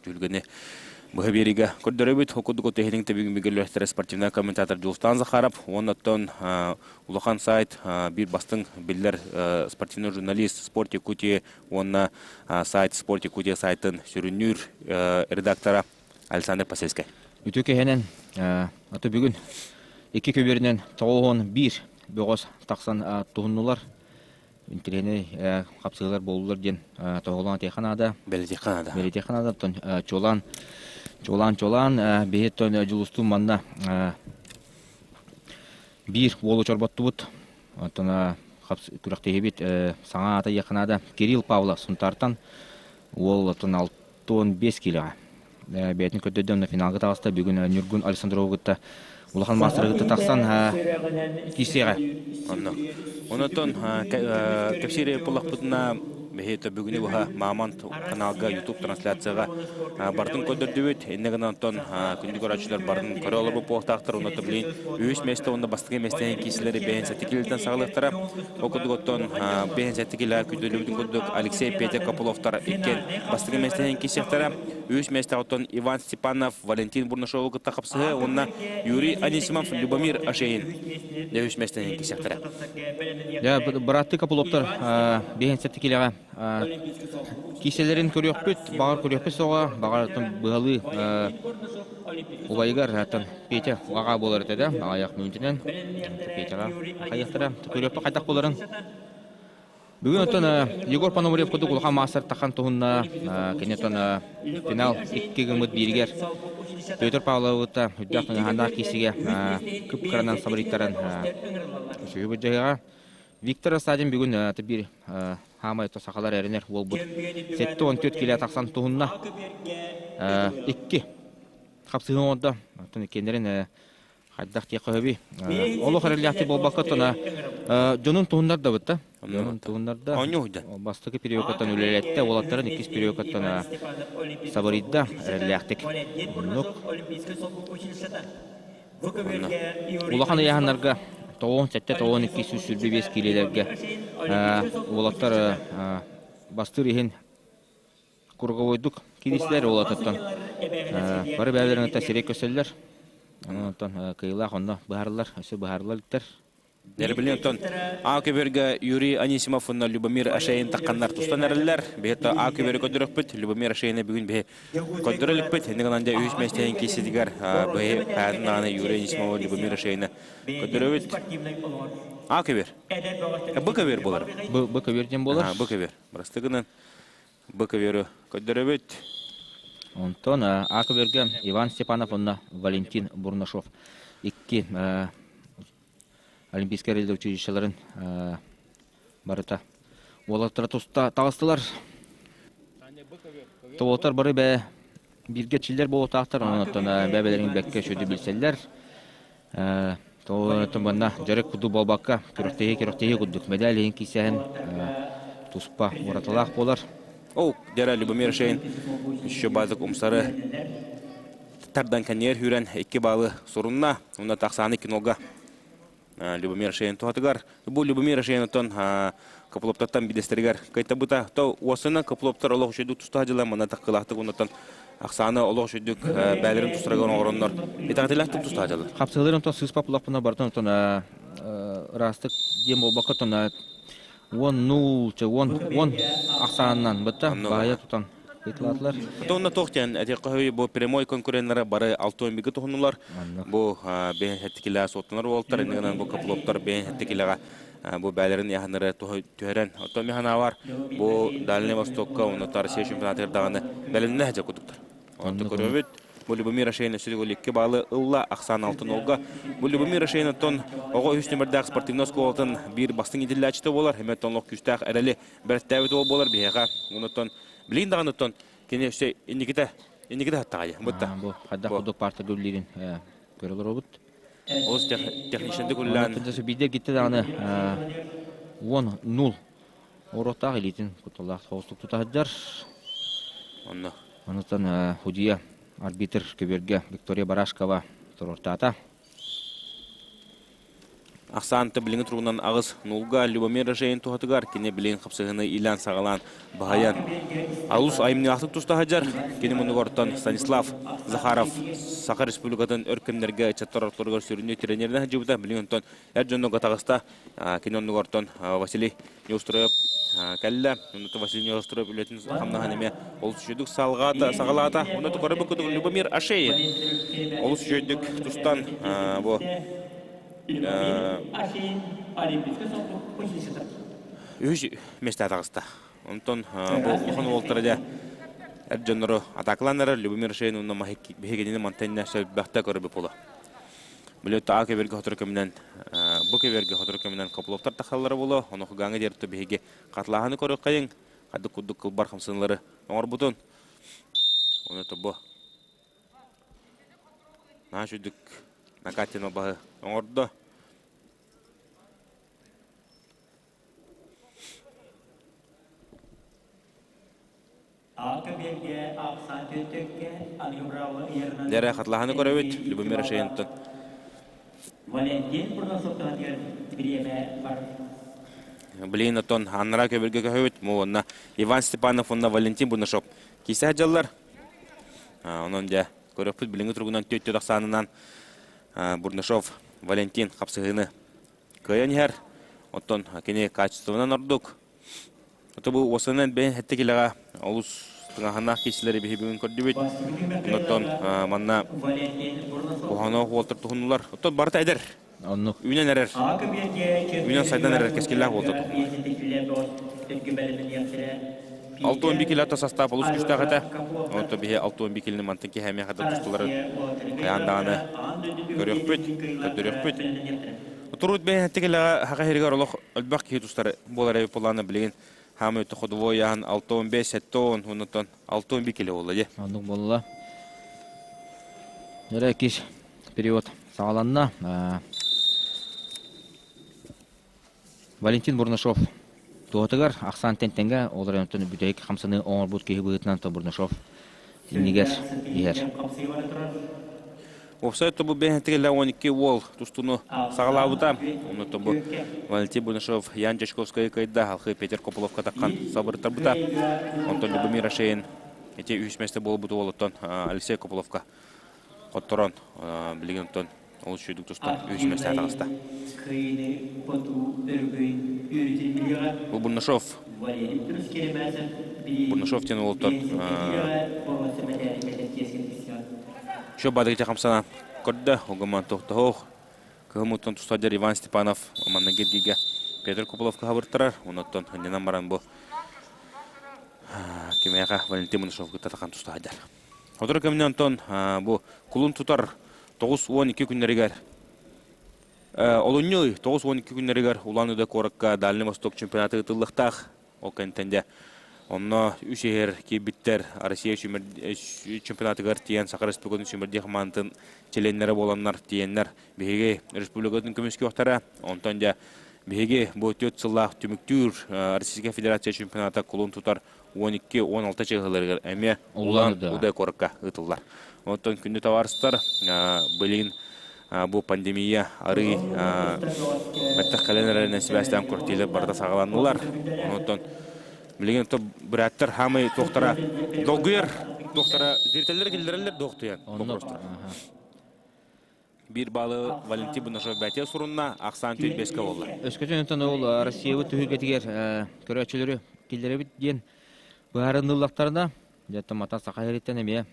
Түһүлгэни быһа биэриигэ көрдөрөбүт. Ол курдук тэһиниҥ тэбигин билгэллэхтэрэ спортивнай комментатор Дьулустаан Захаров уонна оттон улахан сайт биир бастыҥ биллэр спортивный журналист Спорт Якутии уонна сайт Спорт Якутия сайтын сүрүннүүр редактора Александр Посельскай. Үтүө киһинэн аты бүгүн икки көбүөрүнэн 91 бөҕөс тахсан туһуннулар. Интэриэһинэй хапсыһыылар буоллулар диэн тоһоҕолоон этиэххэ наада. Бэлитиэххэ наада. Бэлитиэххэ наада. Оттон чуолаан чуолаан чуолаан биһи оттон Дьулустуун манна биир уолу чорботтубут. Оттон күрэхтэһиибит саҥа аата диэххэ наада. Кирилл Павлов Сунтаартан уол оттон 65 киилэҕэ бэйэтин көрдөрдө онно финалга таҕыста. Бүгүн Ньургун Александровы кытта улахан маастары кытта тахсан киирсиэҕэ. Онно. Онотон кэпсиир буоллахпытына биһи бүгүнү быһа Мамонт каналга YouTube трансляцияҕа бартын көрдөрдүбүт. Инне гынан онтон күндү көрөөччүлэр барын көрө олорбут буолуохтаахтар. Онно билин үһүс миэстэ уонна бастакы миэстэни киирсилэри бэйэн сэтикилитэн саҕалыахтара. Ол курдук оттон бэйэн сэттикилэ күндүлүбүтүн курдук Алексей Петя Копыловтар иккиэн бастакы миэстэни киирсиэхтэрэ. Үһүс миэстэҕэ оттон Иван Степанов Валентин Бурнашову кытта хапсыһы уонна Юрий Анисимов Любомир Ашеин үһүс миэстэни киирсиэхтэрэ. Дьэ, бырааттыы Копыловтар бэйэн сэттикилэҕэ киисэлэрин көрүөхпүт, баҕар көрүөхпүт суоҕа, баҕар быһалыы убайыгар Петя аҕа буолар этэ да, аҕыйах мүнүүтүнэн Петяҕа хайыахтара, көрүөхпүт хайдах буоларын. Бүгүн оттон Егор Пономарев курдук улахан маастар тахан туһунна кини оттон финал икки гыммыт бииригэр Петр Павловыта үрдээх тыҥаһааннаах киисигэ кып-кыранан сабырыйтаран үчүгэй быдьаһыаҕа. Виктор Рассадин бүгүн биир хаамай сахалар эрэнэр уолбут 74 килэ тахсан туһунна. Икки хапсыһыы оҥордо. Оттон иккиэннэрин хайдах диэххэ сөбүй? Олох эрэллээхтик буолбакка оттон дьонун туһуннардабыт да. Дьонун туһуннарда. Оонньуу сылдьан. Бастакы периодкаттан үлэлэттэ, уолаттарын иккис периодкаттан сабырыйда эрэллээхтик. Оннук. Улахан ыйааһыннарга 97 92 125 киилэлэргэ уолаттар бастыыр иһин круговойдук кииристилэр уолаттартан бары бэйэлэрин кытта сирэй көрсөллөр. Онтон кыайыылаах онно быһаарыллар, өссө быһаарыллар иликтэр. Дэрбилин оттон А көбөргө Юрий Анисимов уонна Любомир Ашеин тахханнар тустан эрэллэр. Биһи А көбөрү көрдөрөхпүт. Любомир Ашейны бүгүн биһи көрдөрө иликпит. Инник ылан дьэ үһүс миэстэһин киирситигэр быһи хаатын даҕаны Юрий Анисимова Любомир Ашейны көрдөрөбүт. А көбөр. Б көбөр болар. Б Б көбөр диэн болар. Б көбөр. Бырастыгынан Б көбөрү көрдөрөбүт. Онтон А көбөргө Иван Степанов уонна Валентин Бурнашов икки Олимпийскай эрэллэр училищеларын барыта уолаттара туста таҕыстылар. Тобуоттар бары бээ бииргэ чиллэр буолуохтаахтар, онон бэйэлэрин бэккэ үчүгэйдик билсэллэр. Тоҕо манна дьарык курдук буолбакка, күрэхтэһии күрэхтэһии курдук медаль иһин киирсэһин туспа уратылаах буолар. Ол дьара Любомир Шейн еще базык умсары тардан кэннигэр сүүрэн икки баалы сурунна. Уонна тахсааны кинога Любомир Шейн туһатыгар. Бу Любомир Шейн оттон Копылоптартан бидэстэригэр кыайтарбыта. То уосына Копылоптар олох үчүгдүк туста дьыла манна таккылаахтык оннуттан ахсааны олох үчүгдүк бээлэрин тустарыгар оҥороннор итэҕэтилээхтик туста дьыла. Хапсыһыларын оттон сыыспа буллахпына барытын оттон ыраастык диэн буолбакка оттон уон нуул уон уон ахсаанынан бытта баайа тутан ыытылаатылар. Онно туох диэн этиэххэ бу прямой конкуреннара бары алтуон бигэ туһуннулар. Бу бэйэн хэттикилэ суоттанар уолтар, иннигинэн бу каплоптар бэйэн хэттикилэҕэ бу бээлэрин яһаннары түһэрэн. Оттон механавар бу Дальний Востокка уонна Россия чемпионатыгар даҕаны бэлэмнээх дьэ кудуктар. Онто көрөбүт. Бу Любомир Ашейн өссө икки баалы ылла, ахсаан алтын олга. Бу Любомир Ашейн оттон оҕо үс нүмердээх спортивнай оскуолатын биир бастыҥ иитиллээччитэ буолар. Эмиэ оттон күүстээх эрэли бэрэттээбит уол буолар биһиэхэ. Онуттан билигин даҕаны оттон кини өссө инникитэ инникитэ хаттаҕайа. Бутта. Бу хайдах курдук парта үллиирин көрө олоробут. Олус техничнэйдик үллээн. Биирдэ гитте даҕаны уон нул Уруоктаах илиитин кутталлаах соҕустук тута сылдьар. Онно. Онуттан судьуйа арбитр көбүөргэ Виктория Барашкова туруортаата. Ахсаанта билиҥҥи туругунан аҕыс нулга Любомир Рожеин туһатыгар кини билигин хапсыһыыны иилээн саҕалаан баһыйан алус айымньылаахтык туста сылдьар. Кини муннугартан Станислав Захаров Саха Республикатын өр кэмнэргэ ыччаттар ортолоругар сүрүннүү тренеринэн сылдьыбыта. Билигин онтон эр дьоннорго таҕыста. Кини оннугартан Василий Неустроев кэллэ. Онно Василий Неустроев үлэтин хамнаһын эмиэ олус үчүгэйдик саҕалаата. Онно көрөбүт курдук Любомир Ашеев олус үчүгэйдик тустан бу үһүс миэстэ таҕыста. Онтон бу улахан уолтара дьэ эр дьоннору атаакалаан Любомир Шейн уонна биһигини мантан сөлбөхтө көрбүт буола. Били таа көбөргө хотору көмүнэн бу көбөргө хотору көмүнэн Копыловтар тахаллара буолуо. Ону гаҥа диэртэ биһиги хатылааһыны көрүөххэйиҥ. Хадык курдук кылбар хамсыналары оҥорбутун. Ону тобу Наһаа үчүгдүк Накатин баһы оҥордо. Дьэрэ хатылаһаны көрөбүт Любомир Шейнтон. Блин, оттон аннара көбүргэ көһөбүт. Уонна Иван Степанов уонна Валентин Бунашов киисэ дьаллар. Онон дьэ көрөппүт билиҥҥи туругунан түөттү тахсаанынан Бурнашов Валентин хапсыһыыны кыайан иһэр. Оттон кини качествонан ордук. Ото бу уосанан бэйэн хэттэ килэҕэ олус тыҥаһаннаах киисилэри биһи бүгүн көрдүбүт. Оттон манна куһаҕан уолтар туһуннулар. Оттон барыта эдэр. Оннук. Үүнэн эрэр. Үүнэн сайдан эрэр кэскиллээх уолтар туһуннулар. 61 кило состав олус күүстээх этэ. Онто биһи 61 килини мантан киһэмиэхэ хада тустулары хайаан даҕаны көрүөхпүт, көрдөрүөхпүт. Туруут бэйэн тикилэҕэ хаха иһиригэр олох өлбөх киһи тустар буолар эбит буоллаҕына билигин хаамыы ходовой яһан 65 70 оннуттан 61 кило буолла дии. Оннук буолла. Эрэ киш период саҕаланна. Валентин Бурнашов туһатыгар ахсаан тэнтэҥҥэ ол эрэн бүтэһик хамсаныы оҥорбут киһи быһыытынан Бурнашов иннигэр иһэр. Уопсай тобу бэйэтигэр 12 уол тустууну саҕалаабыта. Онно тобу Валентин Бурнашов Ян Дьячковскайы кыайда, Алхы Петр Копыловка таххан сабыртарбыта. Онтон Любомир Ашеин ити үһүс миэстэ буолбут уолуттан Алексей Копыловка хотторон билигин онтон олус үчүгдүк тустан үһүс миэстэҕэ таҕыста. Бу Бурнашов Бурнашов диэн уолтан Еще бадыгыча хамсанан көрдө, огоман тохтоһуох. Кыһымыттан тустадьар Иван Степанов манна гиргигэ Петр Копыловка хабыртарар. Онуттан ханньанан баран бу кимиэхэ Валентин Бурнашов кытта тахан тустаһадьар. Сотору кэминэн онтон бу кулун тутар 92 күннэригэр олунньу ый 92 күннэригэр Улан-Удэ куоракка Дальний Восток чемпионата ыытыллыахтаах. Ол кэнниттэн дьэ онно үс иһэр киирбиттэр Россия чемпионатыгар тиийэн Саха Республикатын сүүмэрдии хамаандатын чилиэннэрэ буоланнар тиийэннэр биһиги республикатын көмүскүөхтэрэ. Онтон дьэ биһиги бу 4 сыллаах түмүктүүр Российскай Федерация чемпионата кулун тутар 12-16 чыһыларыгар эмиэ Улан Удэ куоракка ыытыллар. Онтон күндү табаарыстар, билигин бу пандемия арый бэттэх кэлэн эрэринэн сибээстээн квартиралар барыта саҕаланнылар. Онтон билигин то быраттар хаамай туохтара долгуйар туохтара зрителлэр киллэрэллэр доохтуйан вопростар. Биир баалы Валентин Бунашов бэтиэ сурунна, ахсаан 4-5-ке буолла. Өскөтүн онтон ол Россиябыт түһүлгэтигэр көрөөччүлөрү киллэрэбит диэн быһаарыныллахтарына, дьэ мата Саха сириттэн эмиэ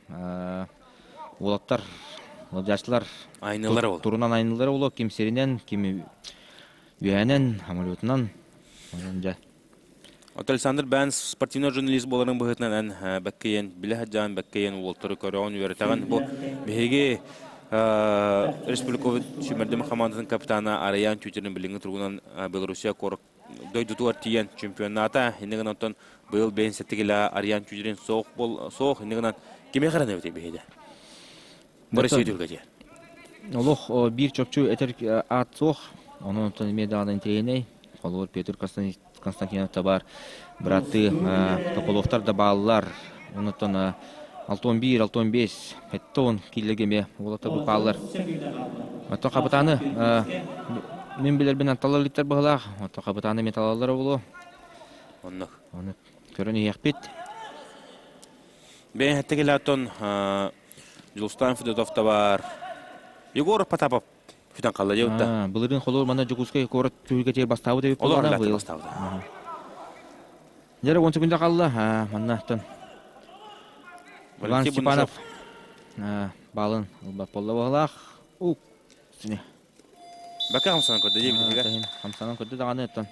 уолаттар, ыалдьааччылар айнылар ол. Турунан айнылар оло ким сиринэн, ким үөһэнэн, самолетунан. Онон дьэ. От Александр Бэнс спортивный журналист буоларын быһыытынан эн бэккэйэн, билэ сылдьан бэккэйэн уолтары көрөҕүн, үөрэтэҕин. Бу биһиги республикабыт сүүмэрдэмэ хамаандатын капитана Арыйаан Тютерин билиҥҥи туругунан Белоруссия куорат дойдутугар тиийэн чемпионната. Инньэ гынан оттон быйыл бэйэн сэттигилэ Арыйаан Тютерин суох бол суох инньэ гынан кимиэхэ эрэнэбит биһиги? Бу Россия түһүлгэтигэр. Олох биир чопчу этэр аат суох. Онон оттон эмиэ даҕаны интэриэһинэй. Холобур, Петр Константинов да баар, бырааттыы Токоловтар да бааллар. Онуттан 61, 65, 70 киилэгэ эмиэ уолаттар бу бааллар. Оттон хапытааны Мин билэрбинэн талар иликтэр быһылаах. Оттон хабытааны эмиэ талаллара буолуо. Оннук. Ону көрөн иһиэхпит. Бэйэн хаттыгилаатон Дьулустаан Федотов да бар. Егор Потапов бүтэн қалла дебитта. Былырыын холуур манна Дьокуускай куорат түһүлгэтигэр бастаабыт эбит Олор буоллаҕына быйыл. бастаабыта. Дьэ, 10 секунда қалла. Манна оттон Иван Степанов баалын ылбат буолла быһылаах. Ук. Сине. Бака хамсанан көрдө диэбит. Хамсанан көрдө даҕаны оттон.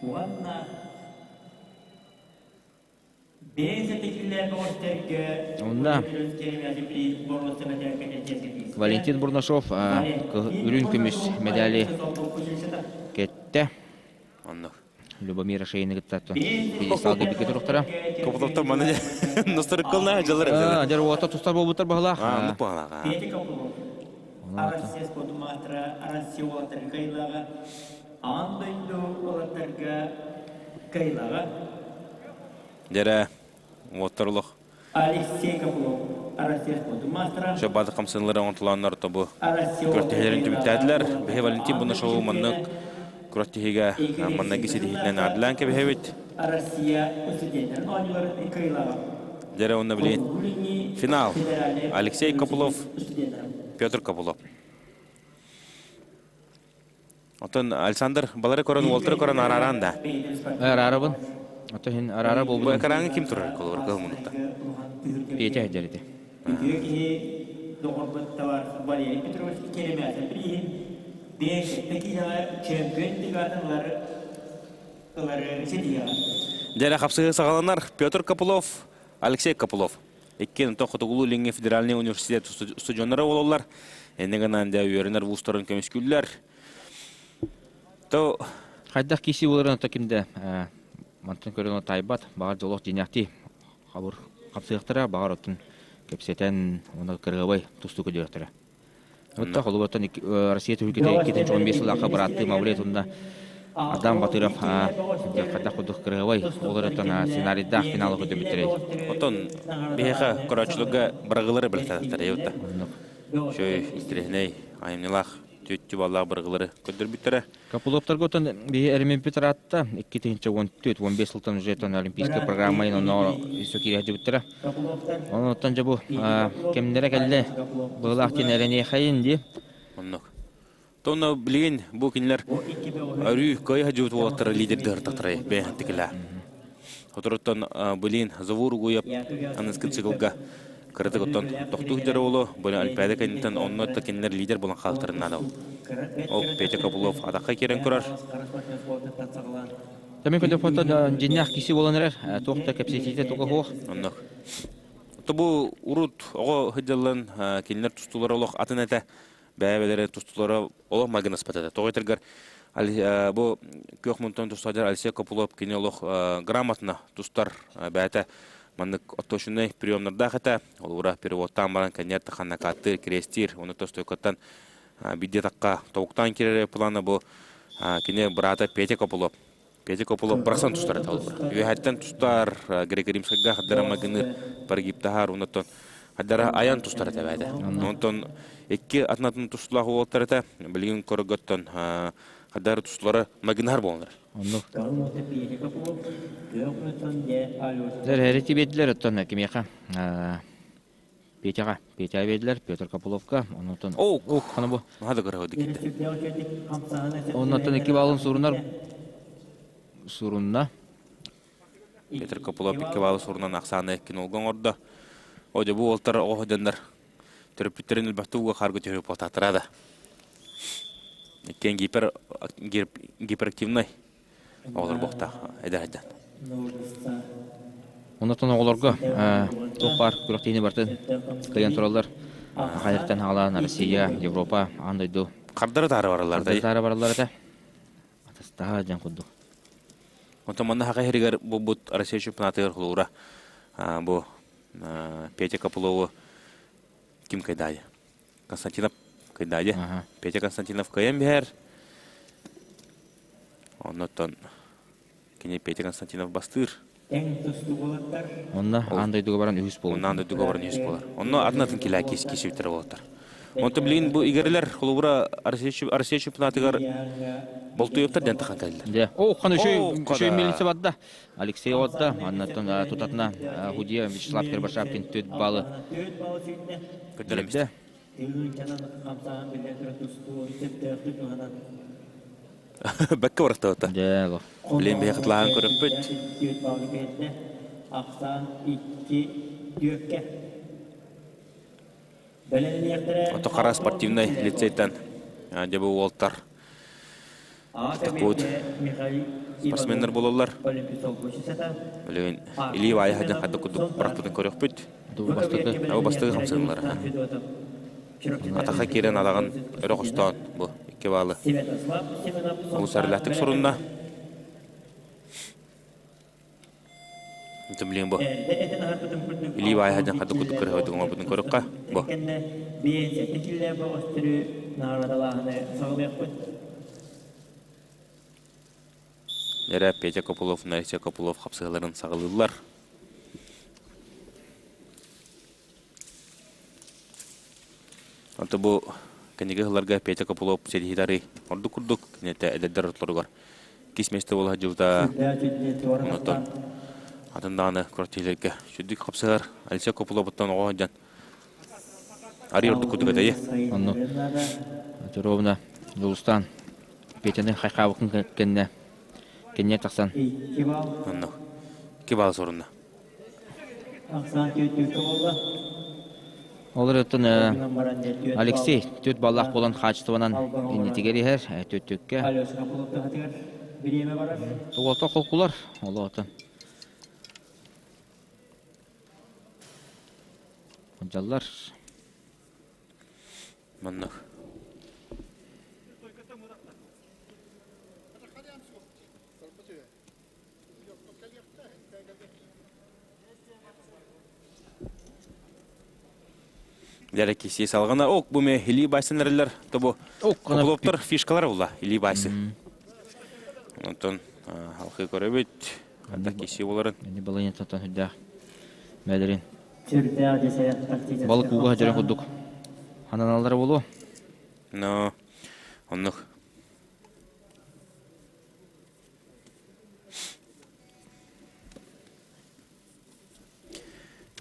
Уонна Онно Валентин Бурнашов үрүҥ көмүс медали кэттэ. Оннук. Любомир Шейны кытта пьедесталга бигэ туруктара. Копотоптор маны носторыккылна дьаллар. Дьэр уота тустар буолбуттар баһылаах. Аа, баһылаах. Россия спортмаатра Россия уолаттары кыайылаҕа Аан дойду уолаттарга кыайылаҕа Дьэрэ, уоттар олох. Алексей Копылов Россия спордун маастара Шаббаты хамсанылары оҥотолооннор тобу Россия күрэхтэһиилэрин түмүктээтилэр. Биһи Валентин Бунашову маннык күрэхтэһиигэ манныгы ситиһиитинэн аадылаан кэбиһэбит. Россия студеннарын оонньууларын кыайылаҕа Дьэрэ уонна билигин финал. Алексей Копылов, Петр Копылов. Оттон Александр балары көрөн, уолтары көрөн арааран да. Араарабын. Ото иһин араара Бу буолбутум. экраҥҥа ким турар колор кыл мунукта. Петя сылдьар ити. Үтүө киһи доҕорбут товар Валерий Петрович Керемясов бирииһин бэйэтэ киинэҕэ чөмпүйүөн тыгатын ылары ылары ситиһиэҕэ. Дьэрэ хапсыһыы саҕаланар. Петр Копылов, Алексей Копылов. Иккиэн онтон Хотугулуу-Илиҥҥи федеральнай университет устудьуоннара буолаллар. Инньэ гынан дьэ үөрэнэр вузтарын көмүскүүллэр. То Хайдах киси буоларын ото кимдэ мантан көрөн тайбат, баҕар дьолох дьиҥнээхтии хабыр хапсыахтара, баҕар оттон кэпсэтэн уонна кырыабай тустуу көрдүөхтэрэ. Отто холугуттан Россия түһүлгэтэ 2015 сыллаахха бырааттыы Мавлет уонна Адам Батыров хайдах курдук кырыабай олоротон сценарийдаах финалы көрдөбүттэрэй. Оттон биһиэхэ көрөөччүлэргэ бырагылары билэтэлэр эбит. Шөй истириһинэй айымньылаах түөттү баллаах бырагылары көрдөрбүттэрэ. Копыловтарга оттон биһи эремиппит ыраатта 2014-15 сылтан уже олимпийскай программайын онно өссө киирэ сылдьыбыттара. Онон дьэ бу кэмнэрэ кэллэ быһылаах диэн эрэниэхэйин дии. Оннук. Тонно билигин бу кинилэр өрүү кыайа сылдьыбыт уолаттара лидердэр татарай бэйэхтикилэ. Хотуруттан билин Завур Угуев аныскын цикылга кыратык оттон тохтуу сылдьар уолу бу Олимпиада кэнниттэн онно да кинилэр лидер буолан хаалтарын наада. Ол Петя Копылов атахха киирэн көрөр. Тамин көтө фото дьиннээх киси буолан эрэр туох да кэпсэтиитэ туга суох. Оннук. Бу урут оҕо сылдьаллан кинилэр тустуулара олох атын этэ. Бэйэ-бэйэлэрэ тустуулара олох майгынаспат этэ. Тоҕо этэргэр бу күөх мунтан тустааччы Алексей Копылов кини олох грамотно тустар бэйэтэ маннык отточенный приемнардаах этэ. Олура переводтаан баран кэннер ханнакааттыыр, крестиир, оны тостойкоттан бидде такка тобуктаан кирер плана бу кини быраата Петя Копылов. Петя Копылов бырахсан тустар этэ олура. Үөһэттэн тустар Григоримскайга хаддара магыныр паргиптаһар, оннотон хаддара аян тустар этэ бэйэтэ. Онтон икки атын-атын тустулаах уолаттар этэ. Билигин көргөттөн хаддара тустулара магынар буоланар. Оннук. Эрэри тибиэдилэр оттон кимиэхэ Петяҕа Петя биэрдилэр Петр Копыловка оннуттан О, ох хана бу Хада көрө дикитте. Оннуттан икки балын сурунар сурунна. Петр Копылов икки баалы сурунан ахсааны кинолга оҥордо. О дьэ бу уолтар оҕо дьоннор төрөппүттэрин элбэхтик ууга хаарга түһэрэ буолтаатара да. Иккиэн гипер гиперактивнай оҕолор буохтаах эдэр айдан. Оннуттан оҕолорго туох баар күрэхтэһиини барытын кыайан тураллар. Хайыртан хаалаан Россия, Европа, аан дойду Хардары таары бараллар да. Таары бараллар этэ. Атастаһа дьэн курдук. Онтон манна хака иһиригэр буолбут Россия чемпионатыгар холуура бу Петя Копылову ким кыйдаайы? Константинов кыйдаайы. Петя Константинов кыайан биһэр. Оннуттан кини Петя Константинов бастыыр. Онно аан дойдуга баран үһүс буолар. Онно аан дойдуга баран үһүс буолар. Онно атын атын килээ киис киисибиттэр буолаттар. Онтон билигин бу игирэлэр холобура Россия чемпионатыгар Болтуевтар диэн тахан кэллилэр. Дьэ, о, хан үчүгэй үчүгэй милиция барда. Алексей отда, аннаттан тутатына Худия Вячеслав Кирбашапкин 4 баллы Көрдөрөмүстэ. Бэккэ барахтабыта. Дьэ, ло. Билин биһи кытлаһан көрөппүт. Ахсаан 2 түөккэ. Ото хара спортивнай лицейтэн дьэ бу уолтар такут спортсменнар буолаллар. Билигин илии баайа сылдьан хайдах курдук бырахпытын көрүөхпүт. Бастакы. Бу бастакы хамсаныылара. Атаха киирэн адаҕын өрө хостоон бу икки баалы олус эрэлээхтик сурунна. Блин бу. Илии баайа сылдьан хайдах курдук кырыһыбытын оҥорбутун көрүөххэ. Бу. Эрэ Петя Копылов, Алексей Копылов хапсыһаларын саҕалыыллар. Онто бу кэнники сылларга Петя Копылов ситиһиилэри ордук курдук киниэтэ эдэрдэр ортолоругар кис миэстэ буола сылдьыбыта. Онтон атын даҕаны күрэхтэһиилэргэ сүрдүк хапсыһар Алексей Копыловуттан оҕо сылдьан арый ордук курдук этэйи. Онно Ровно Дьулустаан Петяны хайхаабыккын кэннэ кэннэ тахсан. Онно икки баал сорунна. Ол эрэ Алексей түөрт баллаах буолан хаачыстыбанан иннитигэр иһэр түөттүккэ. Туолта холкулар олоотун. Дьаллар. Маннык. Дьэ киси салгына ок бу ме илии баайсан эрэллэр тобу Копыловтар фишкалар була илии баайсы. Онтон халқы көрөбүт хата киси боларын. Ини балайын тотон хүддээх мэлэрин. Балык ууга хадьарын курдук хананаллара болу. Но оннук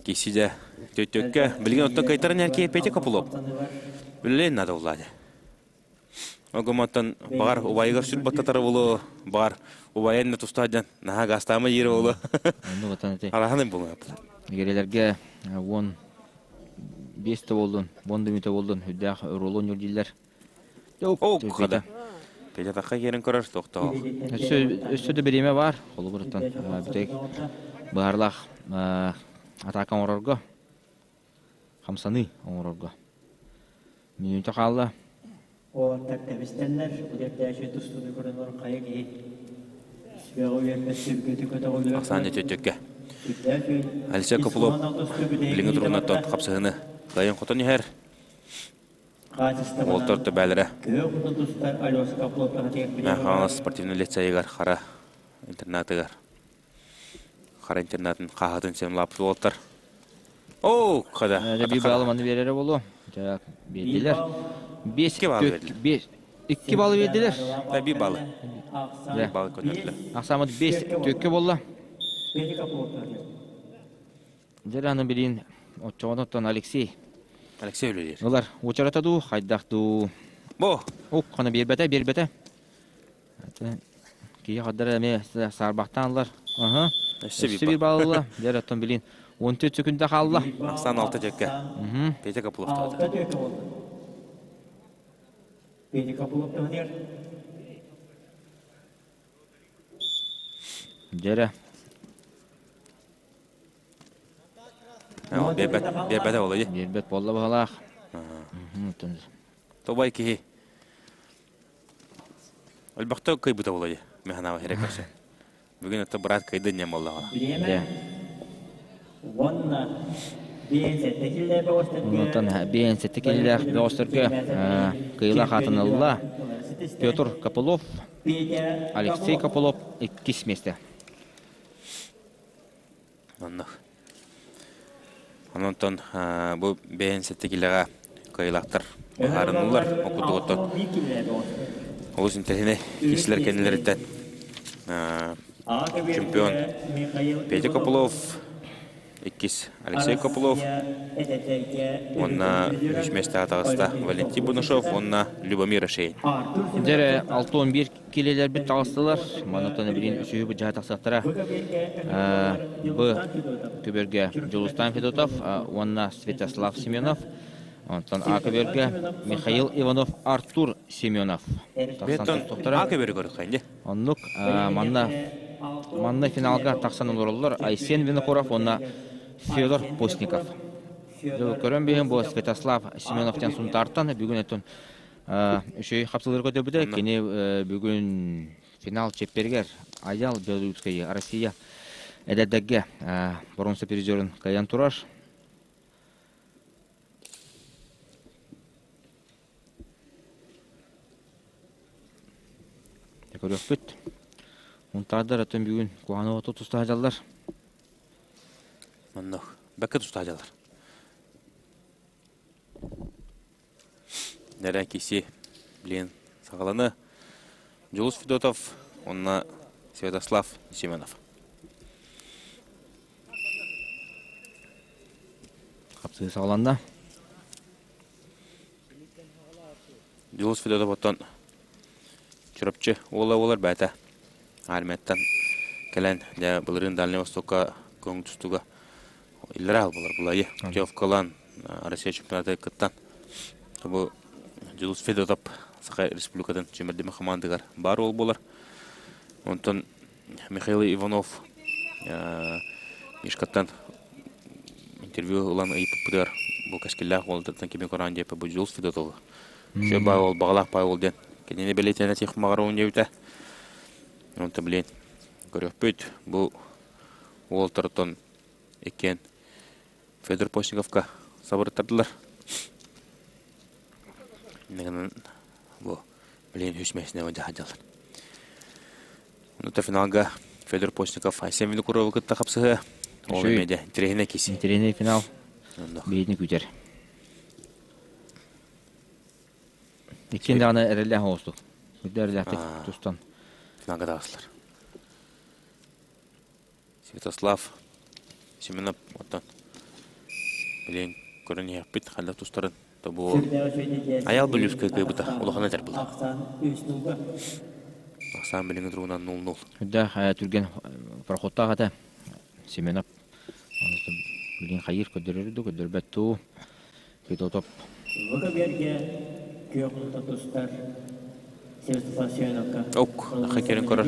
Кисидэ төттөккө билигин оттон кайтаран эркиэ Петя Копылов. Үлэлээн наада буллаады. Огомоттон бағар убайыгар сүр баттатара болу, бағар убайын да тустаадьан наһаа гаастаама диир болу. Онну батан эти. Араһаны булу. Игерелерге 15 да болдун, 10 да мүтө болдун, хүддээх ролун юрдилер. О, хада. Петя тахха киирэн көрөр тохтоо. Өссө өссө да бириэмэ баар. Холобуруттан бүтэк быһарлаах атака оҥорорго хамсаныы оҥорорго. Мүнүүтэ хаалла. Оттар тэбистэннэр, удэрдээши тустууну көрөнөр хайа киһи сүрэҕи үөрбэт сүргэтэ көтөҕүллүбэт Ахсаан төттөккө. Алексей Копылов билиҥҥи турунаттан хапсыһыны кыайан хотон иһэр. Уолтар төбөлөрө Хаҥалас спортивнай лицейыгар Хара интернатыгар Хара интернатын хааһытын сиэн улааппыт уолтар. Оо, хада. Биир баллы маны биэрэрэ буолуо. Биэрдилэр. Биэс Икки баллы биэрдилэр. Биэс икки баллы биэрдилэр. Да, биир баллы. Биир баллы көннөрдүлэр. Ахсааммыт биэс түөккэ буолла. Дьэ аны билин оччоҕунуттан Алексей Алексей үлэлиир. Ылар уочарата дуу, хайдах дуу. Бу. Ук, хана биэрбэтэ, биэрбэтэ. Киһи хаддар эмиэ саарбахтаан ылар. Аха. Өссө Өссө биир балл ылла. Дьэ оттон билин 14 секунда хаалла. Ахсаан алта дьэккэ. Петя Копылов Алта түөкэ буолла. Петя Копылов туһанар. Дьэрэ. Биэрбэт, биэрбэтэ буолла дии. Биэрбэт буолла быһалаах. Тобай киһи. Өлбөхтө кыйбыта буолла дии. Механаба херек көрсө. Бүгүн отто брат кыйды нем боллаҕа. Бириэмэ уонна 57 киллээх бөҕөстөргө Онтон 57 киллээх бөҕөстөргө кыйыла хаатынылла Петр Копылов, Алексей Копылов иккис миэстэ. Оннук. Онтон бу бэйэн сэтте килэҕэ. кыайылаахтар быһаарынылар. Ол курдук оттон олус интэриэһинэй киһилэр кэннилэриттэн чемпион Петя Копылов, иккис Алексей Копылов уонна үһүс миэстэҕэ таҕыста Валентин Бунашов уонна Любомир Ашейн. Дьэ 61 килэлэрбит таҕыстылар. Манатан билин үсүһү быдьаһа тахсыахтара. Б көбөргө Дьулустан Федотов уонна Святослав Семенов. Онтон А көбөргө Михаил Иванов, Артур Семенов. Тахсан А көбөрү көрүөххэ Оннук манна манна финалга тахсан олороллор Айсен Винокуров уонна Федор Постников. Көрөн биһин бу Святослав Семенов диэн Сунтаартан бүгүн өттүн үчүгэй хапсылырга көтөбүтэ. Кини бүгүн финал чеппергер Аял Белорусская Россия эдэрдэргэ боруонса призерын кыайан турар. Көрүөхпүт. Мунтаардар өтөн бүгүн куһаҕаны оту туста сылдьаллар. Оннук. Бэккэ туста сылдьаллар. Нэрэ киси, блин, саҕаланы Дьулус Федотов уонна Святослав Семенов. Хапсыы саҕаланна. Дьулус Федотов оттон Чурапчы уола буолар бэйэтэ армияттан кэлэн дьэ былырыын Дальнай Востокка көҥүл тустууга иллэрэ буолар булайы путевкалаан Россия чемпионатыгар кыттан бу Дьулус Федотов Саха Республикатын сүүмэрдэммит хамаандатыгар баар уол буолар. Онтон Михаил Иванов Мишкаттан интервью ылан ыйыппытыгар бу кэскиллээх уолаттартан кими көрөн диэппэ бу Дьулус Федотовы. Үчүгэй баай уол, баҕалаах баай уол диэн кинини бэлиэтээн этиэх баҕарабын диэбитэ. Онтон билин көрүөхпүт бу уолтартан иккиэн Федор Постниковка сабырыттардылар. Иннигинэн бу билин үс миэстэни дьаһадьалар. Онута финалга Федор Постников Айсен Винокуровы кытта хапсыһыа. Ол эмиэ интэриэһинэй киси. Интэриэһинэй финал. Биһитини күүтэр. Иккиэн даҕаны эрэллээх оҕустук. Үрдэ эрэллээхтик тустан. Финалга таҕыстылар. Святослав Семенов оттон билин көрөн иһэхпит ханна тустарын тобу Аял Бүлүүскэ кыайбыта улахан этэр була. Ахсаан билиҥҥи туругунан 0-0. Үрдээх түргэн проходтаах этэ Семенов. Билин хайыр көрдөрөр дуу, көрдөрбөт дуу. Федотов. Ок, хакерин көрөр.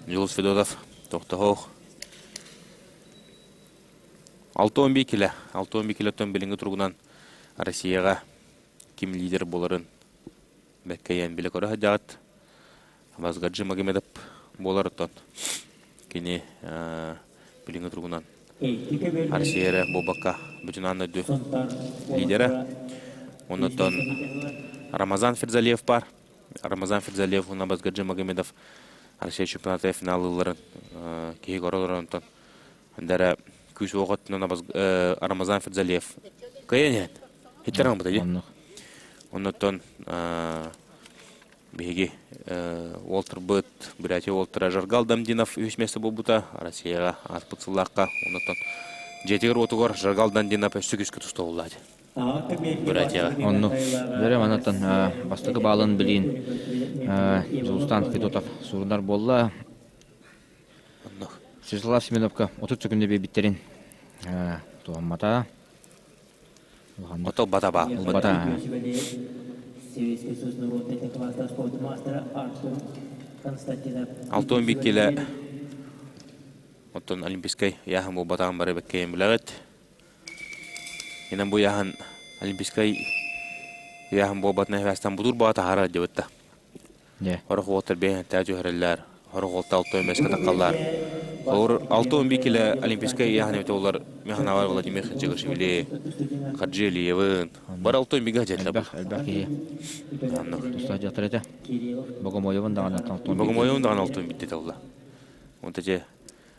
Дьулус Федотов тохтоһоох. 6-11 кило. 6-11 килоттон билиҥҥи туругунан Россияҕа ким лидер буоларын бэккэйэн билэ көрө сылдьаҕыт. Абазгаджи Магомедов буолар оттон кини билиҥҥи туругунан Россия эрэ буолбакка бүтүн аан дойду лидера. Оннуттан Рамазан Ферзалиев бар. Рамазан Ферзалиев уонна Абазгаджи Магомедов Россия чемпионата финалыларын киһи көрө олорон онтон Андара күүс уох өттүнэн Рамазан Ферзалиев кыайан иһэн хиттэрэн ылбыта дии. Оннуттан биһиги уолтарбыт Бурятия уолтара Жаргал Дамдинов үһүс миэстэ буолбута Россияҕа ааспыт сыллаахха. Оннуттан дьиэтигэр-уотугар Жаргал Дамдинов өссө күүскэ туста буолла Бурятияҕа. Онну бөрө манаттан бастакы баалын билиин Дьулустан Федотов сурунар буолла. Святослав Семеновка 30 секунда биэрбиттэрин туһаммата. Отол бата баа. Бата. Алтон биккиле оттон олимпийскай яһан буолбатаҕын бары бэккэйэн билэҕит. Инэн бу яһан олимпийскай яһан буолбатына хэвэстэн бутур баа таһаарар дебитта. Сорох уолаттар бэйэһэнтээх түһэрэллэр, сорох уолта 65 катакаллар. Олор 61 килэ олимпийскай ыйааһын эбитэ олар Миханавар Владимир Хаджигашвили, Хаджи Алиевын. Бар 61 дьэтилэр. Элбэх, элбэх киһи. Аннык. Тустаах дьахтар этэ. Богомоевын даҕаны 61 Богомоевын даҕаны 61 тылла. Онто же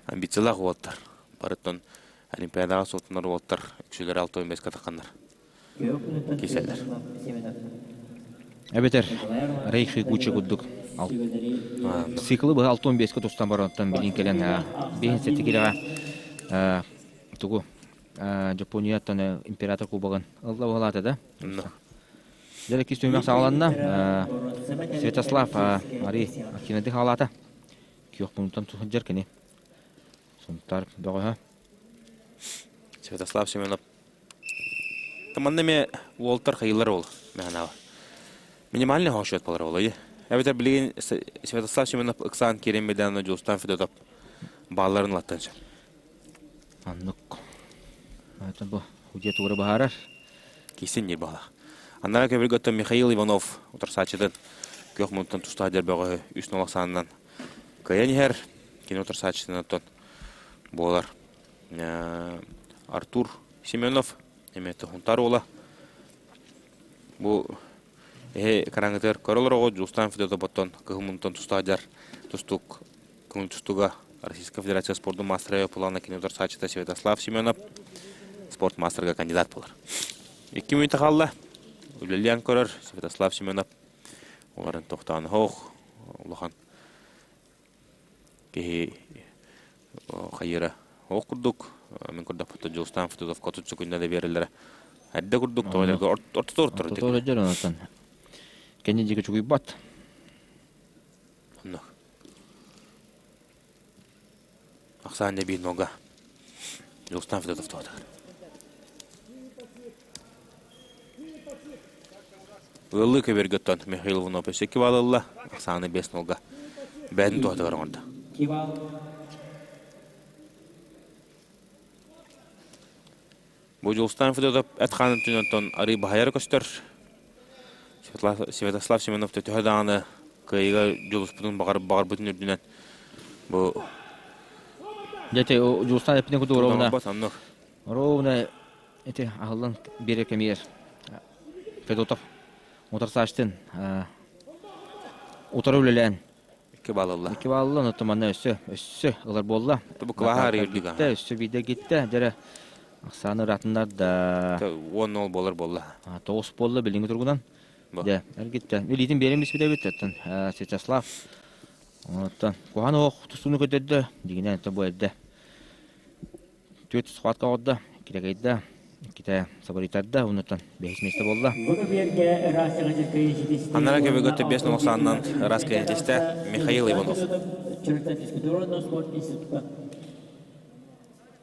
амбициялаах уолаттар. Барыттан Олимпиадаҕа суотунар уолаттар үксүлэрэ 65 катаканнар. Киселлэр. Эбэтэр Рейхи куча курдук циклы быһа 65-ке тустан баран билин кэлэн 5 килэҕэ тугу Японияттан император кубогын ылла буолаата да. Дьэ иккис түһүмэх саҕаланна. Святослав Ари Акинады хаалаата. Күөх мунтан сылдьар кини. Сунтаар бөҕөһө. Святослав Семенов. Манна эмиэ уолтар хайылар ол мэхэнава. Минимальный хоһуот болар ол. Эбэтэр билигин Святослав Семенов ыксаан киирэн меданы Дьулустан Федотов баалларын ылаттан сөп. Оннук. Это бу удье тугура баһаарар. Кисин нир баһалах. Аннара көбүргөттөн Михаил Иванов утарсааччытын күөх мунтан тустаах дьэрбөҕөһү үс нолох саанынан кыайан иһэр. Кини утарсааччытын оттон буолар. Артур Семенов эмиэ Хунтар уола. Бу эһи караңытыгар көрө олороҕу Дьулустан Федотов-оттон кыһыл мунтан тустаах дьар тустук Көҥүл тустууга Российскай Федерация спордун маастара Пулана кини утарсааччыта Святослав Семенов спорт маастарга кандидат буолар. Икки мүнүүтэ хаалла. Үлэлээн көрөр Святослав Семенов оларын тохтоон хоох улахан киһи хайыра ол курдук мин көрдөхпүттэн Дьулустан Федотовка 30 секунда да биэрэллэрэ эрдэ курдук тоҕо ортото ортото ортото кэнни диэки чугуйбат Оннук. Ахсаан биир нога. Дьулустан Федотов туһатыгар. Ыаллыы көбөргө оттон Михаил Иванов өссө кибал ылла. Ахсааны 5 нолга. Бэйэтин туһатыгар оҥордо. Бу Дьулустан Федотов эт хаанын түнэн оттон арыы баһайара көстөр. Святослав Семенов төһө даҕаны кыайыыга дьулуспутун баҕарбытын үрдүнэн бу Дьэ Дьулустан эппитин курдук ровно ровно ити аһыллан биэрэр кэмигэр Федотов утарсаачтын утары үлэлээн Икки балл ылла. Икки балл ылла, онтон манна өссө өссө ылар буолла. Бу кылааһа арыйырдык. Өссө биирдэ гитте. Дьэрэ ахсааны ыраатыннар да. 10 болар буолла. 9 буолла билиҥҥи туругунан. Дьэ, эргиттэ. Илиитин биэрэн биспит эбит оттон Святослав. Оттон куһаҕан оһох тустууну көрдөрдө. Дьиҥинэн бу эрдэ. Түөрт схватка оҕордо, кирэгэйдэ, иккитэ сабарыйтарда, оннуттан бэһис миэстэ буолла. Аннара көбөгөттө 5 нолсааннан ыраас киһитистэ Михаил Иванов.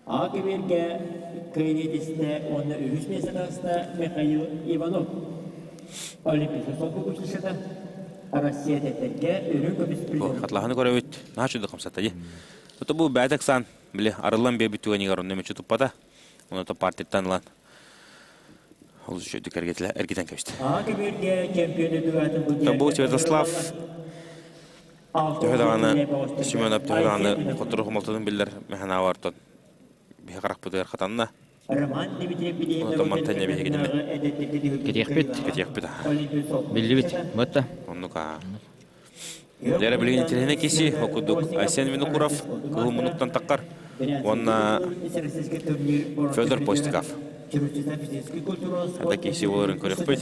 А кеберге кыайытистэ уонна үһүс миэстэ таҕыста Михаил Иванов. Олимпийскай солко училищета Россия тэтэргэ өрүү көмүс призер. Хатлаһаны көрөбүт. Наһаа чудо хамсатта дии. Ото бу бэйэтэ ыксаан били арыллан биэрбит түгэнигэр онно мүччү туппата. Онно партияттан ылан олус үчүгэйдик эргитэн кэбистэ. Бу Святослав төһө даҕаны Семенов төһө даҕаны хоттору хомолтотун биллэр мэхэнааҕар биһи харахпытыгар хатанна. Онтон мантан биһигитинэ Кэтиэхпит. Кэтиэхпит. Биллибит. Бытта. Оннук аа. Дьэ билигин интэриэһинэй киси ол курдук Айсен Винокуров кыһыл муннуктан таххар уонна Федор Постиков. Это киси буоларын көрүөхпүт.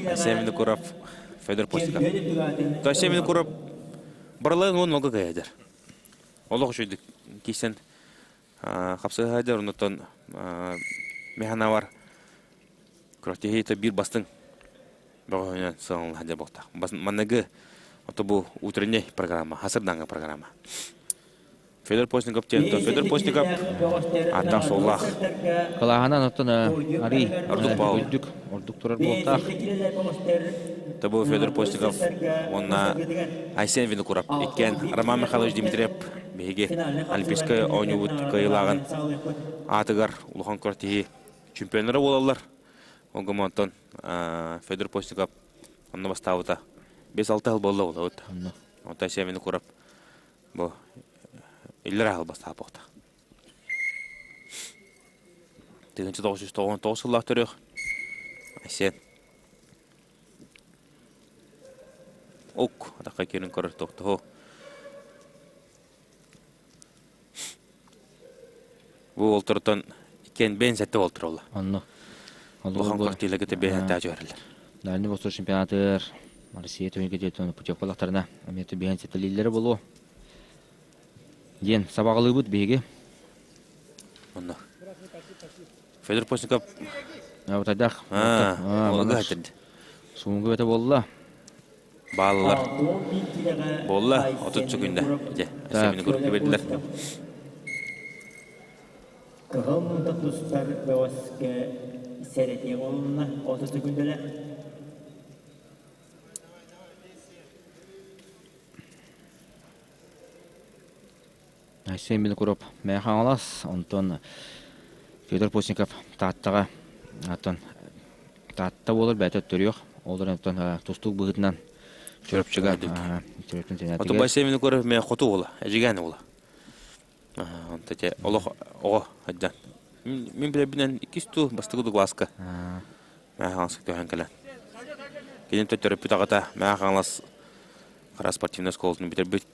Айсен Винокуров, Федор Постиков. Айсен Винокуров барыларын уон нолга кыайдар. Олох үчүгдүк кисэн хапсыһайдар оннуттан механавар күрэхтэһиитэ биир бастыҥ бөҕөһүнэн сыаналаһа дьэ буолтаах. Манныгы ото бу утренний программа, хасырдаҥҥа программа. Федор Постников диэн Федор Постников ааттаах суоллаах. Кылааһынан оттон арый ордук баал. Үрдүк, ордук турар буолтаах. Тобу Федор Постников уонна Айсен Винокуров иккиэн Роман Михайлович Дмитриев биһиги Олимпийскай оонньуубут кыайыылааҕын аатыгар улахан күрэхтэһии чемпионнара буолаллар. Ол гынан Федор Постников онно бастаабыта. 5-6 сыл буолла буолабыт. Онтон Айсен Винокуров бу иллэрэ сыл бастаабыта. 1999 сыллаах төрүөх Айсен Ок, атахха киирэн көрөр тохтоһо. Бу олтортон иккен бэйэн сэтте олтор олла. Онно. Улахан квартираларга бэйэн сэтте түһэрэллэр. Дальний Восток чемпионатыгар Россия түһүлгэтиттэн путевкалахтарына эмиэ бэйэн сэтэлииллэрэ буолуо. Диэн сабаҕалыыбыт биһиги. Онно. Федор Постников Утайдах. Олга хатырды. Суунга бөтө буолла. Бааллар. Буолла 30 секунда. Дьэ, Семени курдук бердилер. Кыһыл мунта тустар бөҕөскө сэрэтиэ болунна 30 секундалар. Айсен Винокуров Мэҥэ Хаҥалас, онтон Федор Постников Тааттаҕа, оттон Таатта буолар бэйэтэ төрүөх, ол эрэн оттон тустуук быһыытынан Чурапчыга Чурапчын Оту Айсен Винокуров мэ хоту уола, Эдьигээн уола. Онто те олох оҕо айдан. Мин билэрбинэн иккис туу бастакы кылааска Мэҥэ Хаҥаласка көһөн кэлэн. Кини төрөппүт аҕата Мэҥэ Хаҥалас Хара спортивнай оскуолатын бүтэрбит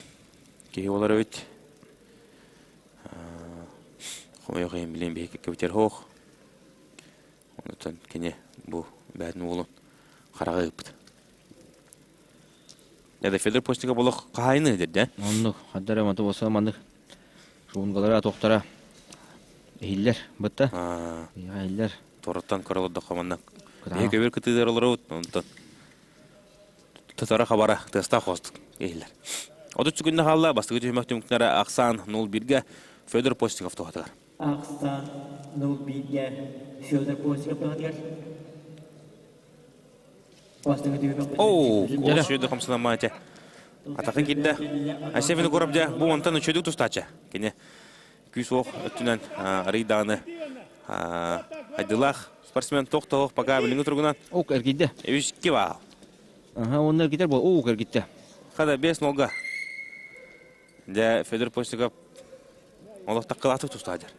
киһи буолар эбит. Хомойуох иһин билин биһиги кэбитэр суох. Онтон кини бу бээтин уолун хараҕа ыыппыт. Дядя Федор Постников олох хаһаайыны дэрдэ. Оннук, хаддара маты болса маннык шуунгалара тохтара иһиллэр бытта. Иһиллэр. Тораттан көрөлөрдөххө маннык. Биһи көбүр кытыылар олоробут, онтон Татара хабара тыастаах хостук иһиллэр. 30 күннэ хаалла бастакы түһүмэх түмүктэрэ ахсаан 0-1-гэ Федор Постников туһатыгар. Ахсаан 0-1-гэ Федор Постников туһатыгар. Бастакы түһүмэх Оу, ол сүйді хамсанама этэ. Атақын кирдэ. Айсен Винокуров дьэ бу онтон үчүгдүк тустааччы. Кини күүс-уох өттүнэн арыйдааны айдылаах спортсмен тох-тоох пока билиҥҥи туругунан Ок, эргийдэ. 3-2 баал. Аха, онно эргитэр бол. Ок, эргиттэ. Хада 5 нолга. Дьэ, Федор Постников олох таккалаатык тустаадыр.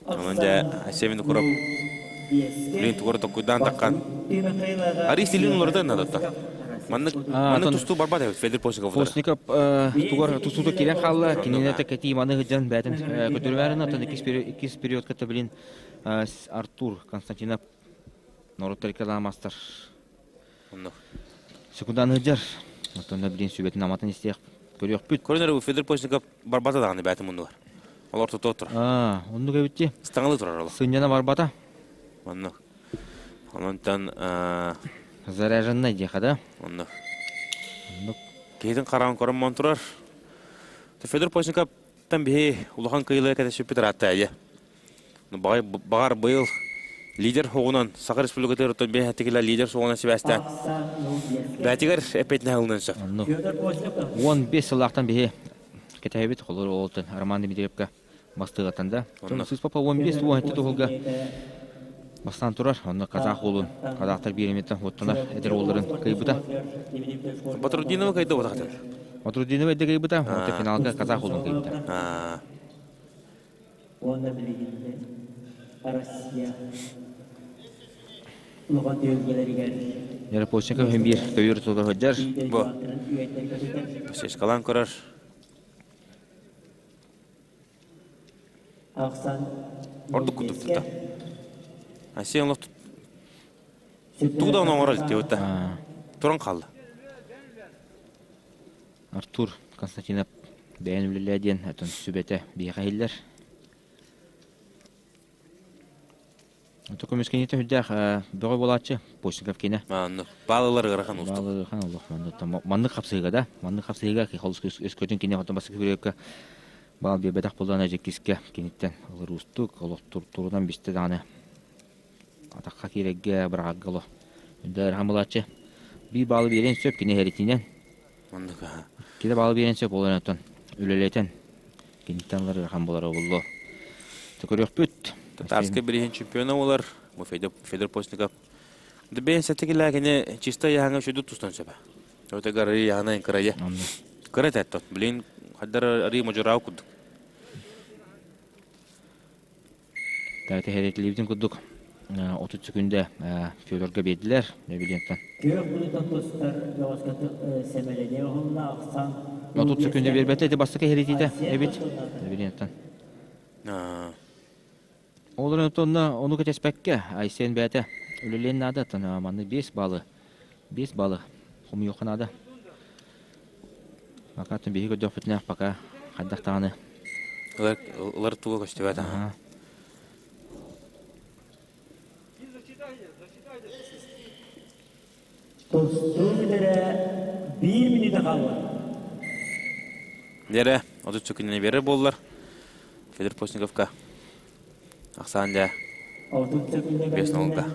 Онон дьэ, Айсен Винокуров билин тугары токкуйдаан таккан. Арый стилин уларытан надатта. Маннык маннык тустуу барбат эбит Федор Постников. Постников тугар тустуута киирэн хаалла. Кинини кэтии маны сылдьан бээтин көтөрүмээрин оттон иккис период кытта билин Артур Константинов норуоттар икки мастер секундан сылдьар. Оттон билин сүбэтин аматын истиэх көрүөхпүт. Көрүнэр Федор Постников барбата даҕаны бээтин муннугар. Олор тутуо турар. Аа, оннук эбитти. Стаҥалы турар ол. Сынньана барбата. Оннук. Онтон Заряженный диэхэ да. Оннук. Оннук. Киһитин хараҕын көрөн мон турар. Федор Постниковтан биһи улахан кыйылыга кэтэспиппит ыраатта айа. Баҕар быйыл лидер хоҕунан Саха Республикатыгар оттон биэһэтигилэ лидер суоҕунан сибээстээн бээтигэр эппиэтинэһи ылынан сөп. Оннук. 15 сыллаахтан биһи кэтэһэбит холор олтон Роман Дмитриевка бастыгатан да. Сыс папа 15 уон туһулга бастаан турар. Онно казах уолун казахтар биэремиттэн хуоттанар эдэр уолларын кыйбыта. Батрудинова кыйда утахтар. Батрудинова эдэ кыйбыта, онто финалга казах уолун кыйбыта. Уонна билигин Россия улахан түһүлгэлэригэр Яропольченко иһин биир көйүр тутула сылдьар. Бу. Сескалаан көрөр. Ахсан Ордук курдук тута. Асия олох тугу да оҥорор илтибит да. Туран хаалла. Артур Константинов бэйэн үлэлээ диэн атын сүбэтэ биһиэхэ иһиллэр. Ото көмүскэниитэ үрдээх бөҕө буолааччы Постников киинэ. Маннык баалылар ыарахан устук. Баалылар ыарахан олох маннык хапсыһыга да маннык хапсыһыга холус өскөтүн кини хотон бастакы периодка баал биэрбэтэх буоллаҕына дьиккискэ киниттэн ылар уустук олох турунан бистэ даҕаны атахха киирэргэ быраҕарга олох үрдэ ыарахан буолааччы биир баалы биэриэн сөп кини эритинэн Маннык кини баалы биэриэн сөп ол эрэн үлэлэтэн киниттэн ылар ыарахан буолара буолло көрүөхпүт Татарскай билиһин чемпиона буолар бу Федор Постников бэйэн сэтигилээ кини чисто яһаҥа үчүдүк тустан сөбө Өтөгөр арыы яһана кырайа кыра теттот блин хаддар арыы модьурау курдук Тәте хәрәтлибитин курдук 30 секүндэ Федорга биэрдилэр Билиэнтэн. Күөх булутан тустар бөҕөскө сэмэлэниэ уһунна ахсан. 30 секунда биэрбэтэ ити бастакы иһиритиитэ эбит. Билиэнтэн. Ол эрэн онно ону кэтэспэккэ Айсен бэйэтэ үлэлиэн наада оттон маннык 5 баллы 5 баллы хомуйуохха наада. Пока оттон биһиги көрдөхпүтүнэ пока хайдах даҕаны Ылар туга көстүбэт. Тустуу бүтэрэ биир мүнүүтэ хаалла. Дьэрэ, 30 күнүнэ биэрэр буоллар Федор Постниковка ахсаан дьэ 5 нолга.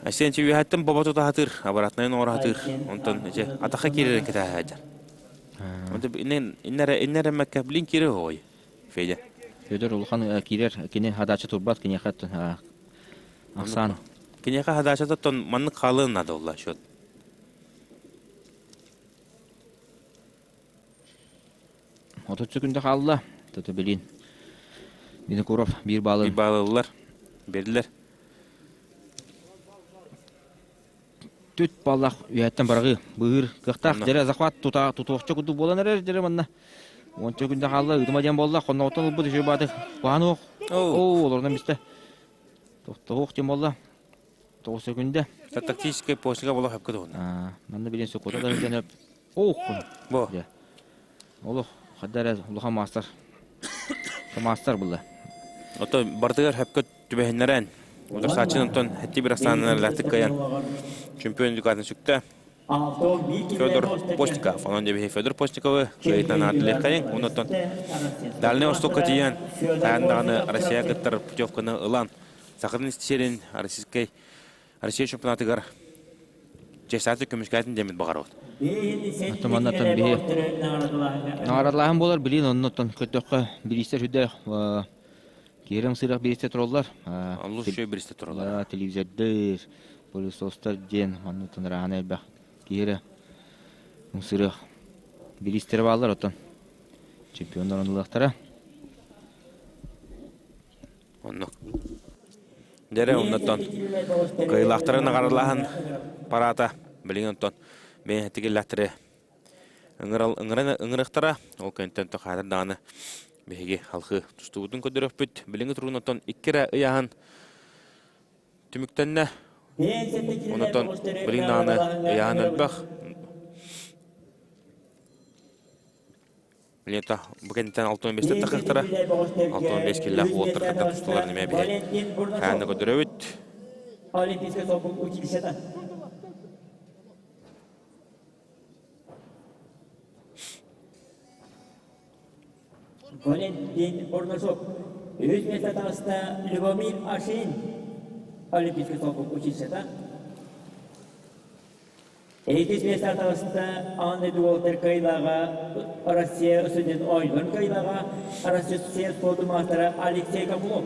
Айсен үөһэттэн боба тута хатыр, обратнайын оҥоро хатыр. Онтон иче атаха киирэрин кэтээһээдьэр. Онтон иннere иннere мэккэ блин киирэр ой. Федя. Федор улахан киирэр, кини хадача турбат, киниэхэ Ахсаан. Киниэхэ хадача тон маннык хаалыан наада буолла счет. 30 секунда хаалла. Тото билин. Винокуров биир баалын. Биир баалылар. Бердилер. Түт баллах үйэттэн бараҕыы быыр кыахтаах дьэрэ захват тута тутуохча курдук буолан эрэр дьэрэ манна уонча күндэ хаалла ыытыма диэн буолла хонноҕуттан ылбыт үчүгэй бааты куһаан уох оо олорунан бистэ тохтоһуох диэн буолла 9 секунда Тактическая постика буола хөпкө туһунна. Манна билин сокуота да дьон ох Бу. Олох хадда эрэ улахан маастар маастар булла. Ото бардыгар хөпкө түбэһиннэрэн утарсааччын онтон хэтти бир ахсаанынан элэхтик кыайан чемпион дукатын сүктэ. Федор Постников. Онон дебиһи Федор Постниковы кыайытынан аатылыаххайын. Оннуттан Дальний Востокка тиийэн хайаан даҕаны Россия кыттар путевканы ылан Сахатын сирин Российскай Россия чемпионатыгар честааты көмүскээтин диэммит баҕарабыт. Оттон маннаттан биһи наҕараадалааһын буолар билин оннуттан көрдөххө бириистэр сүрдээх киирэн сыырах бириистэр тураллар. Олус үчүгэй бириистэр тураллар. Телевизордыр, пылесостар диэн оннуттан ыраахана элбэх киһи сырых бириистэрэ бааллар оттон чемпионнар оннулаахтара. Оннук. Дьэрэ оннуттан кыайыылаахтары наҕаралаһан параата билигин онтон бэйэн тигиллэхтэри ыҥырыахтара ол кэнниттэн тохаатар даҕаны биһиги халхыы тустубутун көрдөрүөхпүт билиҥҥи туругун оттон икки эрэ ыйааһын түмүктэннэ онтон билигин даҕаны ыйааһын элбэх Лето бу кэнниттэн 65 тахыахтара. 65 киллээх уолтар кытта тустулар немэ биһи хаанна көрдөрөбүт. Олимпийскай солбук училищета. Валентин Бурнашов. Үһүс миэстэ таҕыста Любомир Ашин. Олимпийскай солбук училищета. Иккис миэстэ таҕыста Анна Дуолтер кыайыылааҕа Россия студент оонньууларын кыайыылааҕа Россия спордун маастара Алексей Копылов.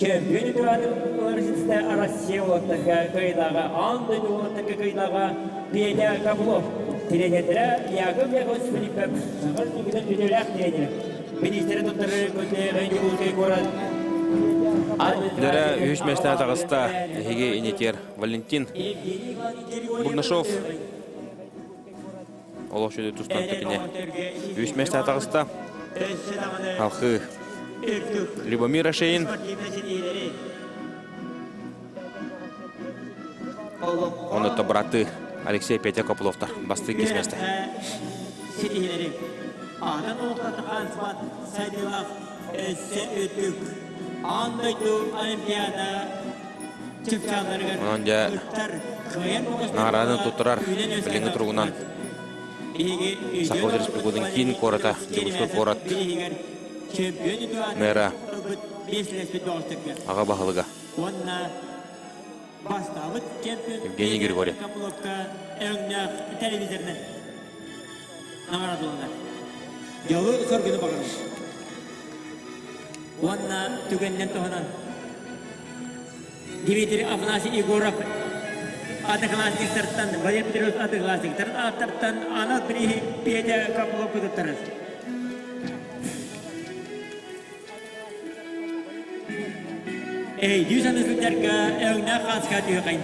Чемпион ыларысыста Россия уолаттарга кыайыылааҕа Аан дойду уолаттарга кыайыылааҕа Петя Копылов. Тренердэрэ Яков Яковлевич Филиппов Саха Республикатын үтүөлээх тренерэ. Министрэ туттарар Көтөҕө Дьокуускай куорат Дэрэ үһүс миэстэҕэ таҕыста эһиги инитиэр Валентин Бурнашов олох сүдү тустан кини үс миэстэ таҕыста. Халхыы Любомир Ашеин Онно быраты Алексей Петя Копыловтар бастыы иккис миэстэ. Онон дьэ наҕарааданы туттарар билиҥҥи туругунан Саха Республикатын киин куората Дьокуускай куорат мэра аҕа баһылыга Евгений Григорьев. Уонна түгэнинэн туһанан Дмитрий Афанасий Егоров одноклассниктартан, Валерий Петрович одноклассниктарын ааттартан анал бирииһи Петя Копылов кытыттарар. Эйдүү саныы сылдьарга өҥнөөх хааска түһэҕин.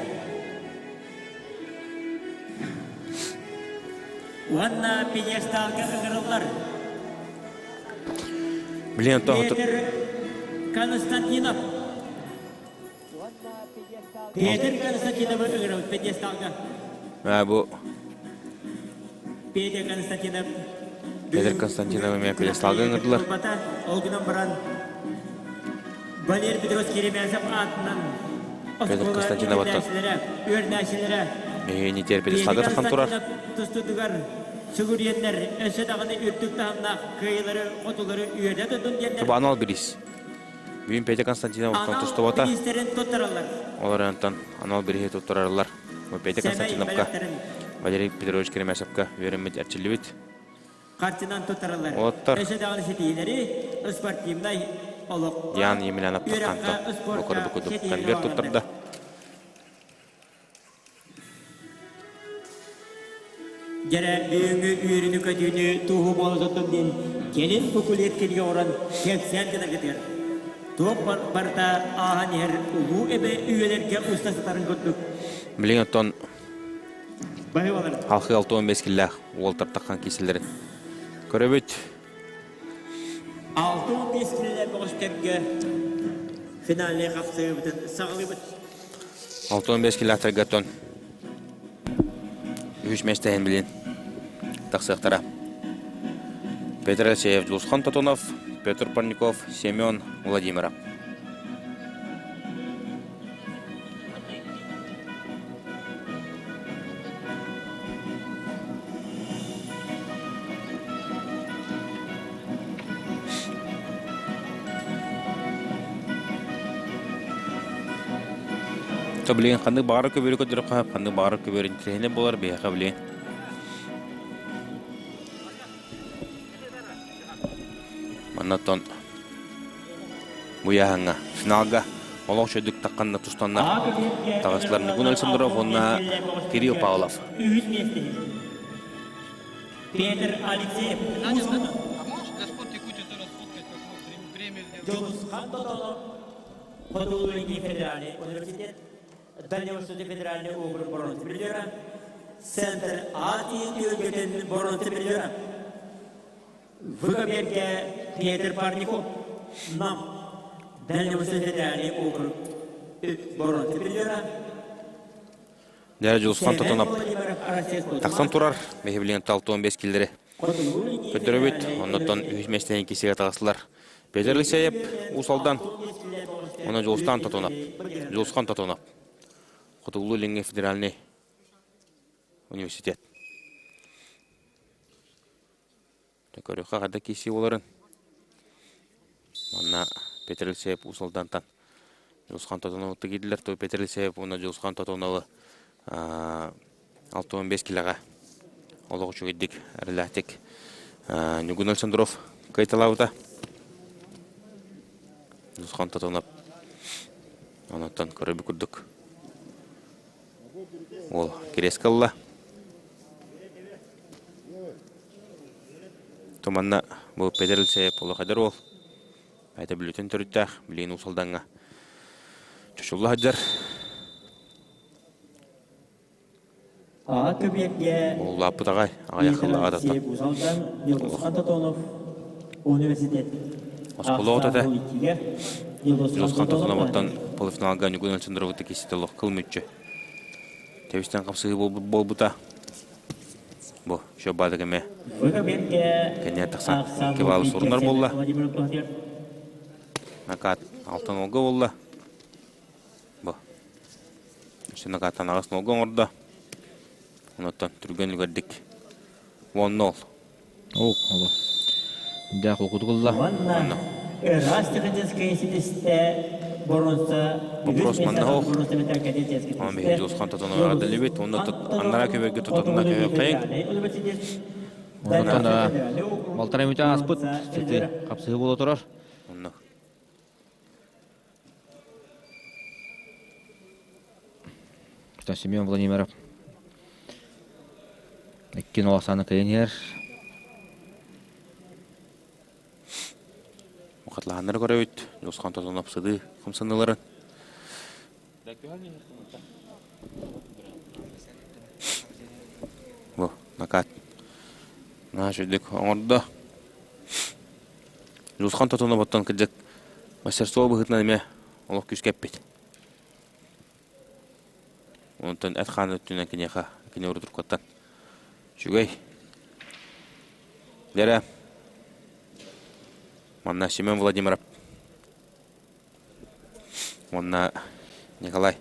Уонна пьедесталга ыҥырыллар. Билигин Петр Константинов. Петр Константиновы ыҥырабыт пьедесталга. Бу Петя Константинов Петр Константинов эмиэ пьедесталга ыҥырдылар. Ол гынан баран Валерий Петрович Керемясов аатынан Петр Константинов оттон үөрэнээччилэрэ Эһиини пьедесталга тахан турар. Тустутугар сүгүрүйэннэр өссө даҕаны үрдүк таһымнаах кыайыылары хотулары үөрдэ тутун диэннэр Туба анал бириис. Бүгүн Петя Константинов оттон тустубата. Олор онтон анал бирииһи туттараллар. Петя Константиновка, Валерий Петрович Керемясовка үөрэммит эрчиллибит. Харчынан туттараллар. Уолаттар Өссө даҕаны ситиһиилэри спортивнай олоххо, Ян Емельянов үөрэххэ, Таханто спортка бу ситиһиилэри конверт оҥороллор. туттарда. Дьэрэ бүгүҥҥү үөрүүнү-көтүүнү туоһу буола туттум диэн кэлин кукулет кинигэ оҥорон кэпсээн гынаргытыгар туох барыта ааһан иһэр улуу эбэ үйэлэргэ уста сытарын курдук Билигин оттон халхыы 65 киллээх уолтар таххан кииселлэрин көрөбүт. 65 киллээх бөҕөстөргө финальнай хапсыһыыбытын саҕалыыбыт. 65 киллээхтэргэ оттон үһүс миэстэһин билин тахсыахтара. Петр Алексеев, Дьулусхан Тотонов, Петр Парников, Семен Владимиров. То билигин ханнык баҕарар көбүөрү көрдөрөххө, ханнык баҕарар көбүөр интэриэһинэй буолар биһиэхэ билигин. Манна оттон бу ыйааһыҥҥа финалга олох үчүгэйдик тахханна тустаннар таҕыстылар Ньургун Александров уонна Кирилл Павлов. Петр Алексеев. Дьулусхан Тотонов Хотугулуу-Илиҥҥи федеральнай университет Дальневосточный федеральный округ боронута призера, Центр Азии түһүлгэтин боронута призера, Выкоберге Петр Парников, Нам, Дальневосточный федеральный округ боронута призера, Дьэ, Дьулусхан Тотонов тахсан турар. Биһи 65 киллери көрдөрөбүт. Оннуттан үһүс миэстэни кисигэ таҕыстылар. Петр Алексеев Уус Алдан, уонна Дьулустан Тотонов. Дьулусхан Тотонов. Хотугулуу-Илиҥҥи федеральный университет. Көрүөххэ хада киси боларын. Манна Петр Алексеев Уус Алдантан Дьулусхан Тотоновы киирдилэр. То Петр Алексеев уонна Дьулусхан Тотоновы 65 килэҕэ олох үчүгэйдик, эрэлээхтик Ньугун Александров кыайталаабыта. Дьулусхан Тотонов онуттан көрөбү курдук уол кириэскэ ылла. Туманна бу Петр Алексеев олох эдэр уол. Бэйэтэ Бүлүүтүн төрүттээх, билигин Уус Алдаҥҥа чочулла сылдьар. Аҕа көбүөргэ Улааппыт аҕай, аҕыйах сыллааҕы Алексей Бузалдан, Ньургусхан Тотонов университет. Оскуола оҕото этэ. Ньургусхан Тотонов оттон полуфиналга Ньургун Александровы киситэ олох кыл мүччү. Тэбистэн хапсыһыы буолбута. Бу, еще баадык эмэ. Кэннигэр тахсан кебалы сурунар буолла. Накат алтан олга буолла. Бу. Өссө накаттан аҕыс нолга оҥордо. Онуттан түргэн үлүгэрдик 10-0. Ол, оло. Дьэ, холкутук ылла. Уонна Ыраас техническэй ситистэ боруонса Вопрос манна суох. Онон биһиги Дьулусхан Тотоноваҕа дэлибит. Уонна аннараа көбөргө тототуна көһүөххэйиҥ. Онтон балтараа мүнүүтэ ааспыт. Сити хапсыһыы буола турар. Онно. Семен Владимиров икки ноласаны кыйан иһэр. Мухатлаһаннары көрөбүт. Дьулусхан Тотонов сыдыы хамсаныыларын. Бу, накат. Наһаа үчүгдүк оҥордо. Дьулусхан Тотонов оттон кырдьык мастерство быһыытынан эмиэ олох күүскэ эппит. Онтон эт-хаан өттүнэн киниэхэ кини урутуркаттан үчүгэй. Дэрэ манна Семен Владимиров уонна Николай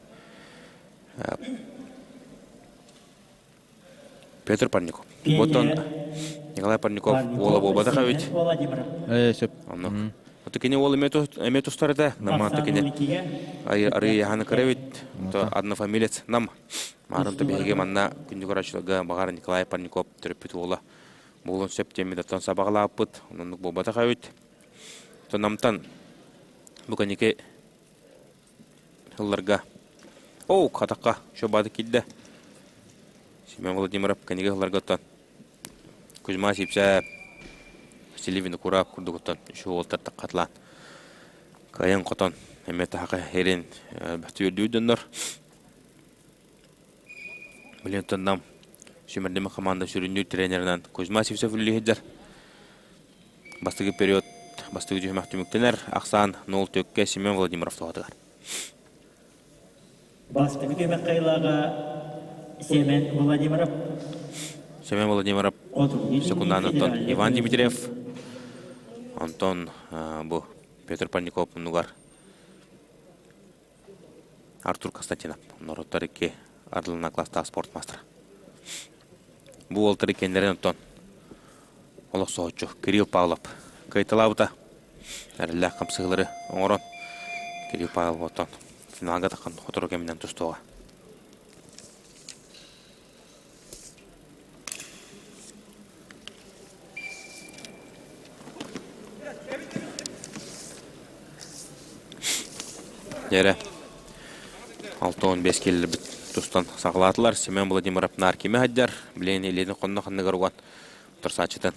Петр Парников. Оттон Николай Парников уола буолбатах эбит. Ээ, сөп. Оннук. Ото кини уол эмиэ тустар этэ. Намаата кини арыы яханы кыра эбит. То однофамилец нам. Маарым то биһиги манна күндү көрөөччүлэргэ баҕар Николай Парников төрөппүт уола буолуон сөп диэммит оттон сабаҕалааппыт. Оннук буолбатах эбит. То намтан бу кэнники Ылларга. Оу, хатахха, шобаты киирдэ. Семен Владимиров кэннигэ ылларга оттон Кузьма Сипсээп, Василий Винокуров курдугуттан үс уолтар хатылаан кыайан хотон эмиэ таһака эрин бөхтүөрдүү дьоннор. Билин нам сүүмэрдэмэ команда сүрүннүүр тренеринэн Кузьма Сивцев үлэлии сылдьар. Бастакы период бастакы түһүмэх түмүктэнэр. Ахсаан 0 төккө Семен Владимиров туһатыгар. Бастакы түһүмэх кыайыылааҕа Семен Владимиров. Семен Владимиров секунданыттан Иван Дмитриев, онтон бу Петр Панников муннугар Артур Константинов норуоттар икки ардыларынан класстаах спорт маастара. Бу уолтар иккиэннэрин оттон олох соһуччу Кирилл Павлов кыайталаабыта. Эрэллээх хамсыылары оҥорон Кирилл Павлов оттон финалга таххан сотору кэминэн тустуоҕа. Дьэрэ, 65 киилэлэрбит тустан саҕалаатылар. Семен Владимиров наар кими сылдьар, билигин илиитин хонно ханныгар уган утарсааччытын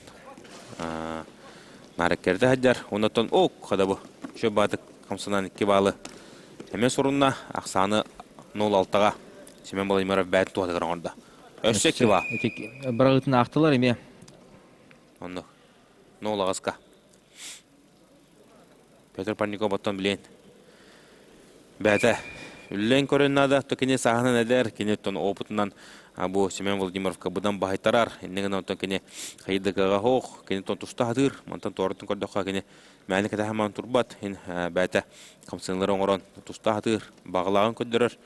наар эккирэтэ сылдьар. Оннуттан ок хада бу үчүгэй баатык хамсанан икки баалы эмиэ сурунна. Ахсааны 0-6-ҕа Семен Владимиров бэйэтин туһатыгар оҥордо. Өссө икки баал. Ити быраҕыытын аахтылар эмиэ. Оннук. 0-аҕыска. Петр Парников оттон билиэн. Бэйэтэ үллэн көрөн наада, то кини сааһынан эдэр, кини оттон опытынан бу Семен Владимировка быдан баһыйтарар. Иннигин гынан оттон кини хайдыкаға хоох, кини тон туста хатыыр, мантан туоратын көрдөххө кини мээнэ кэтэһэмэн турбат, ин бэйэтэ хамсыылары оҥорон туста хатыыр, баҕалааҕын көрдөрөр.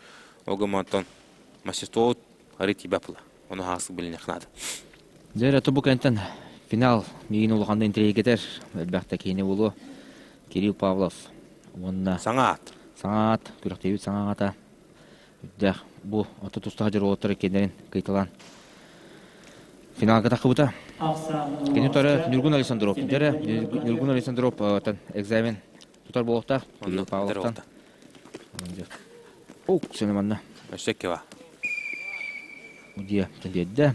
Ол гынан мастерство арый тиийбэт була. Ону хаасык билиниэх наада. Дьэ эрэ бу кэнтэн финал миигин улаханнык интириэһиргэтэр элбэхтэ киһини булуо. Кирилл Павлов уонна Саҥа аат. Саҥа аат, күрэхтэһиибит саҥа аата. Үрдээх бу ото тустаах дьоруоттар иккиэннэрин кыйталаан финалга таххыбыта. Кини утары Ньургун Александров. Дьэрэ Ньургун Александров экзамен тутар буолуохтаах. Кирилл Павловтан. Ок, сені манна. Өссө икки Удия биэрдэ.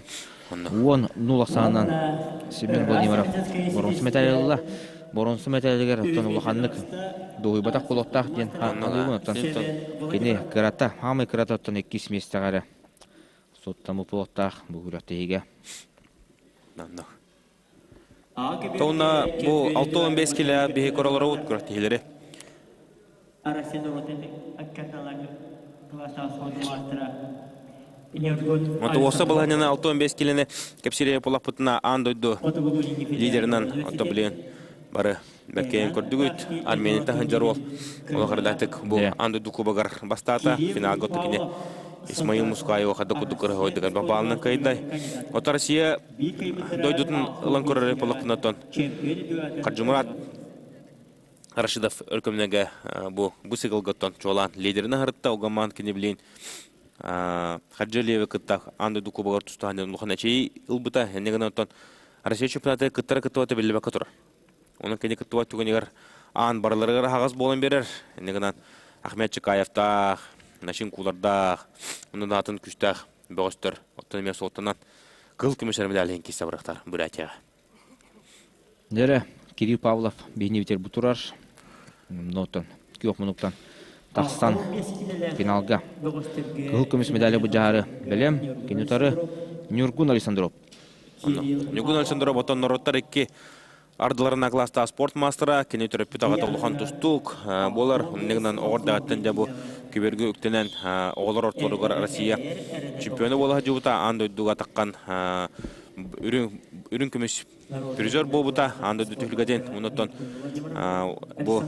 Уон нул ахсаанынан Семен Владимиров боруонсу мэтээли ылла. Боруонсу мэтээлигэр оттон улаханнык дуоһуйбатах буолуохтаах диэн хааллыбын. Оттон кини кырата, хаамай кырата оттон иккис миэстэҕэ эрэ суоттаммыт буолуохтаах бу күрэхтэһиигэ. Тонна бу 65 килэ биһи королоробут күрэхтэһиилэри. Мотуоса балаһанньаны 65 килэни кэпсиирэ булаппытына аан дойду лидеринэн отто билигин бары бэркэйэн көрдүгүт. Армениятан сылдьар уол олох бу аан дойду кубогар бастаата. Финалга отто кини Исмаил Мускаева хада курдук кырыһойдугар баалынан кыайдай. Ото Россия дойдутун ылан көрөр буоллахпына Хаджимурат Рашидов өркөмнөгэ бу бу сыгылгаттан чуолаан лидерин аһарытта угамаан кини билин Хаджалиевы кытта аан дойду кубогар тустаан улахан эчэйии ылбыта иннэ гынан оттон Россия чемпионаты кыттара кыттыбата биллибэккэ турар. Онон кини кыттыбат түгэнигэр аан барыларыгар аһаҕас буолан биэрэр. Иннэ гынан Ахмед Чекаевтаах, Начин Кулардаах, онон атын күүстээх бөҕөстөр оттон эмиэ суоттанан кыл көмүс медалиһин киирсэ барыахтар Бурятияҕа. Дьэрэ, Кирилл Павлов биһини бу турар. Нотон күөх мунуктан тахсан финалга кыһыл көмүс медали бу дьаһары бэлэм. Кини утары Ньургун Александров. Ньугун Александров отон норуоттар икки ардыларына класстаах спорт маастара, кини төрөппүт аҕата улахан тустуук буолар. Оннугунан оҕордааттан дьэ бу күбэргэ үктэнэн оҕолор ортолоругар Россия чемпиона буола сылдьыбыта, аан дойдуга таххан үрүҥ көмүс призер буолбута, аан дойду түһүлгэтин. Оннуттан бу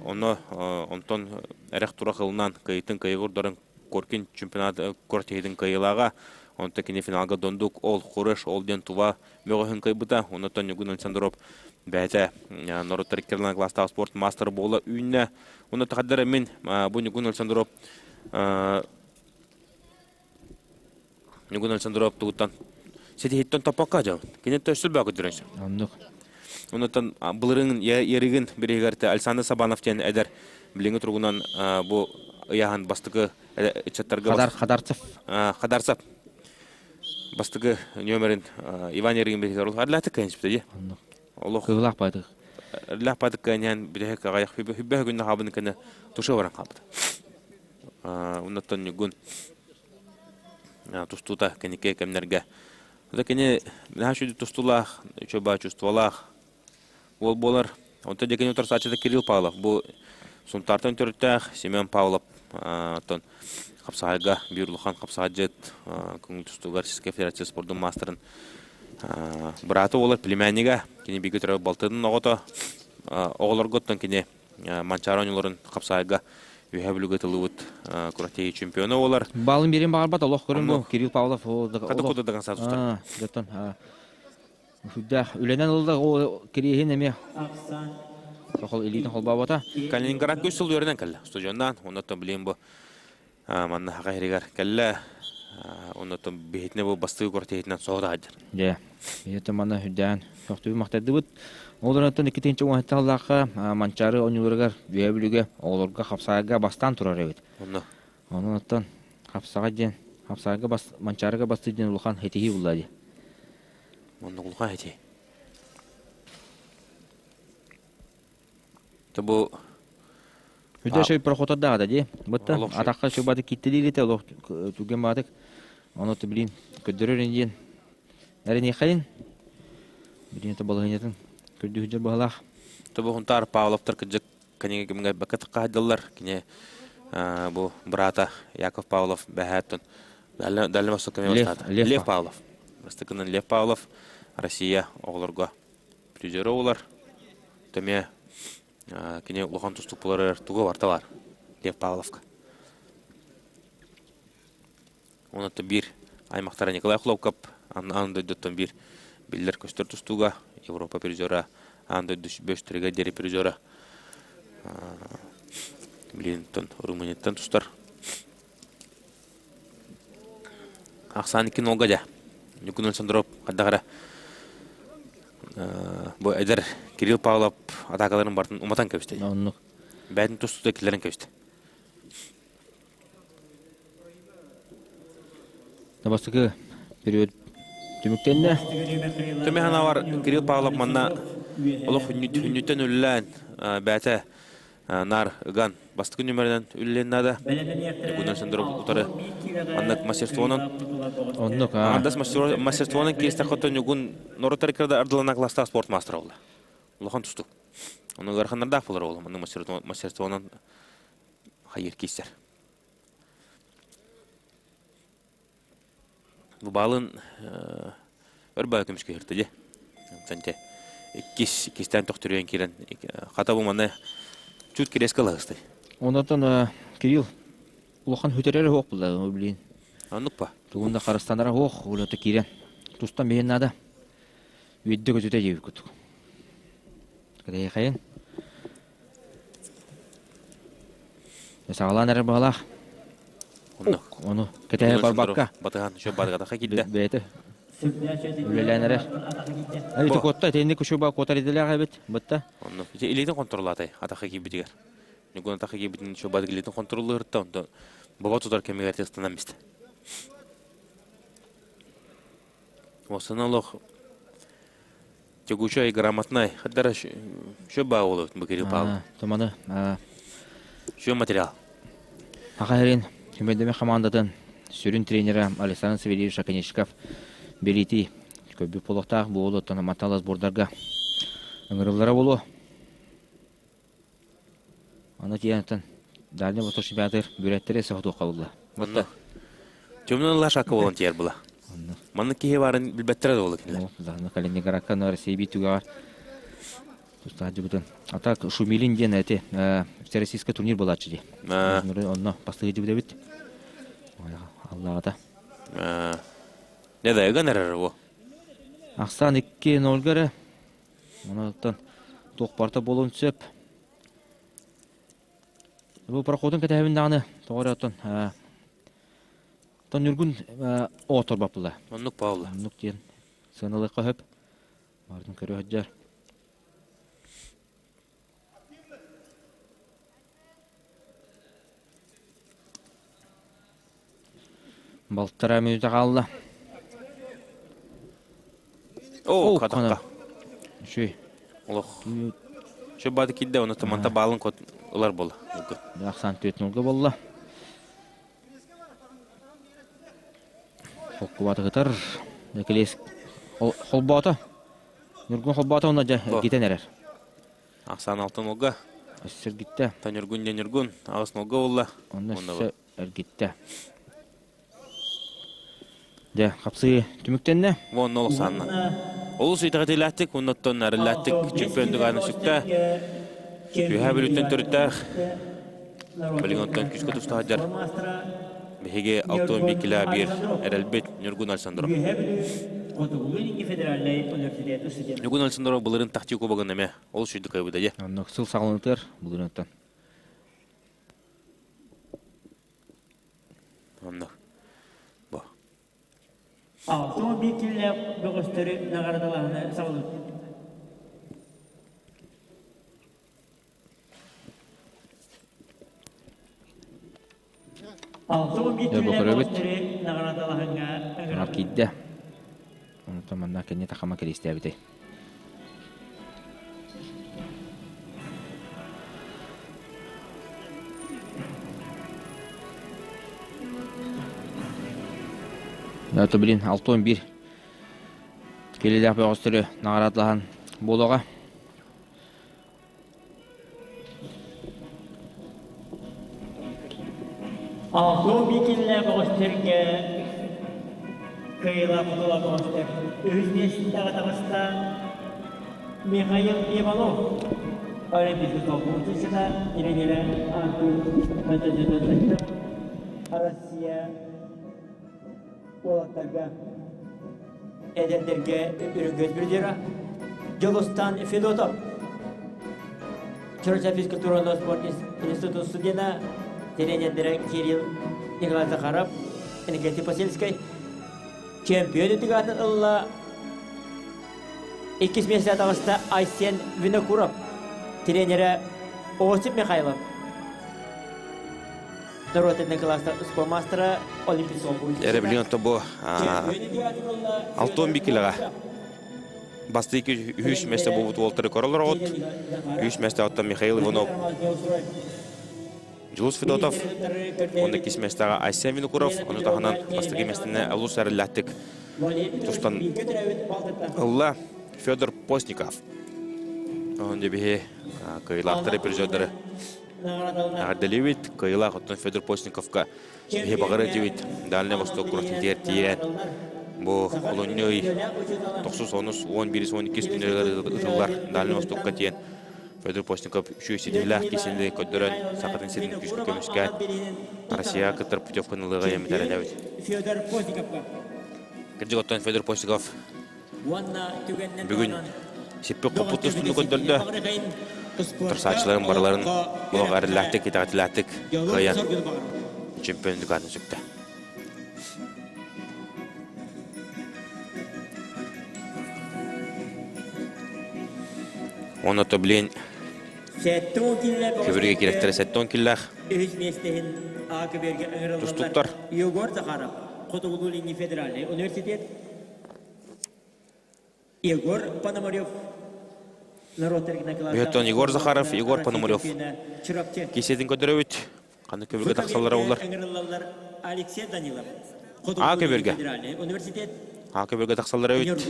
онно онтон эрэх турах ылынан кыйытын кыйыгырдарын Коркин чемпионат куорат кыайыылааҕа. Онтон кини финалга Дондук ол Хуреш ол диэн Тува мөҕөһүн кыайбыта. Онтон Ньугун Александров бэйэтэ норуоттар иккерлана класстаах спорт маастара буола үүннэ. Онно тахаддара мин бу Ньугун Александров Ньугун Александров тугуттан ситиһиттэн топпокка дьон. Кини төссүл баа көдөрөн. Оннук. Онтон былырыын еригин бириһигэрте Александр Сабанов диэн эдэр билиҥҥи туругунан бу ыйааһын бастакы ыччаттарга Хадар Хадарцев. Хадарцев бастакы нөмерин Иван Еригин бириһигэр улаатык кэнсипте дии. Оннук. Олох Кыылаах баатык. Лах баатык кэньэн бириһик аҕайах хүббэ күннэ хаабын кэнэ туша баран хаалбыт. Оннуттан Ньугун тустуута кэнники кэмнэргэ. Ота кини наһаа үчүгэй тустуулаах, үчүгэй баа чувстволаах уол буолар. Онтон дьэ кини утарсааччыта Кирилл Павлов. Бу Сунтаартан төрүттээх Семен Павлов оттон хапсаҕайга биир улахан хапсаҕайдьыт көҥүл тустууга Российскай Федерация спордун маастарын быраата буолар племяннига. Кини бииргэ төрөөбүт балтытын оҕото. Оҕолорго оттон кини Манчаары оонньууларын хапсаайга Үөһээ Бүлүүгэ тыллыбыт куратей чемпиона буолар. Балын берен баҕарбат олох көрүн бу Кирилл Павлов Хата куда до конца тустар. Жоттон сүрдээх үлэнэн ылла ол кириэһин эмиэ хол илиитин холбообото. Калининградка үс сыл үөрэнэн кэллэ. Студионнаан, оннуттан билим бу манна хака иһигэр кэллэ. Оннуттан биһитинэ бу бастыы куратейтинэн соһута сылдьар. Дьэ, биһиэхэ манна үрдээн сөхтүбүт махтайдыбыт. Ол эрэн 2017 сыллаахха Манчаары оонньууларыгар Үөһээ Бүлүүгэ оҕолорго хапсаҕайга бастаан турар эбит. Онно. Онон оттон хапсаҕай диэн хапсаҕайга бас Манчаарыга бастыыр диэн улахан ситиһии булла дии. Онно улахан ситиһии. Бу Үтө шөй проходордаах да дии. Бытта атахха шөй киттилиир ите олох түгэн баатык. Ону билин көрдөрөр диэн Эриниэхэйин билин балаһыанньатын көрдүүһүдэр баһылаах. Тобу Хунтаар Павловтар кыдьык книга кимҥэ бакка таххаһдыллар. Кини бу брата Яков Павлов бэһээттэн Дальнего Востока Лев Павлов. Бастакынан Лев Павлов Россия оҕолорго призеры олар. Төме кини улахан тустук булар тугу барта бар Лев Павловка. Онон биир аймахтара Николай Хлопков аан дойдуттан биир биллэр-көстөр тустууга Европа призера, аан дойду бөстөрүгэр диэри призера билигин Румынияттан тустар. Ахсаан икки нолга дьэ. Ньукун Александров хайдах эрэ бу эдэр Кирилл Павлов атаакаларын барытын уматан кэбистэ. Оннук. Бэйэтин тустуута киллэрэн кэбистэ. Бастакы период түмүктэннэ. Төмө санаабар Кирилл Павлов манна олох хүннүттэн үллээн бэйэтэ наар ыган бастакы нүмеринэн үллээн наада. Ньукунан Сендеров утары маннык мастерствонан Оннук аҥардас мастерствонан киэстэххэ Ньугун норуоттар иккарда ардылана класстаах спорт маастара буолла. Улахан тустук. Ону ыараханнардаах буолар ол маннык мастерствонан хайыр киирсэр. Бу баалын өр баа көмүскэ иһиртэ дьэ. Онтон иккис иккистээн төхтөрүйэн киирэн хата бу маны чуть кириэскэ ылаһыстай. Онотон Кирилл улахан хүтэрэр суох булла билин. Оннук па. Тугун да харыстанара суох, улата киирэн тустан биһин наада. Үддэ көтүтэ диэбит кутук. Кэтэйэхэйин. Саҕалаан эрэр баҕалаах. Онно. Ону кэтэһэ барбакка. Батыһан еще баргатаха киирдэ. Бэйэтэ үлэлээн эрэр. Ити куотта итинник учуба куотар идэлээх эбит. Бытта. Онно. Ити илиитин контроллаатай атаха киирбитигэр. Ньугун атаха киирбитин еще бадык илиитин контроллуырта онтон баба тутар кэмигэр тестанан бистэ. Осына олох Тягучай грамотнай. Хаддара шө баа болот бу Кирилл Павлов. Туманы. Шө материал. Саха сирин Түмэлдэмэ хамаандатын сүрүн тренерэ Александр Савельевич Оконешников билиити Көрбүт буолуохтаах бу уол оттон маталас бурдарга ыҥырыллара буолуо. Аны тиэнтэн Дальний Восток чемпионатыгар бүрэттэри соһутуохха булла. Онно Темный лашака болон тиэр була. Маннык киһи баарын билбэттэрэ да буолла кинилэр. Даҕаны Калининградка но Россия биир түгэҕэр тустааччыбытын. А так Шумилин диэн эти всероссийский турнир буолааччы дии. Онно бастыгы эбит. Аллаҕата. Не да ыган эрэр бу. Ахсаан 2-0 эрэ. Онон туох барыта буолуон сөп. Бу проходун кэтэһэбин даҕаны тоҕо эрэ оттон оттон Ньургун оҕоторбаппыла. Оннук Павла. Оннук диэн сыаналыахха сөп. Бардын көрө сылдьар. Балтараа мүнүүтэ хаалла. Оо, хатахха. Үчүгэй. Олох. Чө бааты киирдэ, оны манта баалын кот ылар буолла. Ахсан түөт нолга болла. Холкубаты кытар. Экилес холбоото. Ньургун холбоото онно дьэ эргитэн эрэр. Ахсан алтын олга. Өссө эргиттэ. Ньургун дьэ Ньургун аҕыс нолга болла. Онно өссө эргиттэ. Дьэ, хапсыы түмүктэннэ. Уонна олохсаанна. Олус итэҕэтиилээхтик, уоннаттан арыллаахтык чемпион дугааны сүктэ. Үһэ бүлүттэн төрүттээх. Билигин оттон күүскэ туста сылдьар. Биһиги 61 кило биир эрэлбит Ньургун Александров. Ньургун Александров былырын тахчы кубогын эмэ олус үрдүк кыайбыта дьэ. Оннук сыл саҕаланытыгар былырыынтан. Онно. Бу. 61 киллээх бөҕөстөрү наҕараадалааһыны саҕалыыр. 61 Дьэ, бу киллээх көрөбүт. бөҕөстөрү наҕараадалааһыҥҥа Анар ыҥырабыт. киирдэ. Онтон манна кэнни тахама кэлиистээбитэй. Это, блин, 6-11 келелээх бөҕөстөрү наҕараадалаһан буолуоҕа. 61 киллээх бөҕөстөргө кыайыылаах хотулаах бөҕөстөр үһүс миэстэҕэ таҕыста Михаил Иванов Олимпийский толкууччута тренерэ Артур Константинович Россия уолаттарга эдэрдэргэ үрүҥ призера Дьулустан Федотов Чурча физкультурного спорт институт студена тренердэрэ Кирилл Николай Захаров, Иннокентий Посельскай чемпион үтүгатын ылла. Иккис миэстэ таҕыста Айсен Винокуров, тренерэ Осип Михайлов. Норуот кылаастар спорт маастара Олимпийского Эрэ билигин то бу Алтон Бикилеҕэ бастакы үһүс миэстэ буолбут уолтары көрөлөр оҕот. Үһүс миэстэ оттон Михаил Иванов, Дьулус Федотов, уонна иккис миэстэҕэ Айсен Винокуров, ону таһынан бастакы миэстэни олус эрэллээхтик тустан ылла Федор Постников. Оһон дебиһи кыайыылаахтары призердары эҕэрдэлиибит. Кыайыылаах оттон Федор Постниковка биһи баҕар этибит. Дальний Восток курортун тиийэн бу олунньу ый тохсус онус 11 12 күннэригэр ытыллар Дальний Востокка тиийэн Федор Постников үчүгэй ситиһиилээх киһини көрдөрөн Сахатын сирин күүскэ көмүскээн Россияҕа кыттар путевканы ылыаҕа эмитэр этэбит. Федор Постниковка. Кырдьык оттон Федор Постников бүгүн сиппит хоппут тустууну көрдөрдө. Утарсааччыларын барыларын олох эрэллээхтик, итэҕэтилээхтик кыайан чемпион дукатын сүктэ. Уонна то блин көбүргэ кирэхтэрэ 70 киллээх тустуктар. Егор Захаров, Хотугулуу-Илиҥҥи федеральнай университет Егор Пономарев Бүһөттөн Егор Захаров, Егор Пономарев кисиэтин көрдөрөбүт. Ханна көбүргэ тахсаллара улар. Алексей Данилов. А көбүргэ. Университет. Ака бөргө тахсаллар эбит.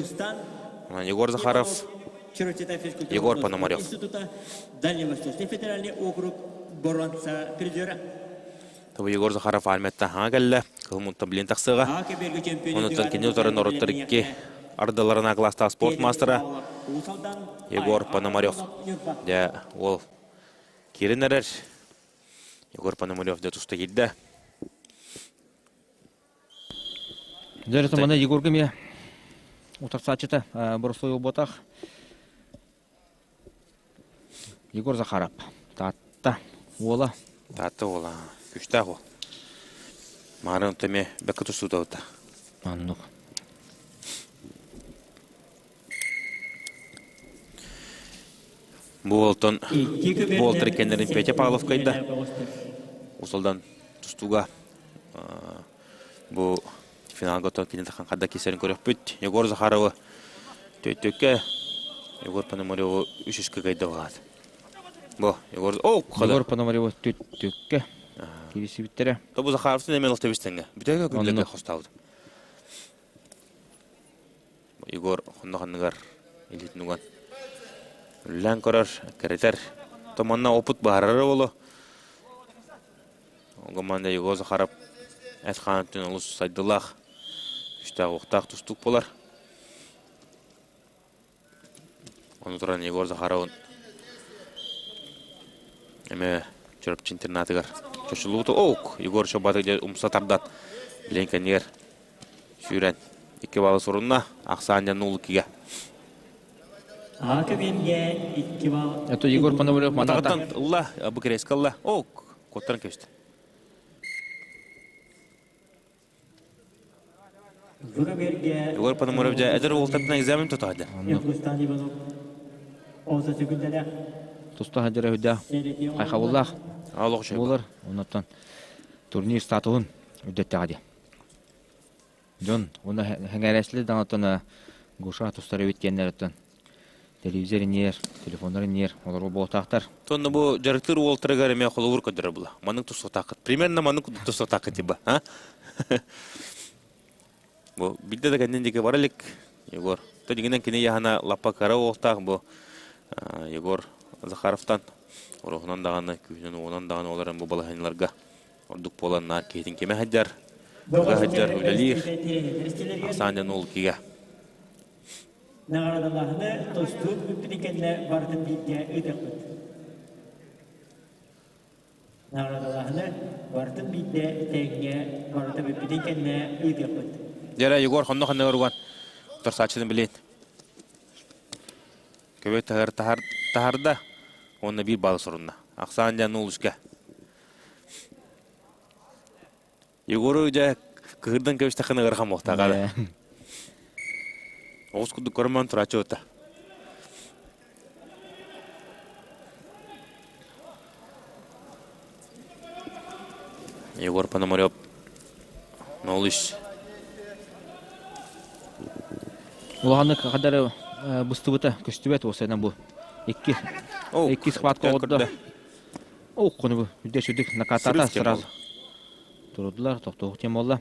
Егор Захаров, Егор Пономарев. Дальневосточный федеральный округ боронца призера. Тобу Егор Захаров армияттан хаҥа кэллэ. Кыһыл мунтан билин тахсыаҕа. Онуттан кини утары норуттар икки ардыларына класстаах спорт маастара Егор Пономарев. Дьэ, уол киирэн эрэр. Егор Пономарев дьэ туста киирдэ. Дьэ, маны Егорга эмиэ утарсааччыта боростуой буолбатах. Егор Захаров. Таатта уола. Таатта уола. Күштээх уол. Маарын эмиэ бэккэ тустуутабыта. Оннук. Бу уолтан буолтар кэннэрин Петя Павлов кыайда. Усалдан тустууга бу финалга оттон кини тахан хадда кисэрин көрөхпүт. Егор Захаровы төттөккө Егор Пономареву үс үскэ кыайда баҕаат. Бу Егор о Егор Пономареву төттөккө кирисибиттэрэ. Тобу Захаровтын эмел тэбистенге. Бүтөкө күнлерге хостаабыт. Егор хонно-ханныгар илиитин уган үллээн көрөр, кэритэр. То манна опыт баһарара боло. Команда Егор Захаров эт хаан өттүн олус сайдылаах, күштээх-уохтаах тустуук буолар. Ону туран Егор Захаровын эмэ Чурапчы интернатыгар чочулууту оук Егор Чобатык умса тардан билэн кэннигэр сүүрэн икки баллы сурунна ахсаан дьан нулукига Ака икки балл. Это Егор Пономарев Матаҕыттан ылла, бу кирэска ылла. Оук, куоттаран кэбистэ. Егор Пономарев дьэ эдэр уолтартан экзамен тутаады. Туста хадьара хүдэ хайхабыллаах буолар. Оннуттан турнир статуһун үрдэттэҕэ дии. Дьон уонна хэҥээрээччилэр даҕаны Гоша тустар эбит диэннэриттэн телевизор иниэр, телефоннар иниэр олору буолтаахтар. Тонна бу дьарыктыыр уолтарыгар эмиэ холобур көрдөрөр була. Маннык тустуохтааххыт. Примерно маннык тустуохтааххыт типа. А? Бу билде да кэннин диэки бара илик Егор. То дигинен кини яһана лаппа кыра уолтаах бу Егор Захаровтан уруһунан даҕаны, күүһүнэн уонан даҕаны олорон бу балаһынньаларга ордук буолан наар киһитин кимэ сылдьар, ыга сылдьар, үлэлиир. Ахсаан дьон ол кигэ. Наҕараадалааһыны тостуут бүппүтүн кэннэ барытын бииргэ ыытыахпыт. Наҕараадалааһыны барытын биирдэ тэҥҥэ барыта бүппүтүн кэннэ ыытыахпыт. Дьэрэ Егор хонно ханныгар уган торсааччытын билин. Көбө таһар таһар таһарда уонна биир балл сурунна. Ахсаан дьан нулушка. Егору дьэ кыһырдан кэбистэххинэ ыарахан буолтаҕа. Оҕус курдук көрөн турааччы ута. Егор Пономарев 0-3. Улаханнык хадары быстыбыта көстүбэт уосайынан бу икки икки схватка оҕордо. О, кону бу үдэ сүрдүк накатата сразу. Турдулар, тохтоох тем болла.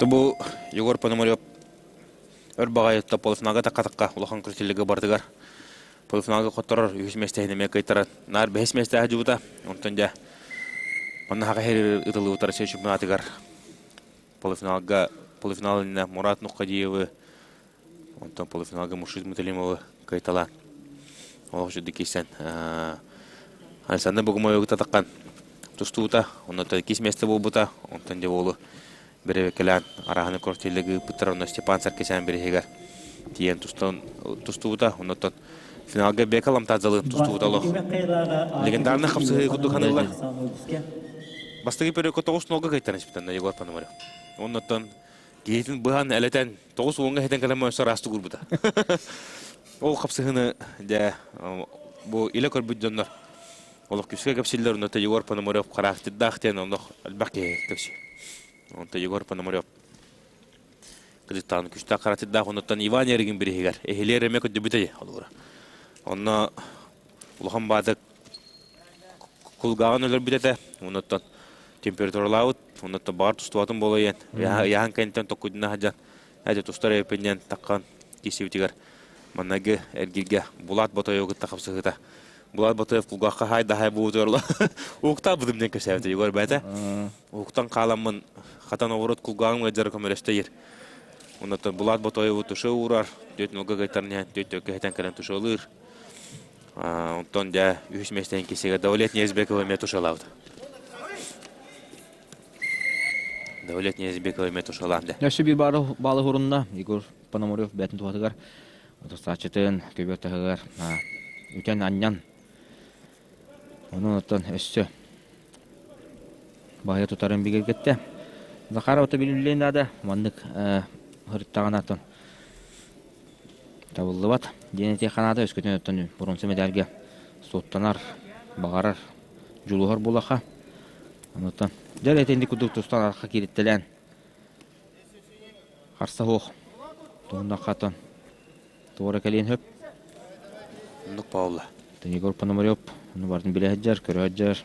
Бу Егор Пономарев өр баҕайытта полуфиналга такка-такка улахан күртиллигэ бардыгар. Полуфиналга хотторор үһүс миэстэһин эмиэ кыйтаран наар бэһис миэстэһэ дьубута. Онтон дьэ манна хаха ытыллыбыттар Россия чемпионатыгар полуфиналга полуфинал иннинэ Мурат Нухкадиевы онтон полуфиналга Муршид Муталимовы кыайталаан олох үчүгдүк киирсэн Александр Богомоевы татаккан тустубута онно иккис миэстэ буолбута онтон дьэ уолу бэрэбэккэлээн арааһыны квартираларга ыыппыттар онно Степан Саркисян бириһигэр тиийэн тустан тустубута оннуттан финалга Бека Ламтадзалыын тустубута олох легендарный хапсыһыы курдук ханыыллар бастакы периодка тоҕус нолга кыайтаран испитэн Егор Пономарев оннуттан киһитин быһан элэтэн тоҕус уонга хитэн кэлэн өссө ыраастык уурбута ол хапсыһыны дьэ бу илэ көрбүт дьоннор. Олох күскэ кэпсиллэр, онно Егор Пономарев характердаах диэн олох элбэх киһи кэпсиир. Онто Егор Пономарев кырдьыктаан күстээх характердаах, оннуттан Иван Ярыгин бириһигэр эһилиэр эмэ көрдөбүтэ олура. Онно улахан баадык кулгааҕын өлөрбүт этэ, оннуттан температуралаабыт, оннуттан баҕар тустубатын буола иэн, ыйаһан кэнниттэн токкуйдуна сылдьан, эдэ тустар эппиннэн таххан киирсибитигэр маннагы эргиргэ Булат Ботоеву кытта хапсыһыыта. Булат Ботоев кулгаахха хаай да хаай буутуорла уктаабытым диэн кэпсээбитэ Егор бэйэтэ. Уктан хааламмын хатан оҕурут кулгааҕым ыалдьара көмөлөстө Оннуттан Булат Ботоеву туше уурар, түөрт нолга кыайтаран иһэн, түөрт төлкө хэтэн кэлэн тушелыыр. Онтон дьэ үһүс миэстэни кисигэ Давлет Ниязбекова эмиэ тушелаабыт. Давлет Ниязбекова эмиэ тушелаан дэ. Өссө биир баалы хурунна Егор Пономарев бэйэтин туһатыгар тустааччытын көбүөр таһыгар үтэн анньан онон оттон өссө баһыйа тутарын бигэргэттэ. Захаров билиллиэн наада маннык ырыттаҕына оттон табыллыбат диэн этиэххэ наада өскөтүн оттон боруонса мэдээлгэ суоттанар баҕарар дьулуһар буолаха онуттан дьэ итинник курдук тустан арха киириттэлээн Харса суох. Туһуннахха туора кэлиэн сөп. Оннук буолла. Егор Пономарев ону барытын билэ сылдьар, көрө сылдьар.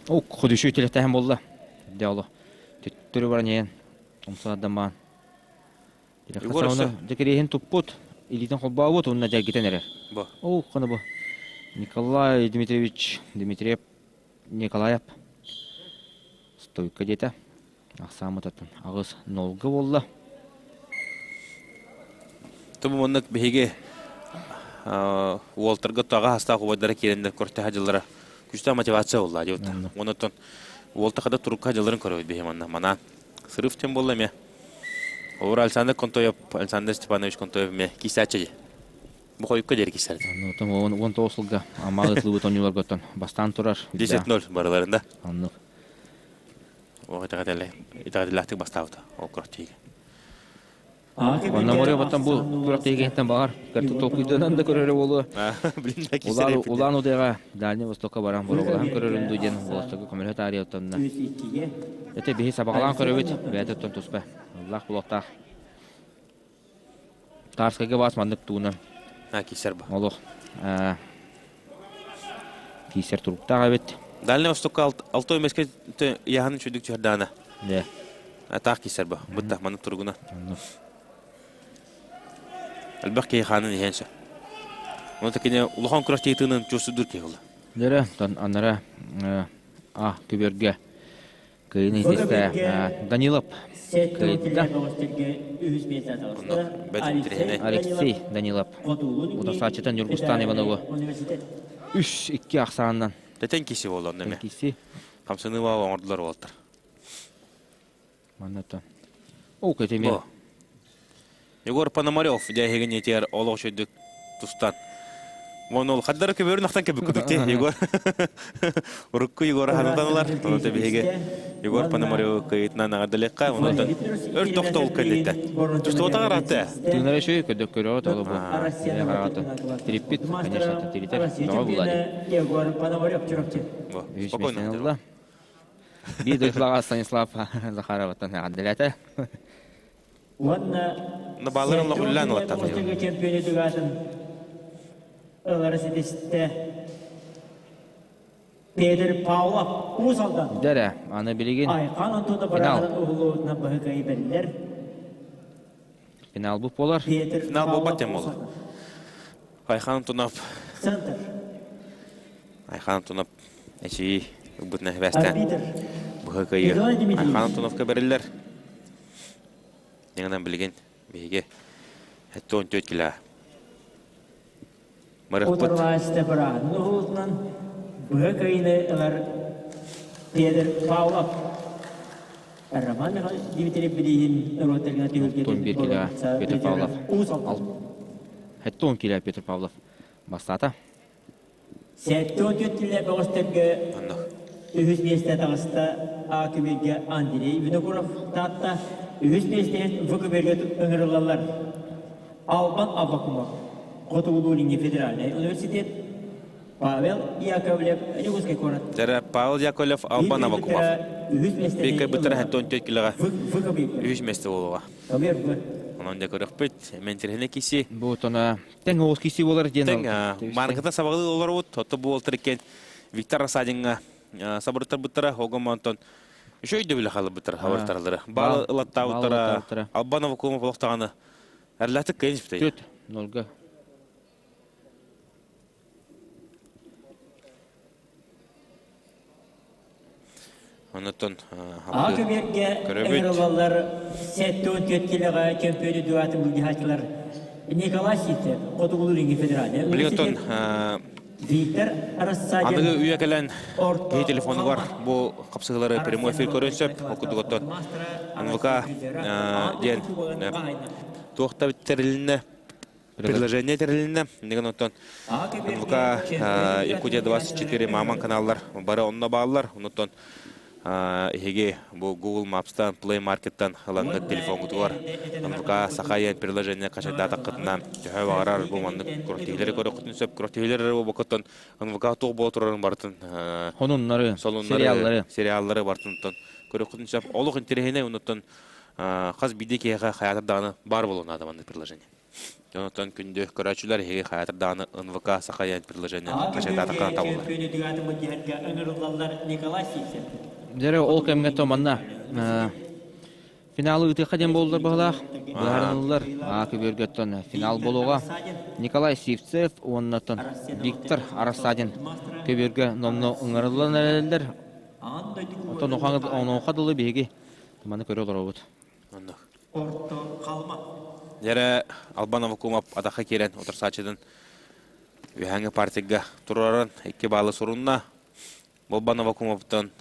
О, ходушу телехтээһин буолла. Дэ оло. Төттөрү баран иһэн умсаардамаан. Егор өссө Дьэкириэһин туппут, илиитин холбообут уонна дьэргитэн эрэр. Бу. О, хана бу. Николай Дмитриевич Дмитриев Николаев стойка диэтэ. Ахсааммыт атын аҕыс нолга буолла. Тубу маннык биһиги уолтарга таҕа хастаах убайдара киирэннэр көртөһө дьыллара күстээх мотивация буолла диэбит. Онон уолта хада турукка дьылларын көрөбүт биһи манна манаа. Сырыв тем буолла эмиэ. Олор Александр Контоев, Александр Степанович Контоев эмиэ киисээччи дии. Бу хойукка диэри киирсэр. Онтон 19 сылга Амма ытылыбыт оонньууларгыттан бастаан турар. 10-0 барыларында. Оннук. Ол итэҕэтиллээхтик бастаабыта ол күрэхтэһиигэ. Онно Морёваттан бу күрэхтэһиигэттэн баҕар кэртик толкуйданан да көрөрө буолуо. Улаан Удэҕэ Дальний Востокка баран боруобалаһан көрөрүм дуу диэн уолаттарга көмөлөһө таарыйа оттонно. Ити биһи сабаҕалаан көрөбүт, бэйэтэ оттон туспа. Ыллаах булуохтаах. Тарскайга баас маннык тууна. А, киисэр ба. Олох. Киисэр туруктаах эбит. Дальний Востокка алтой меске яһан үчүдүк түһэрдаана. Да. Атаах киисэр ба. Бытта маннык туругуна. Элбэх киһи хаанын иһэн сөп. Оны такине улахан күрэхтэһиитинэн чуостудур киһи буолла. Дөрө, анара а күбөргө Кыайыны итистэ Данилов кыайда. Алексей Данилов утарсааччытан Ньургустан Иванову 3-2 ахсаанынан. Тэтен киси буолла онно эме. Киси. Хамсаныыба оҥордулар уолаттар. Манната. О, кэтеме. Егор Пономарев дьэһигин этиэр олох үчүгдүк тустан. Уон ол хаддара көбөрүн ахтан кэбиккутук ти Егор. Урукку Егор ханатан ылар. Онон биһиги Егор Пономарев кыйытынан аҕардалыахха. Онон өр тохтол кэнниттэн. Тустуотаҕар аратты. Тыынара үчүгэй көдөк көрөҕө толу бу. Тириппит, конечно, тиритер. Тоҕо булла Егор Пономарев чурапчы. Спокойно. Биир дойдулаҕа Станислав Захароваттан эҕэрдэлээтэ. Уонна Но балларын лоҕуллаан ылаттаата. чемпионатыгатын ылары ситистэ. Петр Павлов Уус Алдан. Дэрэ, аны билигин Айхан Антона финал. Бараханын уһулуутунан баһыкайы бэриллэр. Финал бу болар. Петр Финал буолбат Павлов тем Уус болар. Алдан. Айхан Антонов. Центр. Айхан Антонов эчии ылбытына хэбэстээн. Арбитр. Быһыкайы Николай Дмитриевич. Айхан Антоновка бэриллэр. Дьиҥинэн билигин биһиги 74 кило Мырыхпыт. Утарылааччы быраатын уһулутунан быһа кыайыыны ылар Петр Павлов. Роман Дмитриев билиһин норуоттарга Антон түһүлгэтин 1 кило Петр Павлов. Уус Алдан. 70 кило Петр Павлов бастаата. 74 кило бөҕөстөргө үһүс миэстэ таҕыста А көбүөргэ Андрей Винокуров Таатта, үһүс миэстэһин В көбүөргэ ыҥырыллаллар. Албан Аввакумов, Хотугулуу-Илиҥҥи федеральнай университет. Павел Яковлев, Ньукуускай куорат. Дьэрэ Павел Яковлев Албан Авакумов. Үһүс Бикэ бытара 74 килоҕа миэстэни үһүс миэстэ буолуоҕа. Онон дьэ көрөхпүт. Мэнтирһинэ киси. Бу тона тэҥ оҕус киси буолар диэн. Тэҥ марката сабаҕалыы олоробут. Отто бу буолтар иккен Виктор Рассадиҥҥа сабырыттарбыттара. Огом онтон үчүгэй өйдөбүлү хаалбыттар хабыртаралары. Баал ылаттаабыттара. Албан Авакумов олохтоҕаны Эрлатык кыайын испитэй. Түт, нолга. Оннуттан Аҕа көбүөргэ ыҥырыллаллар 74 килоҕа чөмпүйүөнү дуатын былдьаһааччылар Николай Сивцев, Хотугулуу-Илиҥҥи федеральнай Билигин Виктор Рассадин аныгы үйэ кэлэн киһи телефонугар бу хапсыһыылары прямой эфир көрүөн сөп. Ол курдук оттон НВК диэн туох да тэрилиннэ предложение тэрилиннэ. Иннигин оттон НВК Якутия 24 Маман каналлар бары онно бааллар. Онуттан эһиги бу Google Maps-тан, Play Market-тан ылаҥҥыт телефоҥҥутугар НВК Саха приложение хачайдаатаххытына төһө баҕарар бу маннык күрэхтэһиилэри көрүөххүтүн сөп. Күрэхтэһиилэр эрэ буолбаккыттан НВК туох буола турарын барытын Хонуннары, солуннары, сериаллары. сериаллары барытын көрүөххүтүн сөп. Олох интэриэһинэй онуттан хас биирдии киһиэхэ хайаатар даҕаны баар буолуон наада маннык приложение. Онтон күндү көрөөччүлэр эһиги хайаатар даҕаны НВК Саха приложение хачайдаатахха табыллар. Дьэрэ ол кэмҥэ то манна финалы ыытыахха диэн буоллар быһалаах. Быһаарыныллар. Аа көбүөргөттөн финал буолуоҕа. Николай Сивцев уоннаттан Виктор Арасадин көбүөргө номно ыҥырыллан эрэллэр. Оттон онуоха дылы биһиги маны көрө олоробут. Оннук. Дьэрэ Албан Авакумов атахха киирэн утарсааччытын үһээҥҥи партияга туруоран икки баалы сурунна. Болбан Авакумовтан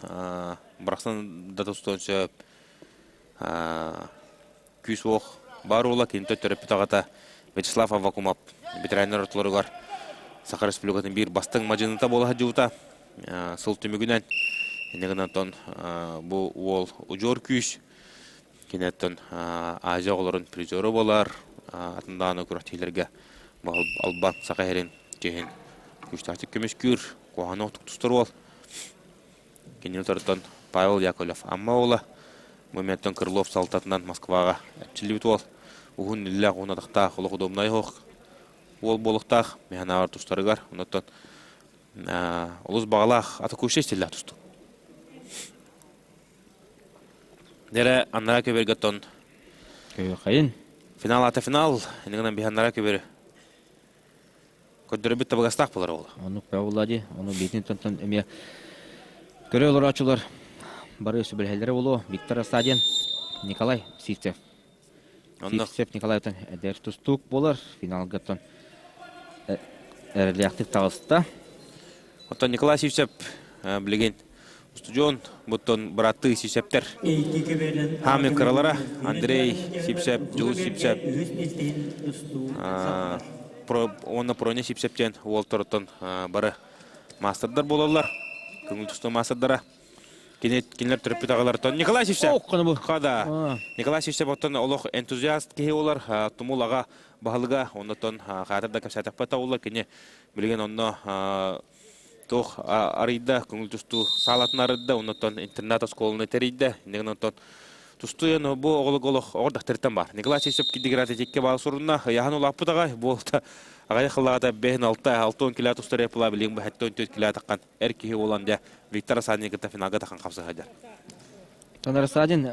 бырахсан да тустуон сөп күүс уох баар уола кинитэ төрөппүт аҕата Вячеслав Аввакумов ветераннар ортолоругар Саха Республикатын биир бастыҥ мадьыныта буола сылдьыбыта. Сыл түмүгүнэн иннигин онтон бу уол удьуор күүс киниттэн Азия оҕолорун призера буолар атын даҕаны күрэхтэһиилэргэ албан Саха сирин чиһин күүстээхтик көмүскүүр куһаҕаны охтук тустар уол Кини утарыттан Павел Яковлев Амма уола моментан Крылов салтатынан Москваҕа эрчиллибит уол. Уһун иллээх, уһун атахтаах, олох удобнай оһох уол буолуохтаах. Механавар тустарыгар. Онтон олус баҕалаах атакующай стиллээх тустуу. Дэрэ аннара көбөргө тон Көйөхайын. Финал ата финал. Инигынан биһаннара көбөрү Көрдөрөбүт табыгастаах буолар ол. Оннук буолла дии. Ону биитин тонтон эмиэ көрө олороочулар бары сүбэлэһэллэрэ буолуо. Виктор Рассадин, Николай Сивцев. Сивцев Николайтан эдэр тустуук буолар. Финалгаттан эрэлээхтик таҕыста. Оттон Николай Сивцев билигин устудьуон буттун быраттыы Сивцевтэр хаамыы кыралара Андрей Сивцев, Дьулус Сивцев уонна Проня Сивцев диэн уолтороттон бары маастардар буолаллар. Көҥүл тустуу маастардара. Кинилэр төрөппүт аҕаларыттан Николай Сивцев. Хада. Николай Сивцев оттон олох энтузиаст киһи болар. Тумул аҕа баһылыга, оннотон хаатыр да кэпсээтэхпэ табыллар. Кини билигин онно туох арыйда, көҥүл тустуу саалатын арыйда, оннуттан интернат оскуоланы тэрийдэ. Иннигин онтон тустуу бу оҕолук олох оҕор дахтарыттан бар. Николай Сивцев кидигираты тикке баал сурунна, ыйахан улааппыт аҕай, буолта аҕай хыллаҕата бэһин алта, 6 кило тустар эпла билигин бу 74 кило таххан эр киһи буолан дьэ Виктор Асадин кытта финалга тахан хапсыһа Танар Асадин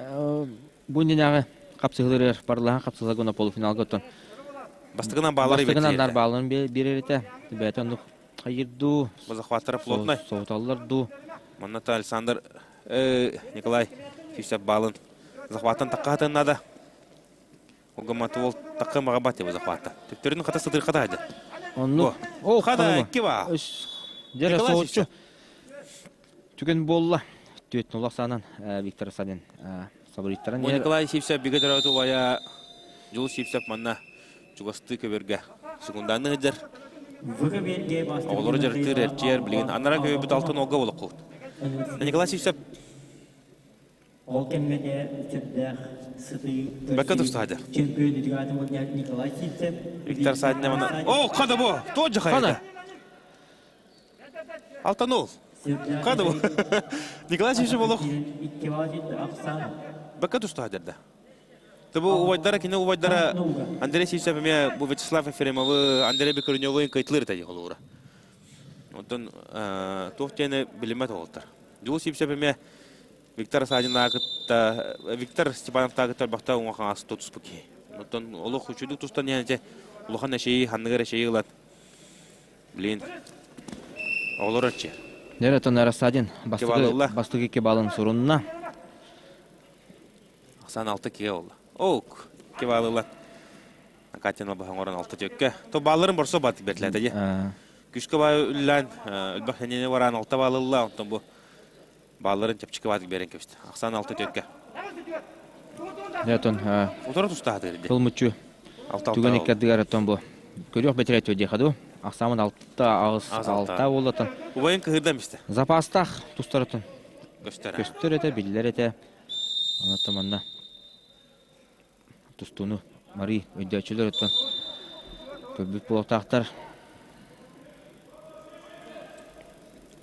бу иннинээҕи хапсыһыларыгар барлаһан хапсыһыларга уонна полуфиналга оттон Бастакынан баалары Бастакынан нар бааларын биэрэритэ. Бэйэтэ оннук хайыр дуу, захваттара плотный. Соһуталлар дуу. Манна Александр Николай Фисев баалын захваттан такка надо. Огаматы ол такка мага бат захватта. Төптөрүн хата сытыр хата хадя. Онну. О, хада икки ба. Дьэрэ соһуччу. Түгэн буолла. Түөт нулах саанан Виктор Садин сабырыйтаран. Николай Сивцев бигэ төрөөтү убайа Дьулус Сивцев манна чугастыы көбөргө секундааны сылдьар. Оҕолору дьарыктыыр эрчийэр билигин анара көбөбүт алтын олга болоххут. Николай Сивцев Ол кэмҥэ сүрдээх сытыы Бэккэ тустаадыр. Чемпион Николай Сивцев. Виктор Садин О, хада бу! Тоже хайда. Алтан ол. Кады бу. Николай Сивцев олох бакка тустаха дерде. Бу убайдара кини убайдара Андрей Сивцев эмиэ бу Вячеслав Ефремовы, Андрей Бекруневы кыйтылыр этэ холуура. Онтон туох диэни билиммэт оҕолтор. Дьулус Сивцев эмиэ Виктор Садинаа кытта Виктор Степановтаа кытта элбэхтэ уҥа хаҥас тутуспут киһи. Оттон олох үчүгдүк тустан иһэн ити улахан эчэйии ханныгар эчэйии ылан блин оҕолор эрчийэр. Нера Рассадин бастакы бастакы икки балын сурунна. Ахсан алты киһи олла. Оук, икки баалы ылан. Катя баһан оҥорон алта төккө. То баалларын борсо бат бэртлээтэ дии. Күскэ баай үллээн, элбэх сэниэни бараан алта баалы ылла, онтон бу Баалларын чэпчэки баатык биэрэн кэбистэ. Ахсаан алта түөккэ. Дьэ, оттон Утары тустаатыыр ди. Тыл муччу түгэн иккардыгар оттон бу көрүөх бэтэрээ диэхэ дуу. Ахсаамын алта аҕыс алта буоллатан. Убайын кыһырдан истэ. Запастаах тустарытын. Көстөр. Көстөр этэ, биллэр этэ. Онон манна тустууну Мари өйдөөччүлэр оттон көрбүт буолуохтаахтар.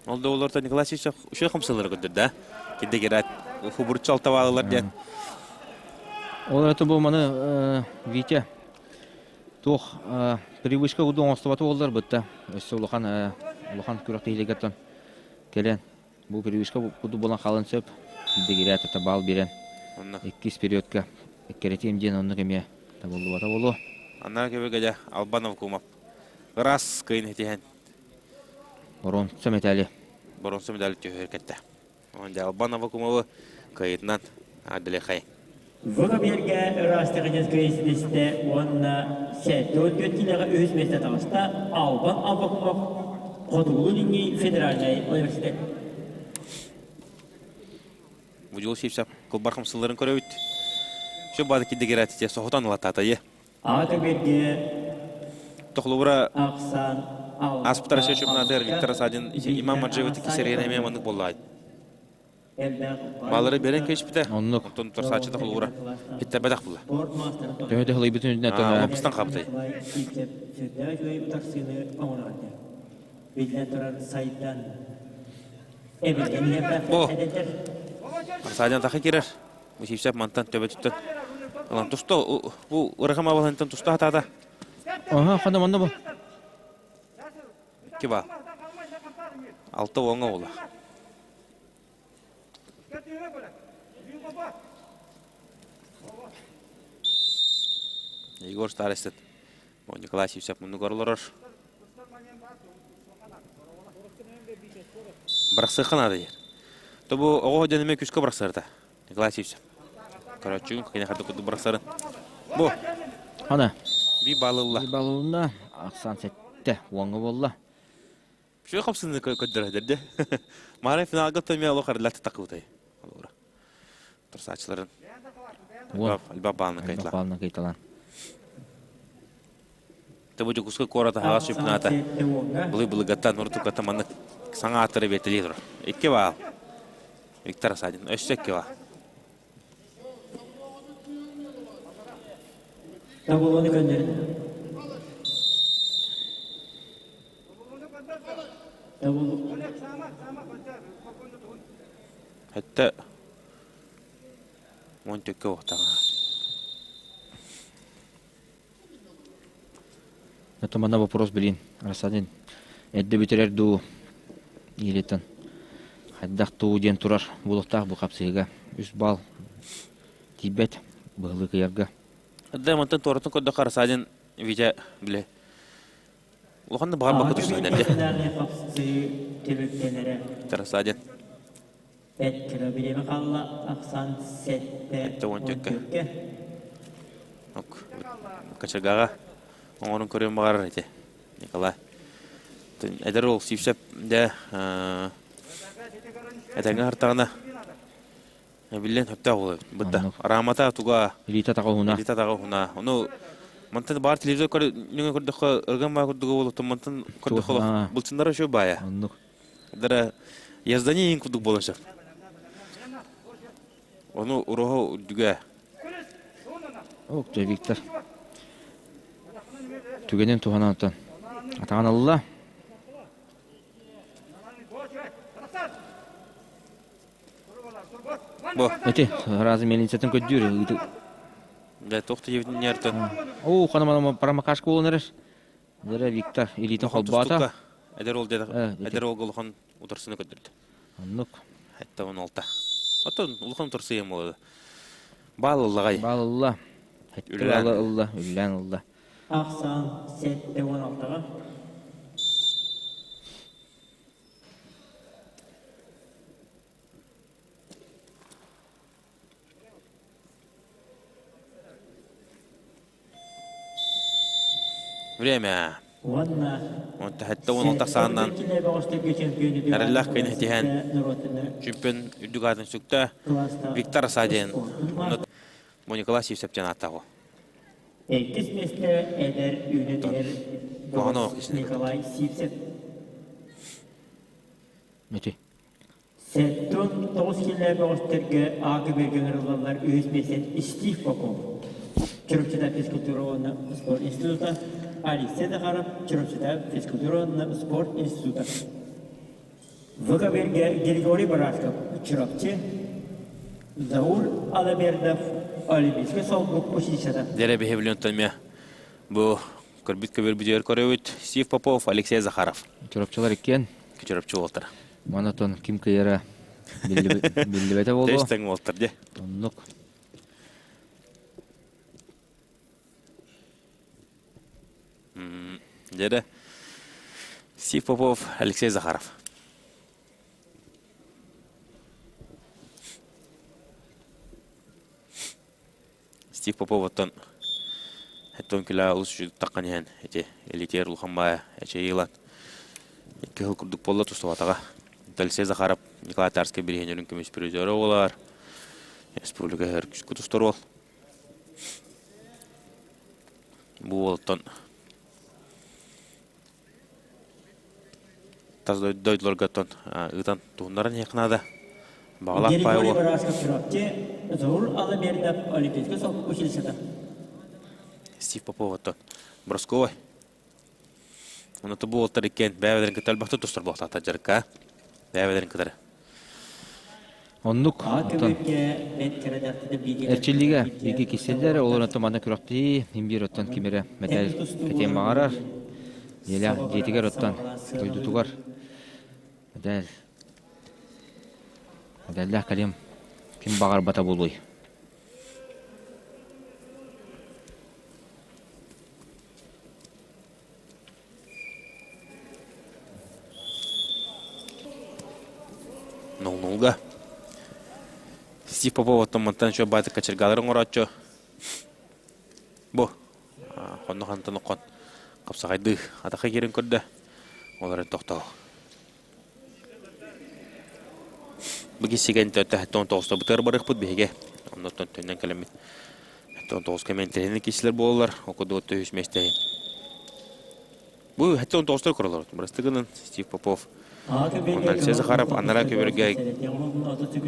Ол да олорто Николай Сивцев үчүгэй хамсалары көрдөрдө. Киддегират хубурчу алтабаалылар диэн. Ол это бу маны Витя туох привычка курдук оҥостубата буоллар бытта өссө улахан улахан күрэхтэһиилэргэ кэлэн Бу привычка курдук буолан хаалан сөп. Дегирят это баал биэрэн иккис периодка эккирэтиэм диэн оннук эмиэ табыллыбата буолуо. Аннаа кэбигэ дьэ Албанов Кумов ыраас кыйын этиһэн Боронса медали. Боронса медали түһэр кэтте. Он дьэ Албанова Кумовы кыйытынан Аделихай. Вова биэргэ ыраас техническэй ситистэ уонна 74 киилэҕэ үһүс миэстэ таҕыста Албан Аввакумов Хотугулуу-Илиҥҥи федеральнай университет. Будьул Сивцев кылбар хамсыларын көрөбүт. Все бады киддегерәтите соһутан ылатаатайы. Аҕа биэргэ Тохлубура ахсан аспытар чемпионатыгар Виктор Асадин Имам Маджиева тикки эмиэ маннык буоллаҕай. Баалары биэрэн кэбиспитэ. Оннук. Онтон торсааччыта холуура иттэрбэтэх була. Төһө тыһылыйбытын үрдүнэн Аа, олоппустан хаабытай. Бу Арсадьан тахы кирер. Бу сипсеп мантан төбөтүттэн ылан туста бу ырахам абалантан туста хатаата. Аха, хана манна бу. Киба. Алта уоҥа була. Егор Старостин. Николай Сивцев муннугар олорор. Бырахсыахха наада диир. То бу оҕо дьон эмиэ күүскэ бырахсарда. Николай Сивцев. Короче, кини хардык курдук бырахсарын. Бу. Ана. Би балылла. Би балылла. Ахсан сетте. Уоҥҥа буолла. Үчүгэй хапсыны көрдөрөдөр де. Маарай финалга томия олох арыллат такыбытай. Олора. Турсаачыларын. Альба баалны кайтла. Баалны кайталан. Табы Дьокуускай куорат аһаҕас чемпионата былы-былыгаттан урутуккаттан маннык саҥа ааттары биэртэлии турар. Икки баал. Виктор Асадин. Өссө икки баал. Табылыны көннөрүн. Хэтте уон төккө уохтаҕа. Это манна вопрос билин. Рассадин эрдэ бүтэрэр дуу илитин хайдах туу диэн турар буолуохтаах бу хапсыһыга үс балл тиийбэт быһылыы кыйарга. Эрдэ мантан туоратын көрдөххө Рассадин Витя били Улахан да баҕарбакка тустан эрдэ. Рассадин. Эт хаалла ахсан сетте 74 Ок. Качагаҕа оҥорон көрүөн баҕарар ити Николай. Эдэр уол Сивцев дэ этэҥҥэ хартаҕына биллэн сөптөөх буолар. Бытта Рамата туга Илиитэ атаҕа уһуна. Илиитэ атаҕа уһуна. Ону мантан баар телевизор көрө көрдөххө ырган баа курдуга буолуттан мантан көрдөххө былчыннара үчүгэй баайа. Оннук. Дара яздание курдук буолан сөп. Ону уруһу үрдүгэ. Ок, дьэ Виктор. Түгэнин туһанан оттон атаҕын алла. Бу. Эти разы мельницатын көддүүр. Да тохты жебитин Оо, ханамана промокашка болон эрэр. Дere Виктор илиитин холбоото. Эдэр ол эдэр ол улахан утарсыны көддүрдү. Оннук. Хэтте 16. Оттон улахан утарсыйым болду. Баал ыллагай. Баал ылла. Хэтте баалы ылла, үллээн ылла. Ахсан 7-16-га. Время. Уонна Онта хэтте 16 сааннан эрэллээх кыйын хэтиһэн чемпион үрдүк аатын сүктэ Виктор Асадин. Бу Николай Сивцев диэн ааттаах. Иккис миэстэ эдэр үүнэн иһэр Николай Сивцев. Ити. 79 киилэ бөҕөстөргө А көбүөргэ ыҥырыллаллар үһүс миэстэни Стив Попов, Чурапчыта физкультура уонна спорт института, Алексей Захаров, Чурапчыта физкультура уонна спорт института. В көбүөргэ Григорий Барашков, Чурапчы, Заур Алабердов, Олимпийскай солбук училищета. Дэрэ биһи билэн бу көрбүт көбүөр көрөбүт Стив Попов, Алексей Захаров. Чурапчылар иккиэн. Чурапчы уолтара. Манатон ким кыйара биллибэтэ болу. Тэстең уолтар де. Оннук. Дere Стив Попов, Алексей Захаров. Стив Попов оттон Хеттон күлә улус таққан иһэн эти элитер улахан баая эчейилан икки хыл курдук болла тустубатаға. Алексей Захаров Николай Тарский бириһенерин көмүс призеры болар. Республика хэр күскү тустар ол. Бу оттон тас дойдуларгаттан ыытан туһуннарын якынада. Бағалақ Григорий пай Барашков Чурапчы, Заур Алабердов Олимпийскай солбук училищета. Стив Попов оттон Бросковой. Оны бу олтар иккен бәбелерин кытар бахты тустар бохтата жарка. Бәбелерин кытар. Оннук. А Оттон көбүөргэ бэт кэрэдэхтэ биги Эрчиллиге биги киселлер, олар оттон мана күрөктии, имбир оттон кимере метал кетен бағарар. Еле жетигер оттон дойдутугар. Медал. Медаллах калем ким бағар бата болуй. Нол-нолга. Стив Попов оттон мантан шо баты качыргаларын оратчо. Бу. Хонно хантан окон. Капсагайды. Атака керин көрдө. Оларын токтоо. Буги сиген төттө хаттон тоғыста бутар барықпыт биһиге. Оннотон төннен кэлэммит. Хаттон тоғыз кементерини кисилер болалар. Окуду төһүс местейин. Бу хаттон тоғыстар көрөлөр. Бырастыгынын Стив Попов. Алексей Захаров, Анара көбүөргэ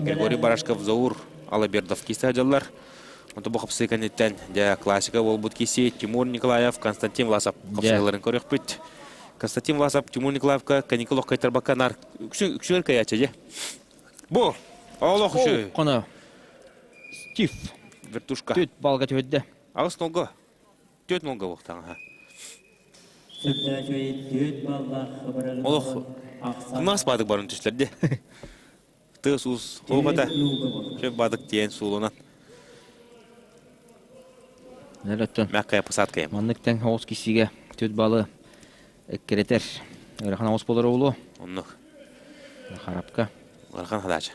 Григорий Барашков, Заур Алабердов кисе жаллар. Онто бу хапсы кенеттен жа классика болбут киси Тимур Николаев, Константин Власов хапсыларын көрөкпүт. Константин Власов, Тимур Николаевка каникул кайтарбакка нар үксүгөр каячы же. Бу Олох үчү Қона Стив вертушка. төт балга төдді. Агыс нолго. Төт нолго боктаң. Олох Нас бадык барын түшлерде. Ты сус хобата. Шөп бадык тиен суулунан. Нәлөттөн. Мәккә посадка ем. Маннык тәң хауыз кисиге төт балы эккеретер. Ырахан ауыз болар олу. Оннук. Харапка. Архан хадача.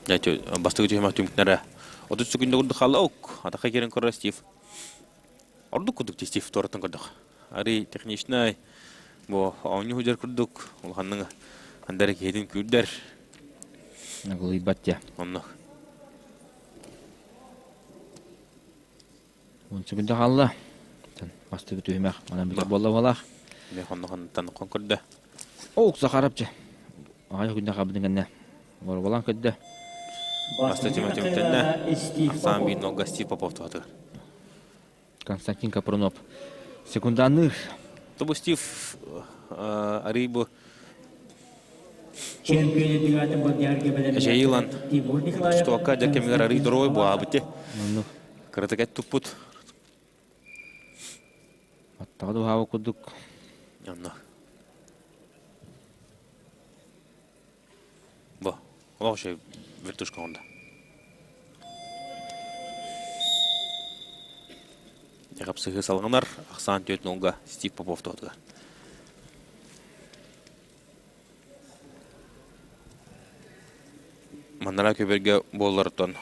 Бастығы түймәк түмікнәрі. 30 секунда күрді қалы аук. Атақа керін көрі Стив. Ордук күрдік те Стив торытын көрдік. Ари техничный. Бу оңны хүжер күрдік. Улханның андары кейдін күрдер. Нагылый баття. Оннық. 10 секунда қалды. Бастығы түймәк. Манан бітер болла балақ. Мен хонны хонны таныққан көрді. Оук Захарапчы. Ағай күнде қабыдың кәнне. Борбалан көддө. Баста Тимофеевтэннэ Ахсаан биир нолга Стив Попов туһатыгар. Константин Капрунов секунданныыр. Тобу Стив арый бу Эжеилан Штуакка дьэ кэмигэр арый дорой буаабыты. Кыратык эт туппут. Аттаҕа дуһаабы курдук. Онно. Бу, олох үчүгэй вертушка оҥордо. Хапсыһыы салҕанар, ахсаан түөрт нолга Стив Попов туһатыгар. Маннара көбөргө буоллартан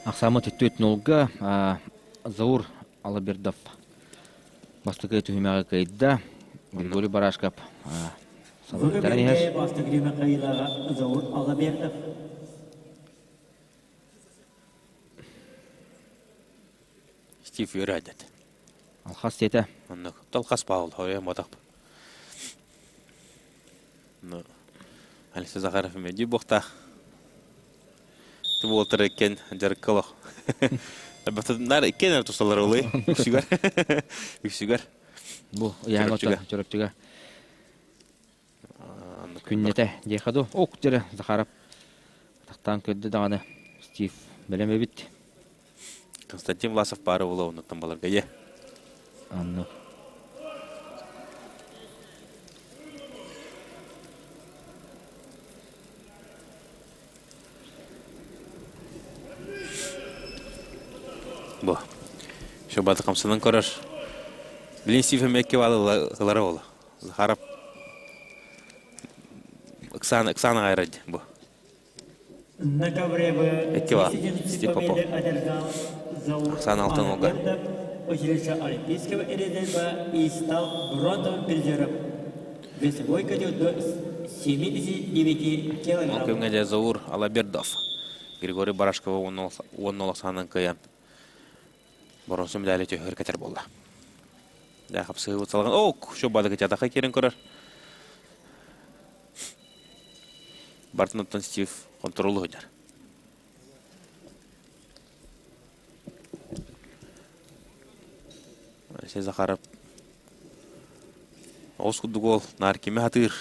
Ахсааммыт түөрт нолга Заур Алабердов бастакы түһүмэҕи кыайда. Григорий Барашков салгыттаран иһэр. Бастакы түһүмэх кыайыылааҕа Заур Алабердов. Стив үөрэ Алхас диэтэ. Оннук. Алхас Павел, хоруйан ботах. Ну, Алексей Захаров меди буохтаах. Тубуолтар иккен дьарыкка олох. Нар иккен тусалар олый. Үксүгэр. Үксүгэр. Бу ыйаан отто Чөрөптүгэ. Күннэтэ диэхэ ду. Ок дьэрэ Захаров тахтаан көрдө даҕаны Стив бэлэм эбит. Константин Власов паары була оннуттан баларга е. Анны. Бу. Шобаты хамсанан көрөр. Билин Стив эмекке баалы ола. Захаров Оксана Оксана гайрад бу. Эккива Стив Попов. Оксана Алтынолга. Училище Олимпийского резерва и стал бронзовым призером. Весовой категории до 79 килограмм. Көңгө Заур Алабердов. Григорий Барашкова 10 санын кыйан. Боронсу медали төһөр кетер болла. Да хапсыгы салган. О, шо бадыгы жатака керен көрөр. Бартын Стив контролу хыдьар. Алексей Захаров Оҕус курдук уол наар кими хатыыр.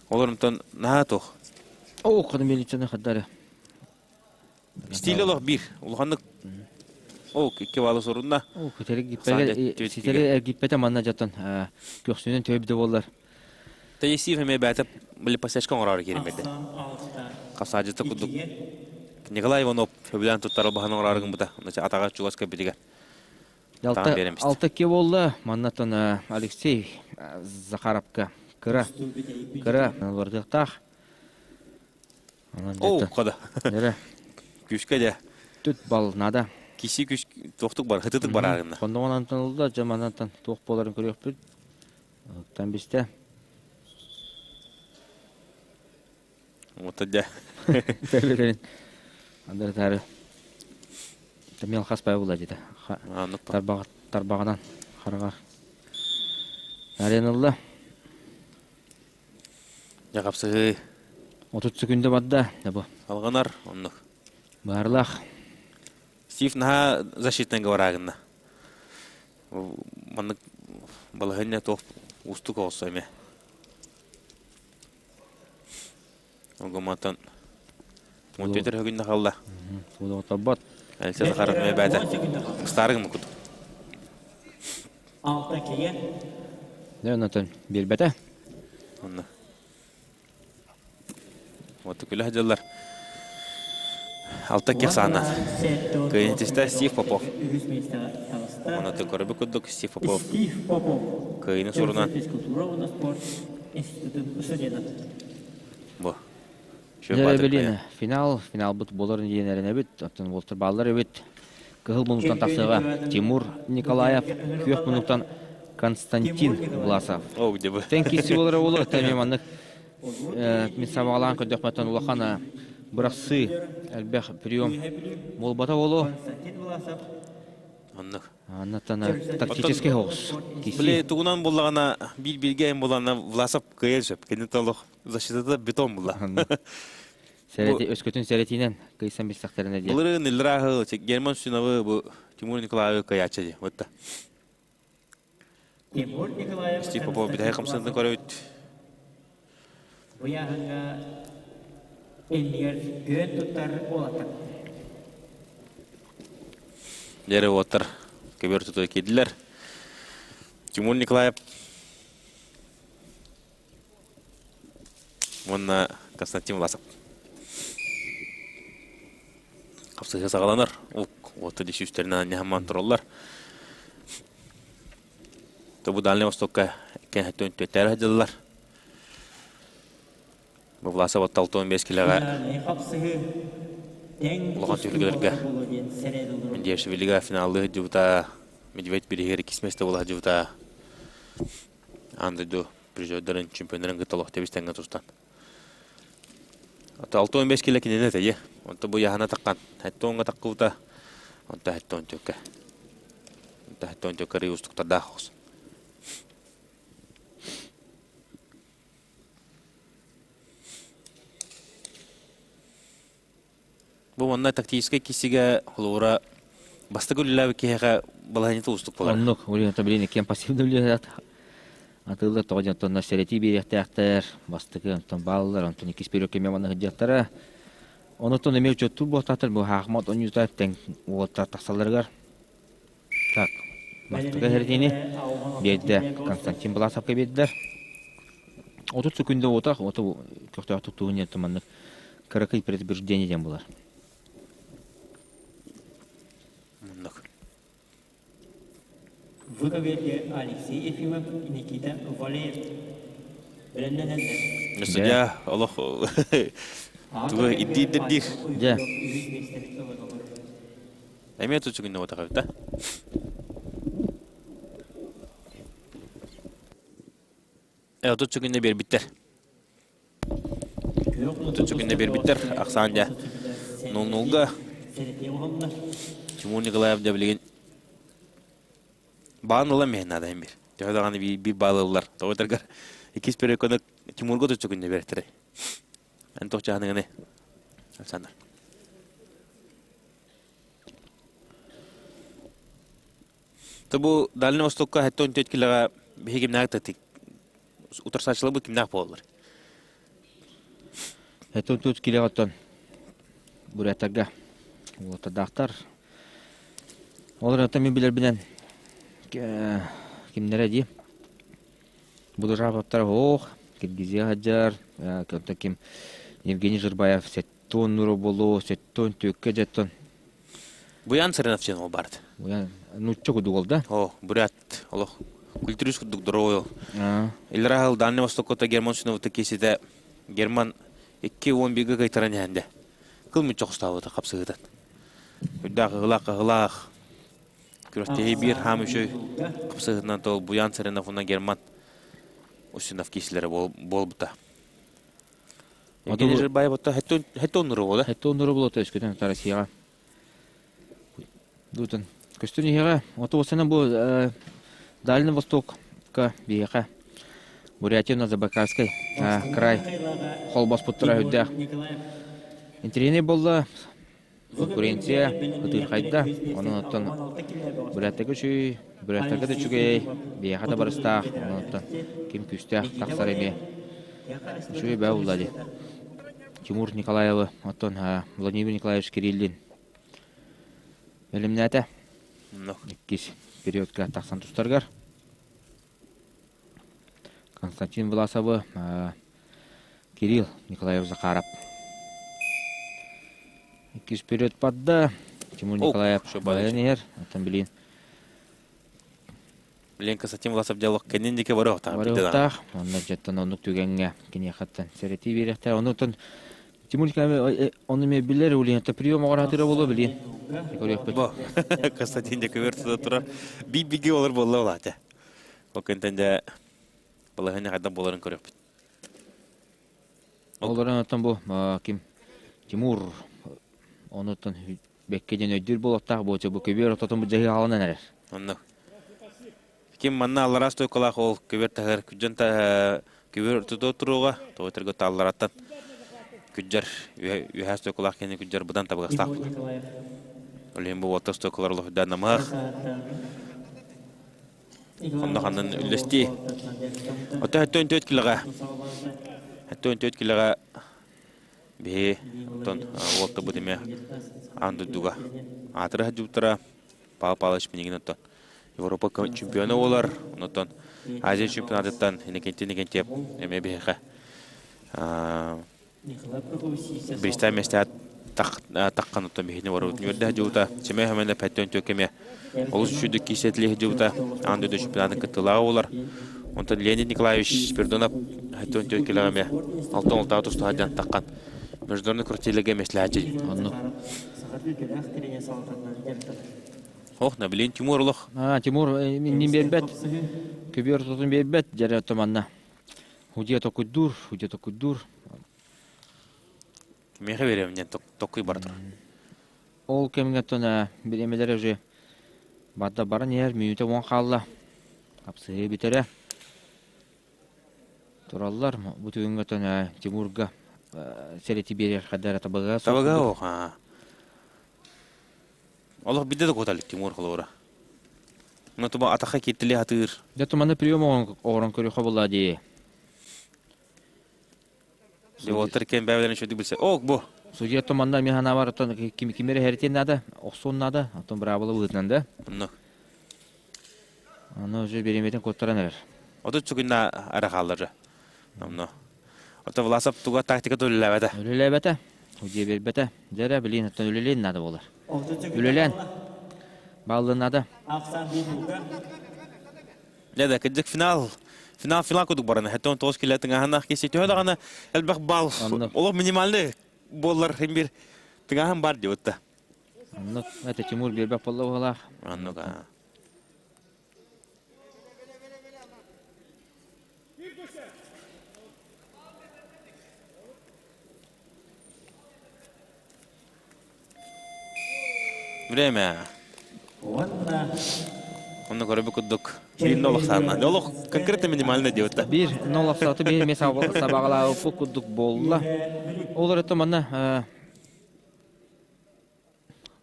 Олор онтон наһаа туох. Оо, ханы милицияны хаддары. Стиле олох биир. Улаханнык Ол икки баалы сорунна. Ол ситэри эргиппэтэ манна дьатан көхсүнэн төбүдэ буоллар. Тайсиев эмиэ бэйэтэ били пасечка оҥороору киирмэдэ. Хасаадьыта курдук Николай Иванов сөбүлээн туттар албаһын оҥороору гыммыта. Атаҕа чугас кэлбитигэр. Алта икки буолла. Маннаттан Алексей Захаровка кыра кыра барытыахтаах. Оо, хада. Күскэ дьэ. Түт бал надо. Киси күс туохтук бар, хытытык бараарынна. Хонноҕун антан ылла, дьэ манантан туох буоларын көрүөхпүт. Оттон бистэ. Ота дьэ. Бэбэлэрин андары Тамил хас бай була деді. Тарбағынан харағар. Нарен ылла. Дьэ хапсыһыы. 30 секунда барда. Бу. Алҕанар оннук. Баарлаах. Стив наһаа защитнай говорагынна. Маннык балаһыанньа туох уустук оҕусса эмиэ. Огоматан Монтетер хөгүннэ халла. Тулугуталбат. Алексей Захаров эмиэ бээтэ. Старый мукут. Алта киһи. Дэ онотон биэрбэтэ. Онно. Вот күлэ дьыллар. Алта ких саана. Кыйынтиста Стив Попов. Оны көрбү курдук Стив Попов. Стив Попов. Кыйыны сурунан. Физкультура уонна спорт институтун студена. Бу. Дьэ, билин финал, финалбыт буолар диэн эрэнэбит. Оттон уолтар бааллар эбит. Кыһыл муннуктан тахсыаҕа Тимур Николаев, күөх муннуктан Константин Власов. О, где бы. Тэн киирси буолара буолуо, тэми маннык мин сабаҕалаан көрдөхпөттөн улахан бырахсыы элбэх прием буолбата буолуо. Константин Власов Оннук. Аннаттан тактический соҕус. Били тугунан буллаҕына биир бииргэ эн буланна Власов кыайар сөп. Кини толох. Защитата бетон була. Сэрэтии өскөтүн сэрэтиинэн кыйсан билсэхтэринэ диэн. Былырыын Илларааһы Герман Сюновы бу Тимур Николаевы кыайааччы дии. Вот Тимур Николаев Стив Попов бүтэһик хамсанытын көрөбүт. Быйааһыҥҥа иннигэр күөн туттар уолаттар. Дьэрэ уоттар көбөр тутуя киирдилэр. Тимур Николаев уонна Константин Власов. Хапсыһыы саҕаланар. Уоту дии сүүстэринэн анньаһамман тураллар. Бу Дальнай Востокка кэһэттэн түөттээр сылдьаллар. Бу Власов 65 килэҕэ улахан түһүлгэлэргэ Мендиашвилига финаллыы сылдьыбыта, Медведь бириһигэр иккис миэстэ буола сылдьыбыта. Аан дойду призердарын, чемпионнарын кытта олох тэбис-тэҥҥэ тустан. 65 килэ кинини этэйэ. Онто бу яһана таххан. Хэттоҥҥа таххыбыта. Онто хэттон төккө. Онто хэттон төккө ры устуктардаах хос. Бу манна тактическай киссигэ холобура бастакы үлэлээбит киһиэхэ балаһыанньата уустук буолар. Оннук, Ульяна билин киэн пассивный үлэлээх атыылар тоҕо диэн онтон сэрэтии биэриэхтээхтэр, бастакы онтон бааллар, онтон иккис периодка эмиэ манна сылдьыахтара. Онуттан эмиэ учуоттуур буолтаахтар бу хаахмат онньуута тэҥ уолаттар тахсалларыгар. Так, бастакы сэрэтиини биэрдэ Константин Власовка биэрдилэр. 30 секунда уотах, ото көхтөөхтүк туһун диэн маннык кыракый предупреждение диэн булар. Муннук. Выговерге Алексей Ефимов, Никита Валеев. Бэлэмнэнэллэр. Судья олох тугу иддиир Дьэ. Эмиэ тучугунна отаҕа да? Э, тучугунна биэрбиттэр. Тучугунна биэрбиттэр. Ахсаан дьэ. Нул-нулга. Тимур Николаев дьэ билигин баан ылан миһин наада бир. Төһө даҕаны биир баал ыллар. Тоҕо этэргэр иккис переконы Тимурга тучугунна биэртэрэ. Эн тоқ чааһыныгыны, Александр. Бу Дальний Востокка 74 килоҕа биһи кимнээх тэтик утарсааччыларбыт кимнээх буолаллар? 74 килоҕа оттон буряттарга уолаттардаахтар. Ол эрэн мин билэрбинэн кимнэрэ дии Будужаповтар оһох, Киргизия сылдьар, онтон ким Евгений Жирбаев сеттон нуро болу, сеттон түөккэ дьеттон. Буян Сырынов диэн ол барыт. Буян нучча кудук ол да? О, бурят, олох культурис курдук здоровый ол. Илрахыл Дальний Востокка Герман Синовты кесите Герман 2-11 кайтаран иһэнде. Кыл мүччө хостаабыта хапсыгытан. Үрдээх ыһылаах ыһылаах Күрэхтэһии биир хаам үчүгэй хапсыһыытынан тол Буян Царинов уонна Герман Устинов киисилэрэ буолбута. Евгений Жирбаев отто хэттэ оннуру буола. Хэттэ оннуру буола өскөтөн Россияҕа. Дутан көстөн иһэҕэ ото осана бу Дальний Востокка биһиэхэ Бурятия уонна Забайкальскай край холбоспуттара үрдээх. Интэриэһинэй буолла. Конкуренция ытыырхайда, онон оттон бүрээттэргэ үчүгэй, бүрээттэргэ да үчүгэй, биһиэхэ да барыстаах, онон оттон ким күүстээх тахсар эмиэ үчүгэй бээ булла дии. Тимур Николаевы, оттон Владимир Николаевич Кириллин бэлэмнээтэ. Иккис периодка тахсан тустарыгар. Константин Власовы, Кирилл Николаев Захаров. Иккис период барда. Тимур Николаев байан иһэр. Оттон билин Билин Константин Власов диалог кэннин диэки барыахтаах. Барыахтаах. Онно дьэттэн оннук түгэҥҥэ киниэхэттэн сэрэтии биэриэхтээх. Оннуттан Тимур Николаев ону эмиэ билэр, Ульяна прием оҕораатыра буолуо билин. Көрүөхпүт. Бо Константин дьэ тута турар. Биир-бииргэ олор буолла улаата. Ол кэнтэн дьэ балаһыанньа хайдах буоларын көрүөхпүт. Олорон оттон бу ким Тимур онуттан бэккэ диэн өйдүүр буолуохтаах буоча бу көбүөр ортотун бу дьаһыы хаалан эрэр. Онно. Ким манна аллараа стойкалаах ол көбүөр таһар күдьэн та Күбүр туту туруга, тоҕо таллараттан күддьэр үһэ стойкалаах кини күддьэр быдан табыгастаах. Ол иһин бу уоттар стойкалар олохуйдаан намыһах. Онно ханнан үллэстии. Ото 74 килоҕа. 74 килоҕа биһи оттон уолтабыт эмиэ аан дойдуга аатыра сылдьыбыттара Павел Павлович Пинигин оттон Европа чемпиона буолар. Онтон Азия чемпионатыттан Иннокентий Иннокентьев эмиэ биһиэхэ Биристээх миэстэҕэ таххан оттон биһини барыбытын үөрдэ сылдьыбыта. Семен Семенов пэттэн түөккэ эмиэ олус үчүгэй киирсэтилии сылдьыбыта. Аан дойду чемпионатын кыттыылааҕа буолар. Онтон Леонид Николаевич Спиридонов пэттэн түөккэлээх эмиэ алтан олтааҕы туста сылдьан таххан международный крутилигэ миэстэлээччи. Оннук. Ох, на блин, Тимур олох. А, Тимур иннин биэрбэт. Көбүөр тутун биэрбэт, дьэрэ манна. Худья токуйдуур, худья токуйдуур. Миэхэ биэриэм диэн токкуй бара турар. Ол кэмҥэ оттон бириэмэлэр уже барда баран иһэр, мүнүүтэ уон хаалла. Хапсыһыы бүтэрэ. Тураллар. Бу түгэҥҥэ оттон Тимурга сэрэти биэрэр хадара табыга. Табыга оха. Олох бидде да куоталык Тимур холобура. Но туба атаха кииртили хатыыр. Дьэ туманы прием оҥорон көрүөххэ буолла дии. Уолтар кем бэйэлэрин үчүгүйдүк билсэ. Ок бу. Судья туманна мен санаабар оттон ким кимери хэритиэн наада, охсуон наада, оттон быраабыла быһыытынан да. Онно. Аны уже бириэмэтин куоттаран эрэр. 30 күннэ ара хааллар. Онно. Ото Власов туга тактика үлэлээбэтэ. Үлэлээбэтэ. Удьиэ биэрбэтэ. Дьэ билин оттон үлэлиэн наада буолар. Үлэлээн. Бааллын наада. Дьэ да кырдьык финал финал финал курдук баран хэттэн тоҕус килэ тыҥааһыннаах киси төһө даҕаны элбэх балл олох минимальный буоллар хин бир тыҥааһын бар диэбит да. Оннук это Тимур биэрбэт буолла быһалаах. Оннук аа. Время. Онно көрөбү курдук биир нол ахсаанна. Олох конкретно минимально диэбит да. Биир нол ахсааты биир эмиэ сабаҕалаабыппыт курдук буолла. Ол эрэ манна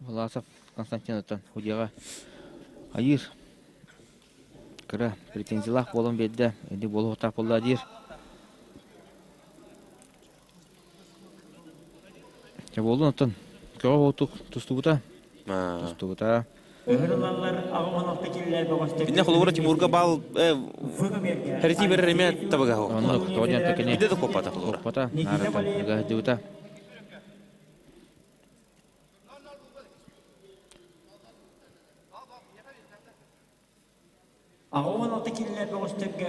Власов Константиновтан судьяҕа айыыр кыра претензиялаах буолан биэрдэ, ити буолуохтаах буолла диир. Дьэ буоллун оттон көҕө оҕотук тустубута. Тустубута. Инне холобура Тимурга баал Хәрити берер эме табыгаһу. Оннук тоҕо диэн тэкини. Биде да коппата холобура. Коппата. Наарата. Ыгаһдыбыта. 86 киилэлээх бөҕөстөргө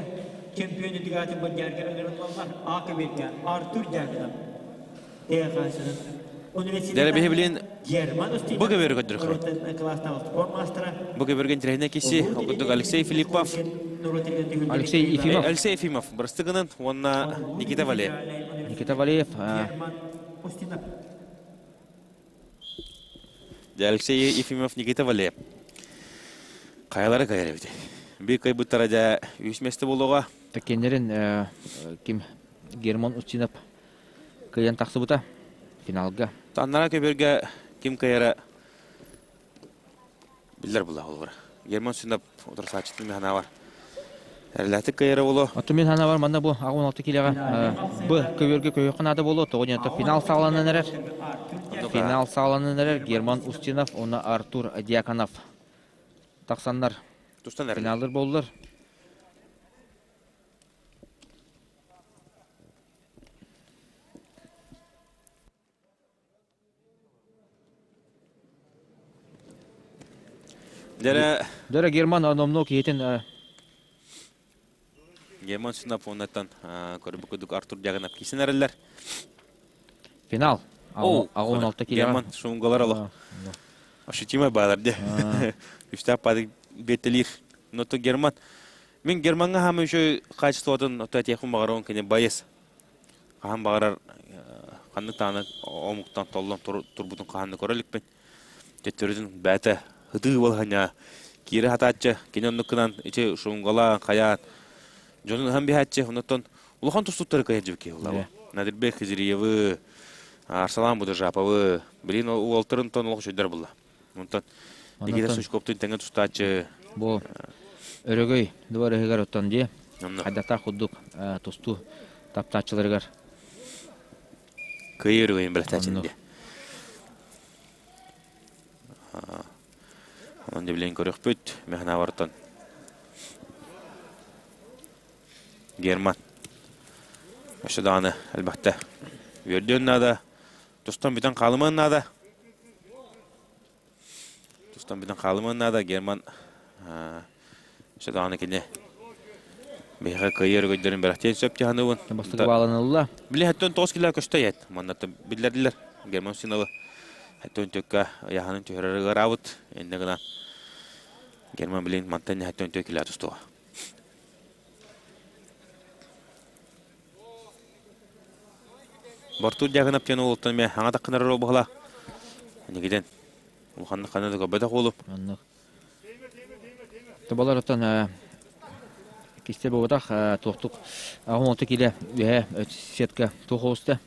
чемпион делегатын бадьаарга ыҥырыллаллар А көбүөргэ Артур Дьяконов Дьэ биһи билин бу көбүөрү көрдөрөххө. Бу көбүөргө интэриэһинэй киси, ол курдук Алексей Филиппов, Алексей Ефимов. Алексей Ефимов бырастыгынан уонна Никита Валеев. Никита Валеев. Дьэ Алексей Ефимов Никита Валеев. Хайалара кайар эбит. Биир кайбыттара дьэ үс миэстэ буолуоҕа. Таккеннерин ким Герман Устинов кыайан тахсыбыта финалга. Аннара көбүөргэ ким кыайара биллэр була олор. Герман Устинов утарсааччытын механа бар. Эрэлээхтик кыайара боло. Оттон мин санаабар манна бу 16 килоҕа б көбүөргэ көһүөххэ наада буолуо. Тоҕо диэн финал саҕаланан эрэр. Финал саҕаланан эрэр Герман Устинов уонна Артур Дьяконов тахсаннар Тустан эрэллэр. финаллар буоллар. Дьэрэ Дьэрэ Герман номнуо киһитин Герман Синапонаттан көрбүт курдук Артур Дьагынап кисэн эрэллэр. Финал. 16 килоҕа. Герман шунгалар олох. Ощутимый баалар де. Үстээх падык беттелир. Но то Герман. Мин Германга хаамы еще качествотын ото этиэхпин баҕарабын кини байыс. Хаһан баҕарар ханнык даҕаны омуктан толлон турбутун хаһан да көрө иликпин. Төттөрүтүн бэйэтэ ытыы балаһанньа киирэ сатааччы, кини оннук гынан ити шунгалаан, хайаан дьонун ыһан биһээччи, оннуттан Улахан тустуктары кыайа дьибики улаба. Надирбек Хизириевы, Арсалан Будажаповы, билин уолтарын тон олох үчүгдэр булла. Онтон Никита Сучковтун тэҥэ тустааччы. Бу өрөгөй дыбарыһыгар оттон дии. Хайдахтаах курдук тустуу таптааччыларыгар. Кыайыы өрөгөйүн бэлэхтээччи дии. Онон дебилен көрөхпүт. Механавартан Герман. Өссө даҕаны элбэхтэ үөрдүөн наада. Тустан бүтэн хаалымыан наада. Тустан бүтэн хаалымыан наада. Герман өссө даҕаны кини биһиэхэ кыайыы өрөгөйдөрүн бэлэхтиэн сөп дьаһаныбын. Бастакы бааланылла. Били хэттэн 9 кило көстө ет. Манна биллэрдилэр. Герман Синовы хэттэн төккө ыйаһанын түһэрэр ыараабыт. Инне гынан Герман билин мантан хэттэн 4 кило тустуга. Бортур дьаһынап диэн уолуттан эмиэ хаҥа таккынарар буолла. Инникитин улаханнык ханна да көрбөтөх уолум. Оннук. Тоболор оттон кисте буолбатах туохтук 16 киле үһэ сетка туох оҕуста.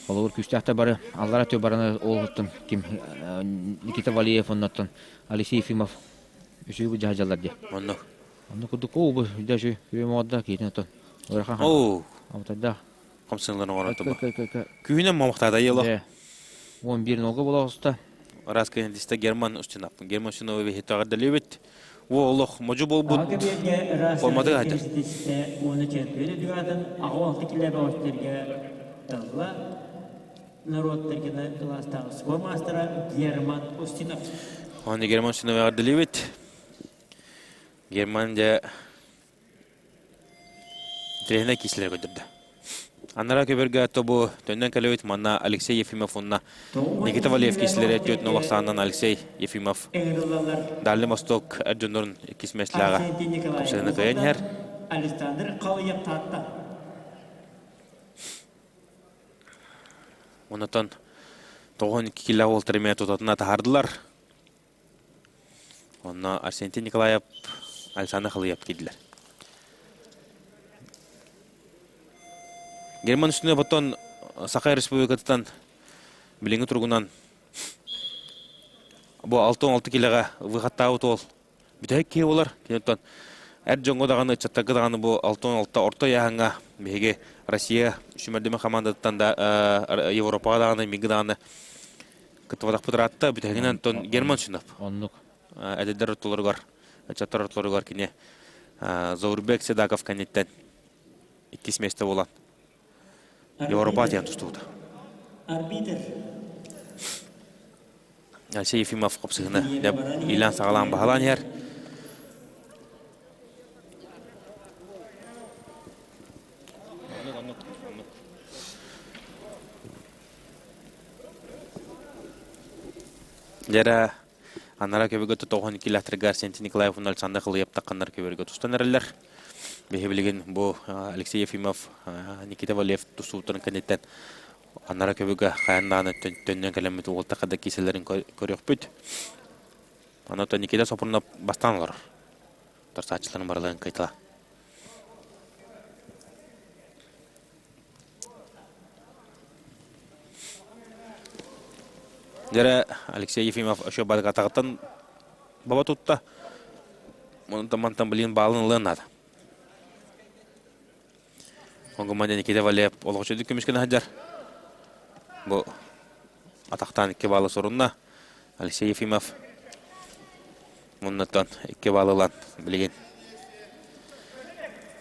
Холобур күүстээхтэр бары аллара өттү бараны уолуттан ким Никита Валиев оннуттан Алексей Ефимов үчүгэй дьаһаллар дии. Оннук. Онно курдук оо бу дьэ үчүгэй моҕордо киитин отон ыарахан Оо амтайдаах. Хамсыыларын оҥорон туба. Күүһүнэн момохтаата ело. 11 нолга буола оҕуста. Раз кэннистэ Герман Устинов. Герман Устинова биһиттаҕар дэлибит. Во олох модьу болбут. Форматы хатыр. Уонна чемпион үдүгатын аҕа килэбэ оҕустарга талла народтаргына кылаастааҕы спорт маастара Герман Устинов. Оны Герман Устинов эҕэрдэлиибит. Герман дьэ тренер киислere көрдөрдө. Анараа көбөргө тобу төннөн кэлэбит манна Алексей Ефимов уонна Никита Валеев киислere түөтүн олохсаанынан Алексей Ефимов Дальний Восток эр дьоннорун иккис миэстэлээҕэ кэпсэтини кыайан иһэр. Александр Халыев Таатта. Онотон 92 килэ уолтар эмиэ тутатына таһаардылар. Онно Арсентий Николаев, Александр Халыев киирдилэр. Герман Үстүнов оттон Саха Республикатыттан билиҥҥи туругунан бу 66 килэҕэ выходтаабыт уол бүтэһик киһи буолар. Киниттэн эр дьоҥҥо даҕаны, ыччаттарга даҕаны бу 66 орто ыйааһыҥҥа биһиги Россия сүүмэрдэмэ хамаандатыттан да Европаҕа даҕаны, миги даҕаны кыттыбатахпыт ыраатта. Бүтэһигинэн Антон Герман Сунов. Оннук. Эдэрдэр ортолоругар, ыччаттар ортолоругар кини Заурбек Седаков кэнниттэн иккис миэстэ буолан Европа тиэн тустубута. Арбитр. Алексей Ефимов хопсыһыны илан саҕалаан баһалаан иһэр. Дьэрэ анара көбүгө тоҕон килатрга Арсентий Николаев уонна Александр Халыев тахханнар көбөргө тустан эрэллэр. Биһи билигин бу Алексей Ефимов, Никита Валев тустубуттарын кэнниттэн анара көбүгө хайан даҕаны төннөн кэлэммит уолтаха да киселерин көрүөхпүт. Онон Никита Сопрунов бастаан олорор. Тарсааччыларын барыларын кыйтала. Дьэрэ Алексей Ефимов өшө барыгатаҕыттан баба тутта. Онтон мантан билин баалын ылыан наада. Онгуман Никита Валеев олоҕуччудук көмүскэнэ сылдьар. Бу атахтаан икки баалы сорунна. Алексей Ефимов муннуттан икки баалы ылан билигин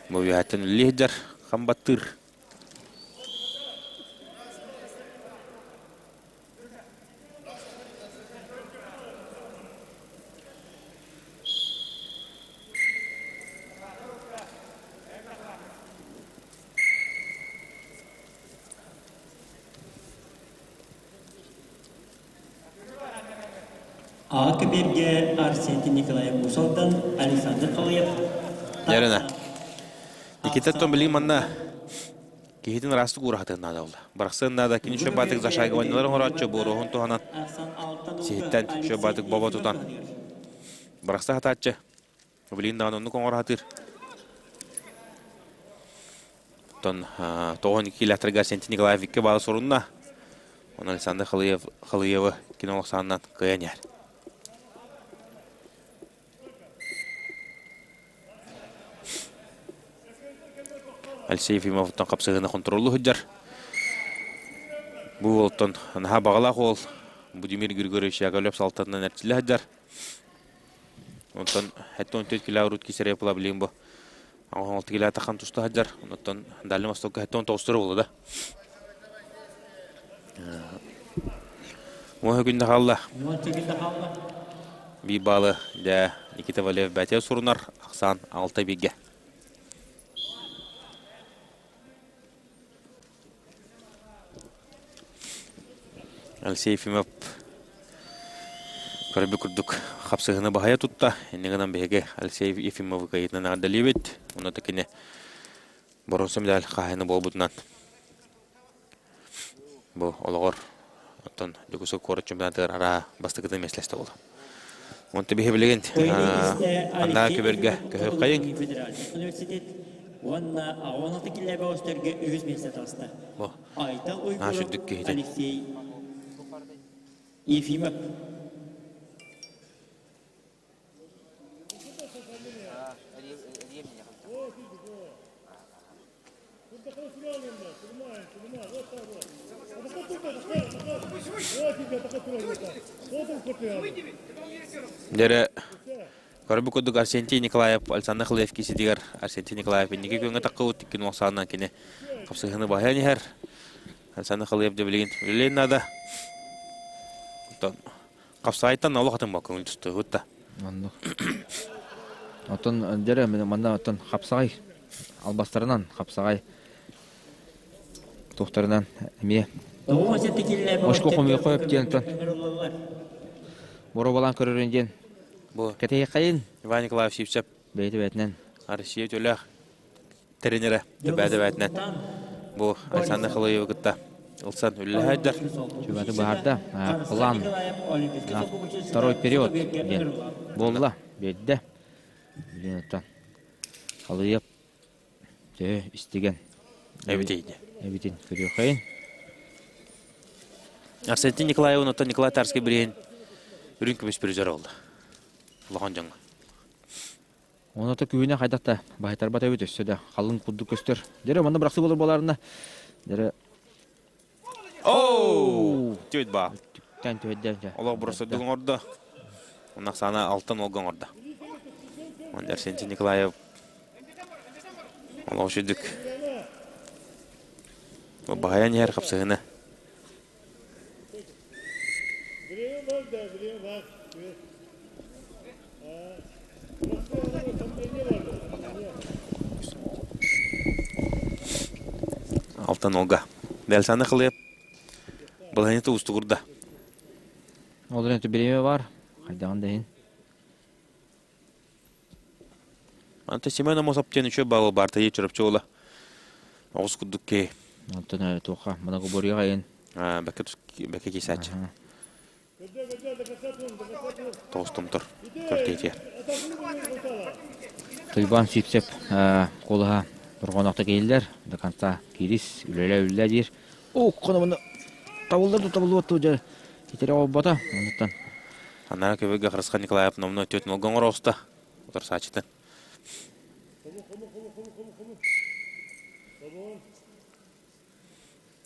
бу үөһэттэн үлэлии сылдьар хамбаттыыр. Аҕа көбүөргэ Арсентий Николаев Мусалтан Александр Халыев Ярина. Никита билигин манна киһитин ыраастык уураһатыан наада буолла. Барахсыан наада кини шөбатык зашайгыванньалар оҥорооччу буоруоһун туһанан сиһиттэн шөбатык бобо тутан барахса хатааччы. Билигин даҕаны оннук оҥоро сатыыр. Онтон 92 километрга Арсентий Николаев икки баалы сурунна. Онон Александр Халыев, Халыевы кино охсаанынан кыайан иһэр. Алексей Ефимовтан хапсыһыыны хонтуруоллуу сылдьар. Бу уолтан наһаа баҕалаах уол Будимир Григорьевич Яковлев салтатынан эрчиллэ сылдьар. Онтон 74 кило урут кисэрэ плавлин бу. 16 кило тахан туста сылдьар. Онтон Дальний Востокка 79 буолла да. Уоһа күндэ хаалла. Биир баалы дьэ Никита Валеев бээтэ сурунар ахсаан алта бииргэ. Алексей Ефимов көрбүт курдук хапсыһыны баһайа тутта. Инньэ гынан биһиги Алексей Ефимовы кыайыытынан эҕэрдэлиибит. Онно да кини боруонса медаль хаһаайына буолбутунан бу олоҕор оттон Дьокуускай куорат чемпионатыгар араа бастакытын миэстэлэстэ буолла. Онто биһи билигин аннаа көбөргө көһүөххэйиҥ. Уонна 16 киллэбэ өстөргө үһүс миэстэ таҕыста. Бу Айтал наһаа Уйгуров сүрдүк киһитин. Алексей Ефимов. Дьэрэ көрбүт курдук Арсентий Николаев Александр Хлыев кииситигэр Арсентий Николаев инники күөҥҥэ таххыбыт иккин уохсаанынан кини хапсыһыыны баһыйан иһэр. Александр Хлыев дьэ билигин үлэлиэн наада. Оттон хапсаайтан олох атын боккуҥун тустуһут да. Оннук. Оттон дьэрэ манна оттон хапсаҕай албастарынан хапсаҕай туохтарынан эмиэ очко хомуйуохха сөп диэн боруобалаан көрөрүн диэн Бу кэтэһиэххэйин Иван Николаевич Сивцев бэйэтэ бэйэтинэн Россия төлөөх тренерэ төбөөтө бээтинэн бу Александр Халыевы кытта ылсан үлэлэһэйдэр. Чубаты баһарда план на второй период диэн буолла биэрдэ. Билин Халыев төһө истигэн эбитин эбитин көрүөххэйин. Арсентий Николаев онтон Николай Тарский билигин үрүҥ көмүс призер болду. Улахан дьоҥҥо. Оното күһүнэ хайдах да баһытарбат эбит өссө да халыҥ курдук көстөр. Дьэрэ манна бырахсы болор боларына дьэрэ Оу! Түөт баа. Түктэн түһэддэ. Олох бырасырдык оҥордо. Онно саана алтан олга оҥордо. Он Арсентий Николаев олох үчүдүк. Баһайан иһэр хапсыһына. Алтан Олга. Бэлсаны кылыап балаһыанньата уустугурда. Ол эрэн бириэмэ бар. Хайдаҕын да иһин. Антон Семен Амосов диэн үчүгэй баалы баартыйа Чурапчы уола. Оҕус курдук киһи. Онтон туохха многоборьеҕа иһин. Бэккэ бэккэ киисээччи. Тоҕус томтор көртиэтиэр. Туйбаан Сивцев куолаһа дорҕоонноохтук иһиллэр. До конца киирис, үлэлэ-үллэ диир. О, хономуну табыллар да табыллыбат дуу дьэ итирэ оҕолбото. Оннуттан Анара көбүгө Харысхан Николаев номнуо түөрт нолга оҥоро оҕуста. Утарсааччытын.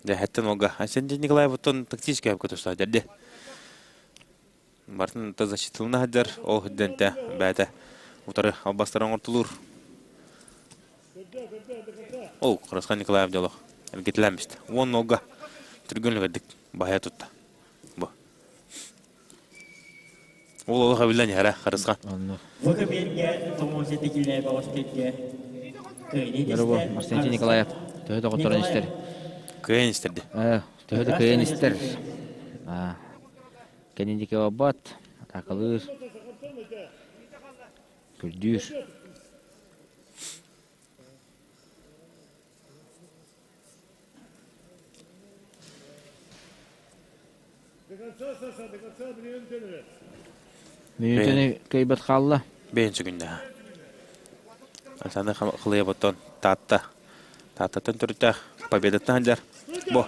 Дьэ, хэттэн олга. Арсений Николаев оттон тактическай көтө сылдьар дии. Бартын защитылына сылдьар, ол сылдьан бэйэтэ утары албастары оҥортулуур. Ол Харысхан Николаев дьолох эргитилээн бист. Уон нолга түргэн үлүгэрдик баһыйа тутта. Бу. Ол олох эбиллэн иһэрэ Харысхан. Дорово, Арсентий Николаев төһө доҕотторун истэр? Кыайан истэрди. Төһө да кыайан истэр. Кэнники барбат, атаакалыыр, көрдүүр. Мүнүүтэни кыайбат хаалла. Бэйэн сүгүннэ. Александр Хлыев оттон Таатта. Тааттаттан төрүттээх Победаттан сылдьар. Бу.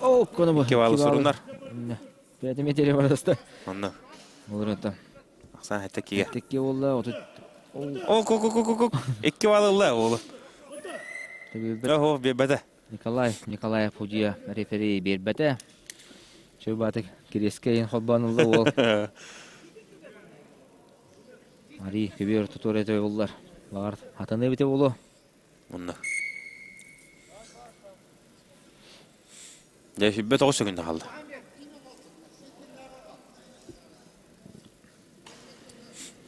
О, коно бу. Кивалы сурунар. Бэйэтим этери бараста. Онно. Олорото. Ахсан хэтте киге. Текке болла, отут. О, ку ку ку ку ку. Икки бал ылла оолу. Охо, биэрбэтэ. Николай Николаев судья рефери биэрбэтэ. Чөбатык кириэскэ иһин холбоон ылла уол. Мари көбүөр тутуор этэ буллар. Баҕар атаны эбитэ буолуо. Онно. Дьэ, 29 секунда хаалла.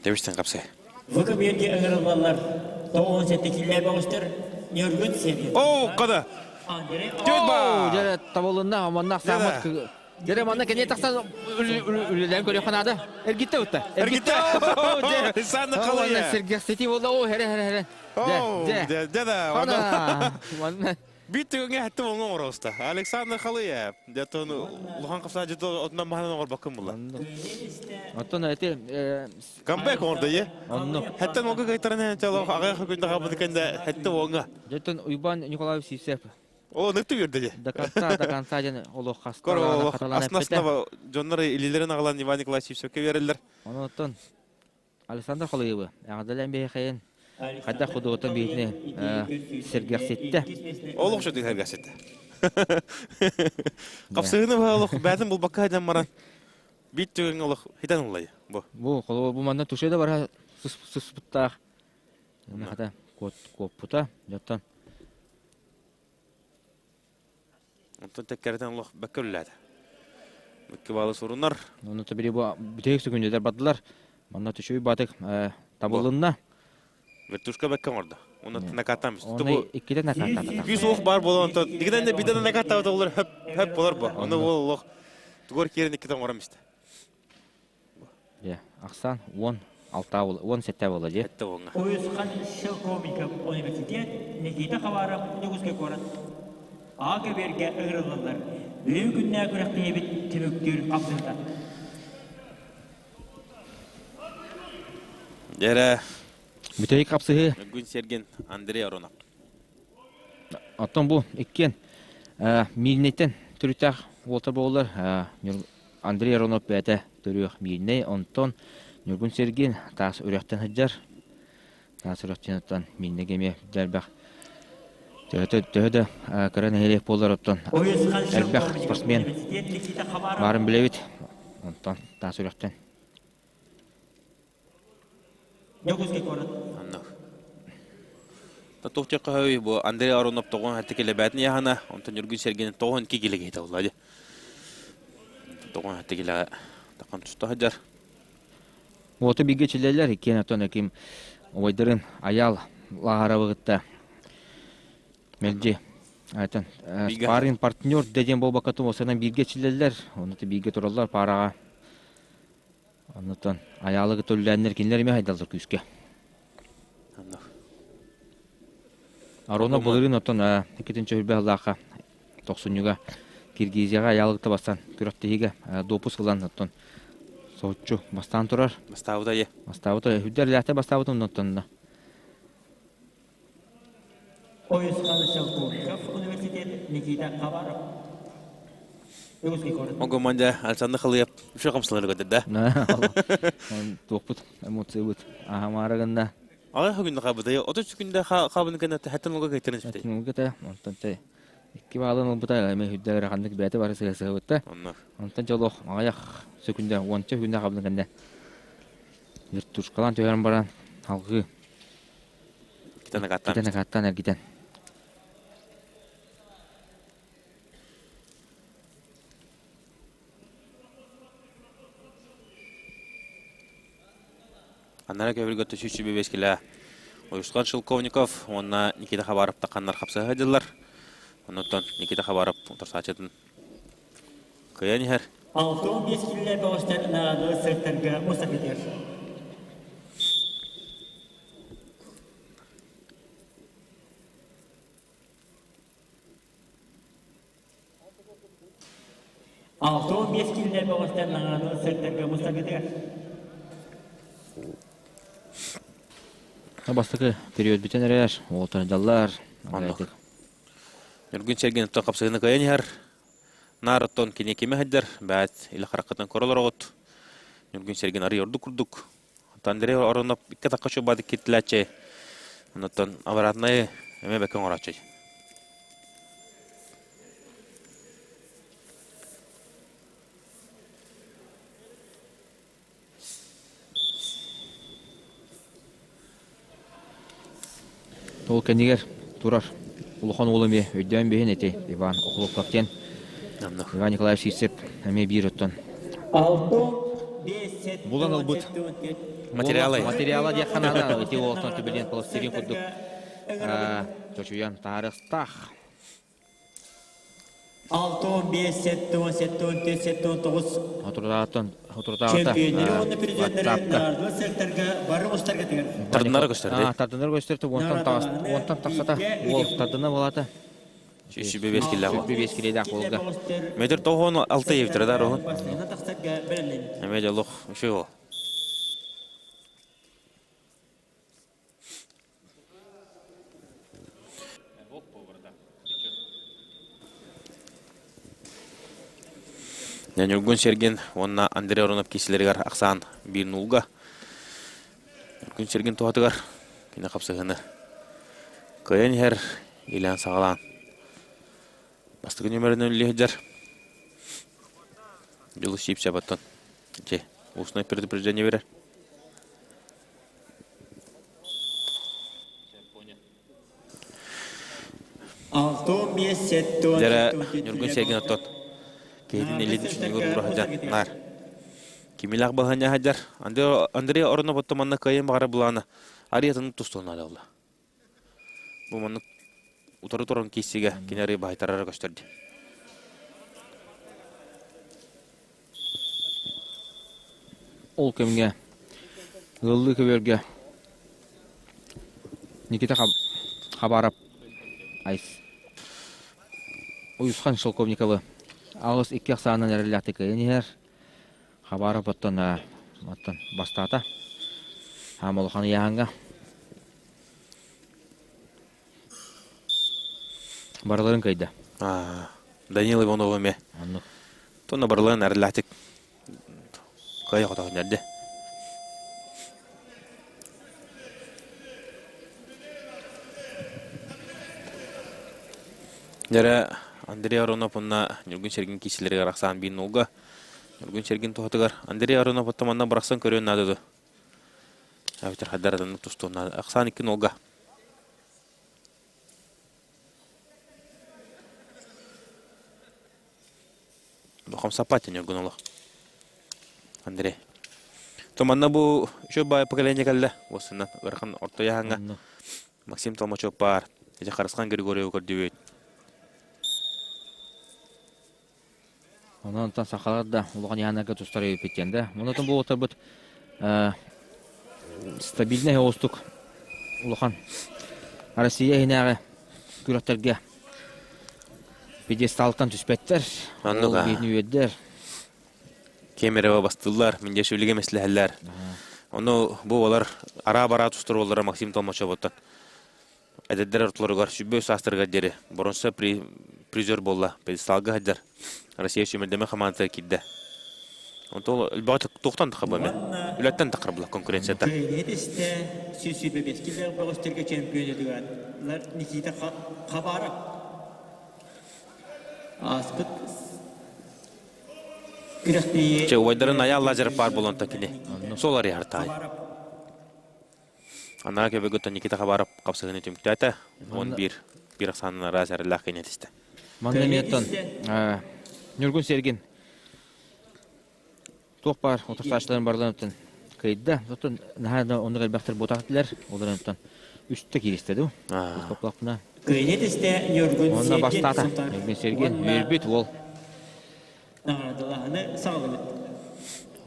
Тэбистэн капсай. Бу көбүөргэ ыҥырыллаллар. 97 киллэр бөҕөстөр Ньургун Сергеев. Оо, када! Түөт ба! Дьэ, табылынна, манна самат Дьэ, манна кэннэ тахсан үлэлээн көрүөххэ наада. Эргиттэ утта. Эргиттэ. Санна халая. Сэргэхситии буолла. Оо, хере хере хере. Дьэ, дьэ. Дьэ да. Манна. Биир түгэҥҥэ хэттэ оҥо оҥороста. Александр Халыев. Дьэ, улахан хапсаа дьэ отунан маһынан оҥорбоккун була. Оттон эти Камбэк оҥордо е. Оннук. Хэттэн оҥо кайтаран чало аҕай күндэ хабыны кэнде хэтте оҥа. Дьэ, Уйбан Николаевич Сивцев О, ныктı көрдө дьэ. До конца, до конца диэн олох Кор олох аснаснова дьоннор илилерин аҕалан Иван Николаевич Сивцевке береллер. Онуттан Александр Холуевы эҕэрдэлээн биһиэхэйин хайдах худуотун биһитини сэргэхситтэ. Олох шөтү сэргэхситтэ. Қапсыгыны олох бәтин булбакка хайдан баран бит түгэн олох хитен уллай бу. Бу холобур бу манна туше да бара суспуттаах. Хата куоппута жоттон Онтон тэккэритэн олох бэккэ үллээтэ. Бэккэ баалы сурунар. Ону били бу бүтэһик сөкүндэлэр бардылар. Манна түшүй батык табылынна. Вертушка бэккэ оҥордо. Уна накаттамыс. Оны иккитэ накаттаата. Күүс уох бар болон онтон дигинен де биден накаттабыт олар хөп хөп болар бу. Оны ол олох тугор киэрин иккитэ оҥором истэ. Дьэ, ахсаан 16 буола, 17 буола дии. Сэттэ уоҥҥа. Уйусхан Шелковников университет Никита Хабаров Дьокуускай куорат А көбүөргэ ыҥырыллаллар. Бүгүн күннээ күрэхтэһиибит түмүктүүр хамсыыта. Дьэрэ. Бүтэһик хапсыһыы. Күн Сергин Андрей Аронов. Оттон бу иккиэн Миирнэйтэн төрүттээх уолтар буоллар Андрей Аронов бэйэтэ төрүөх Миирнэй, онтон Ньургун Сергин таас үрэхтэн сылдьар. Таас үрэхтэн оттон Миирнэйгэ эмиэ элбэх төһө да кыра нэһилиэк буоллар оттон элбэх спортсмен баарын билэбит. Онтон таас үрэхтэн. Дьокуускай куорат. Онно. Туох диэххэ бу Андрей Аронов тоҕун хатты килэбээтин яһана, онтон Ньургун Сергин тоҕун ки килэгэ хитэ дии. Тоҕун хатты килэҕэ тахан туста сылдьар. Уоту бигэ чилэлэр иккиэн оттон ким убайдарын Аял Лаһаровы кытта мэлдьи айтан спарринг партнер диэн буолбакка осанан бииргэ чилэллэр, онно бииргэ тураллар паараҕа. Оннуттан айаалыгы төллөөннөр кинилэр эмиэ хайдаллар күүскэ. Арона былырыын оттон иккитинчи үрбэ сыллаахха тохсунньуга Киргизияҕа айаалыкта бастан күрэхтэһиигэ допуск ылан оттон соһуччу бастаан турар. Бастаабыта е. Бастаабыта үрдэр лээхтэ бастаабыт оннуттан. Ойусхан Шелковников университет Никита Хабаров. Ого манда Александр Халыев үчү хамсалары көтөрдө. Туохпут эмоциябыт аһамаара гынна. Ага күндө хабыта. 33 күндө хабын кэннэ хаттан олга кэйтэрин сүтэ. Олгата онтон те икки баалын ылбыта эме хүддэ ханнык бэйэтэ бары сыһыбытта. Онтон жолох аҕыйах сөкүндэ уонча күндө хабын кэннэ вертушкалаан түһэрэн баран алгыы Китанакаттан. Китанакаттан эргитэн. Анара көбүлгө төсүүчү бэбэскилэ Уйусхан Шелковников уонна Никита Хабаров таханнар хапсыһа дьыллар. Оннуттан Никита Хабаров утарсааччытын кыайан иһэр. 65 килэ бөҕөстөр наадалы сыртарга мустапитер. 65 килэ бөҕөстөр наадалы сыртарга мустапитер. Бастакы период бүтэн эрэр, уолтардаллар. Оннук. Ньургун Сергин оттон хапсыһыны кыайан иһэр. Наар оттон кини кими сылдьар, бэт илэ хараххытынан көрө олороҕут. Ньургун Сергин арый ордук курдук. Оттон Андрей Оронов икки атахха чуобаадык кииртилээччи. Оннуттан обратнайы эмиэ бэккэ оҥорооччу. Ол кэннигэр турар улахан уол эмиэ өйдөөн биһин ити Иван Охлопков диэн Иван Николаевич Сивцев эмиэ биир оттон булан ылбыт материалы материала диэххэ наада ити уолтан түбэлиэн пластилин курдук чочуйан таарыстаах 65, 70, 74, 79 Отурдааттан отурдаата чемпионнары уонна призердары наардылар секторга бары устарга тигэр. Тардынара көстөр. Тардынар көстөр уонтан уонтан тахсата уол тардына болата. Сүүсүбэ бес киллээх. Сүүсүбэ бес килэлээх уолга. Метр тоҕон алта евтер да роһун. Эме дьолох үчүгэй ол. Ньургун Сергин уонна Андрей Оронов киисилэригэр ахсаан биир нуулга. Ньургун Сергин туһатыгар кини хапсыһыны кыайан иһэр илээн саҕалаан бастакы нүөмэринэн үлэлии сылдьар Дьулус Сиипсэбаттан ити устное предупреждение берер. Дьэрэ Ньургун Сергин оттон киһитин илин үчүнүгэр уура сылдьан наар кимилээх баһыанньа сылдьар Андрей Оронов оттон манна кыайан баҕара былаана арыйатын тустуон наада Бу маннык утары туран киирсигэ кини арый баһыйтарара көстөрдө. Ол кэмҥэ ыаллыы көбүөргэ Никита Хабаров Айс Уйусхан Шелковниковы аҕыс икки ахсаанынан эрэллээхтик кыайан иһэр. Хабаров оттон оттон бастаата. Хаама улахан ыйааһыҥҥа. Барыларын кыайда. Данил Иванов эмиэ. Оннук. Тонна барыларын эрэллээхтик кыайа хотоһун эрдэ. Дьэрэ Андрей Аронов уонна Ньургун Сергин киисилэригэр ахсаан биир нулга. Ньургун Сергин туһатыгар Андрей Аронов оттон манна бырахсан көрүөн наада дуо? Эбэтэр хайдаратын тустуон наада. Ахсаан икки нулга. Хамсаппат Ньургун олох. Андрей. То манна бу еще бай поколение кэллэ. Уоссунан ыарахан орто яһаҥҥа Максим Толмачев баар. Ити Харысхан Григорьевы көрдүбүт. Онон онтон сахалар да улахан яһанарга тустар эбиппит диэн да. Онон бу уолаттарбыт стабильнай оҕустук улахан Россия иһинээҕи күрэхтэргэ пьедесталтан түспэттэр. Оннук Ол биитин үөрдэр. Кемерово бастыыллар, Миндешвилигэ мэслэһэллэр. Ону бу олар араа-бараа тустар уоллара Максим Толмачевоттан эдэрдэр ортолоругар сүбэ саастарыгар диэри боронса призер буолла, пьедесталга сылдьар. Россия сүүмэрдэмэ хамаандата киирдэ. Онтон элбэҕи туохтан тахабы эмэ? Үлэттэн тахарбыла конкуренцията. Кыайыыны истэ 125 килэ бөҕөстөргө чемпион Никита Хабаров. Ааспыт Чэ, убайдарын Айаал Лазарев баар буолан кини сол арыйар таай. Анаа көбөгөттөн Никита Хабаров хапсыһыны түмүктээтэ. 11 бир ахсаанын араас эрэллээх кини этистэ. Манна эмиэттэн Ньургун Сергин туох баар утарсааччыларын барыларыттан кыайда. Оттон наһаа да оннук элбэхтэр буотах этилэр. Олорунтан үстэ кииристэ дуу. Копплахпына. Кыайны тистэ Ньургун Онно бастаата. Ньургун Сергин үөрбүт уол. Наҕараадалааһыны саҕалабыт.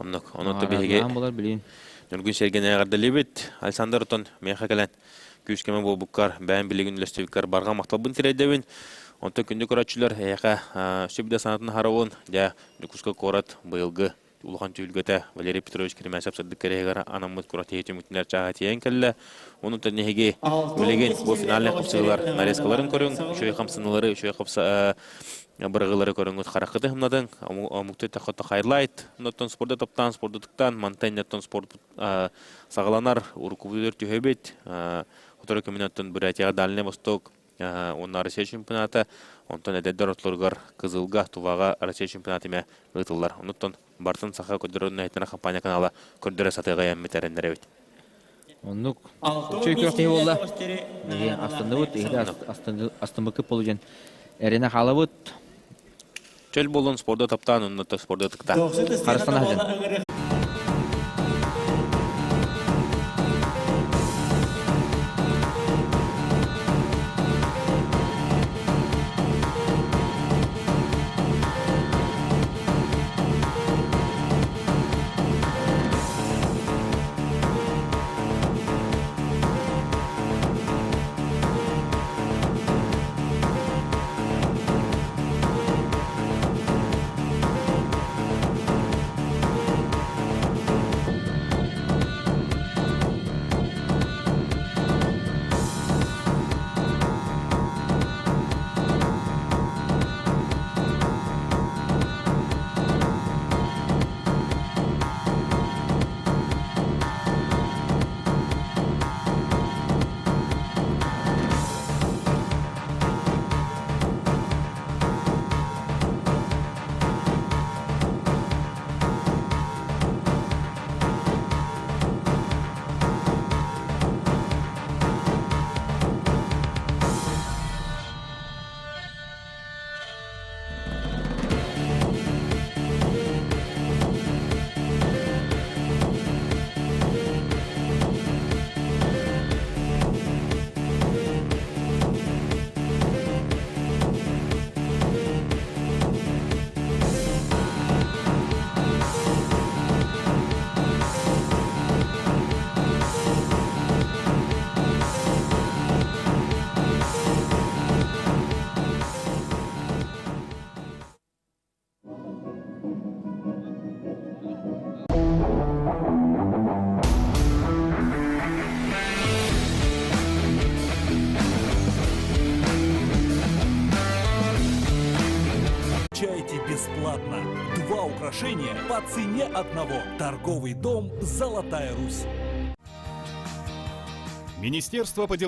Оннук. Онон биһиги булар билин. Ньургун Сергин эҕэрдэлиибит. Александр отон миэхэ кэлэн күүс-көмө буолбуккар, бэйэм билигин үлэстибиккэр барҕа махталбын тириэрдэбин. Онтон күндү көрөөччүлэр, эһиэхэ сүбдэ санаатын харавын, дьэ, Дьокуускай куорат быйылгы улахан түһүлгэтэ Валерий Петрович Киримээсэп сырдык кэриэһигэр анаммыт күрэхтэһии түмүктэнэр чааһа тиийэн кэллэ. Онон эһиги билигин бу финальнай хапсыһыылар нарезкаларын көрүҥ, үчүгэй хамсаныылары, үчүгэй хапса бырагылары көрүҥүт хараххыты хымнадыҥ, омукту таххото хайлайт, оннуттан спорду таптаан, спорду тыктаан, мантан иннеттон спорт саҕаланар, уруккубутугар түһэбит, сотору кэминэн Бурятияҕа Дальний Восток уонна Россия чемпионата, онтон эдэрдэр ортолоругар Кызылга, Туваҕа Россия чемпионата эмэ ыытыллар. Онуттан бартын саха көрдөрөр нэһитинэ компания канала көрдөрө сатыаҕа эммит эрэннэрэбит. Оннук. Үчүгэй күөх киһи буолла. Биһи астынныбыт, иһити астыммыккыт болу диэн эрэнэ хаалабыт. Чөл буолун спорду таптаан, онно спорду ытыктаан. Харыстана сылдьан. Получайте бесплатно. Два украшения по цене одного. Торговый дом «Золотая Русь». Министерство по делам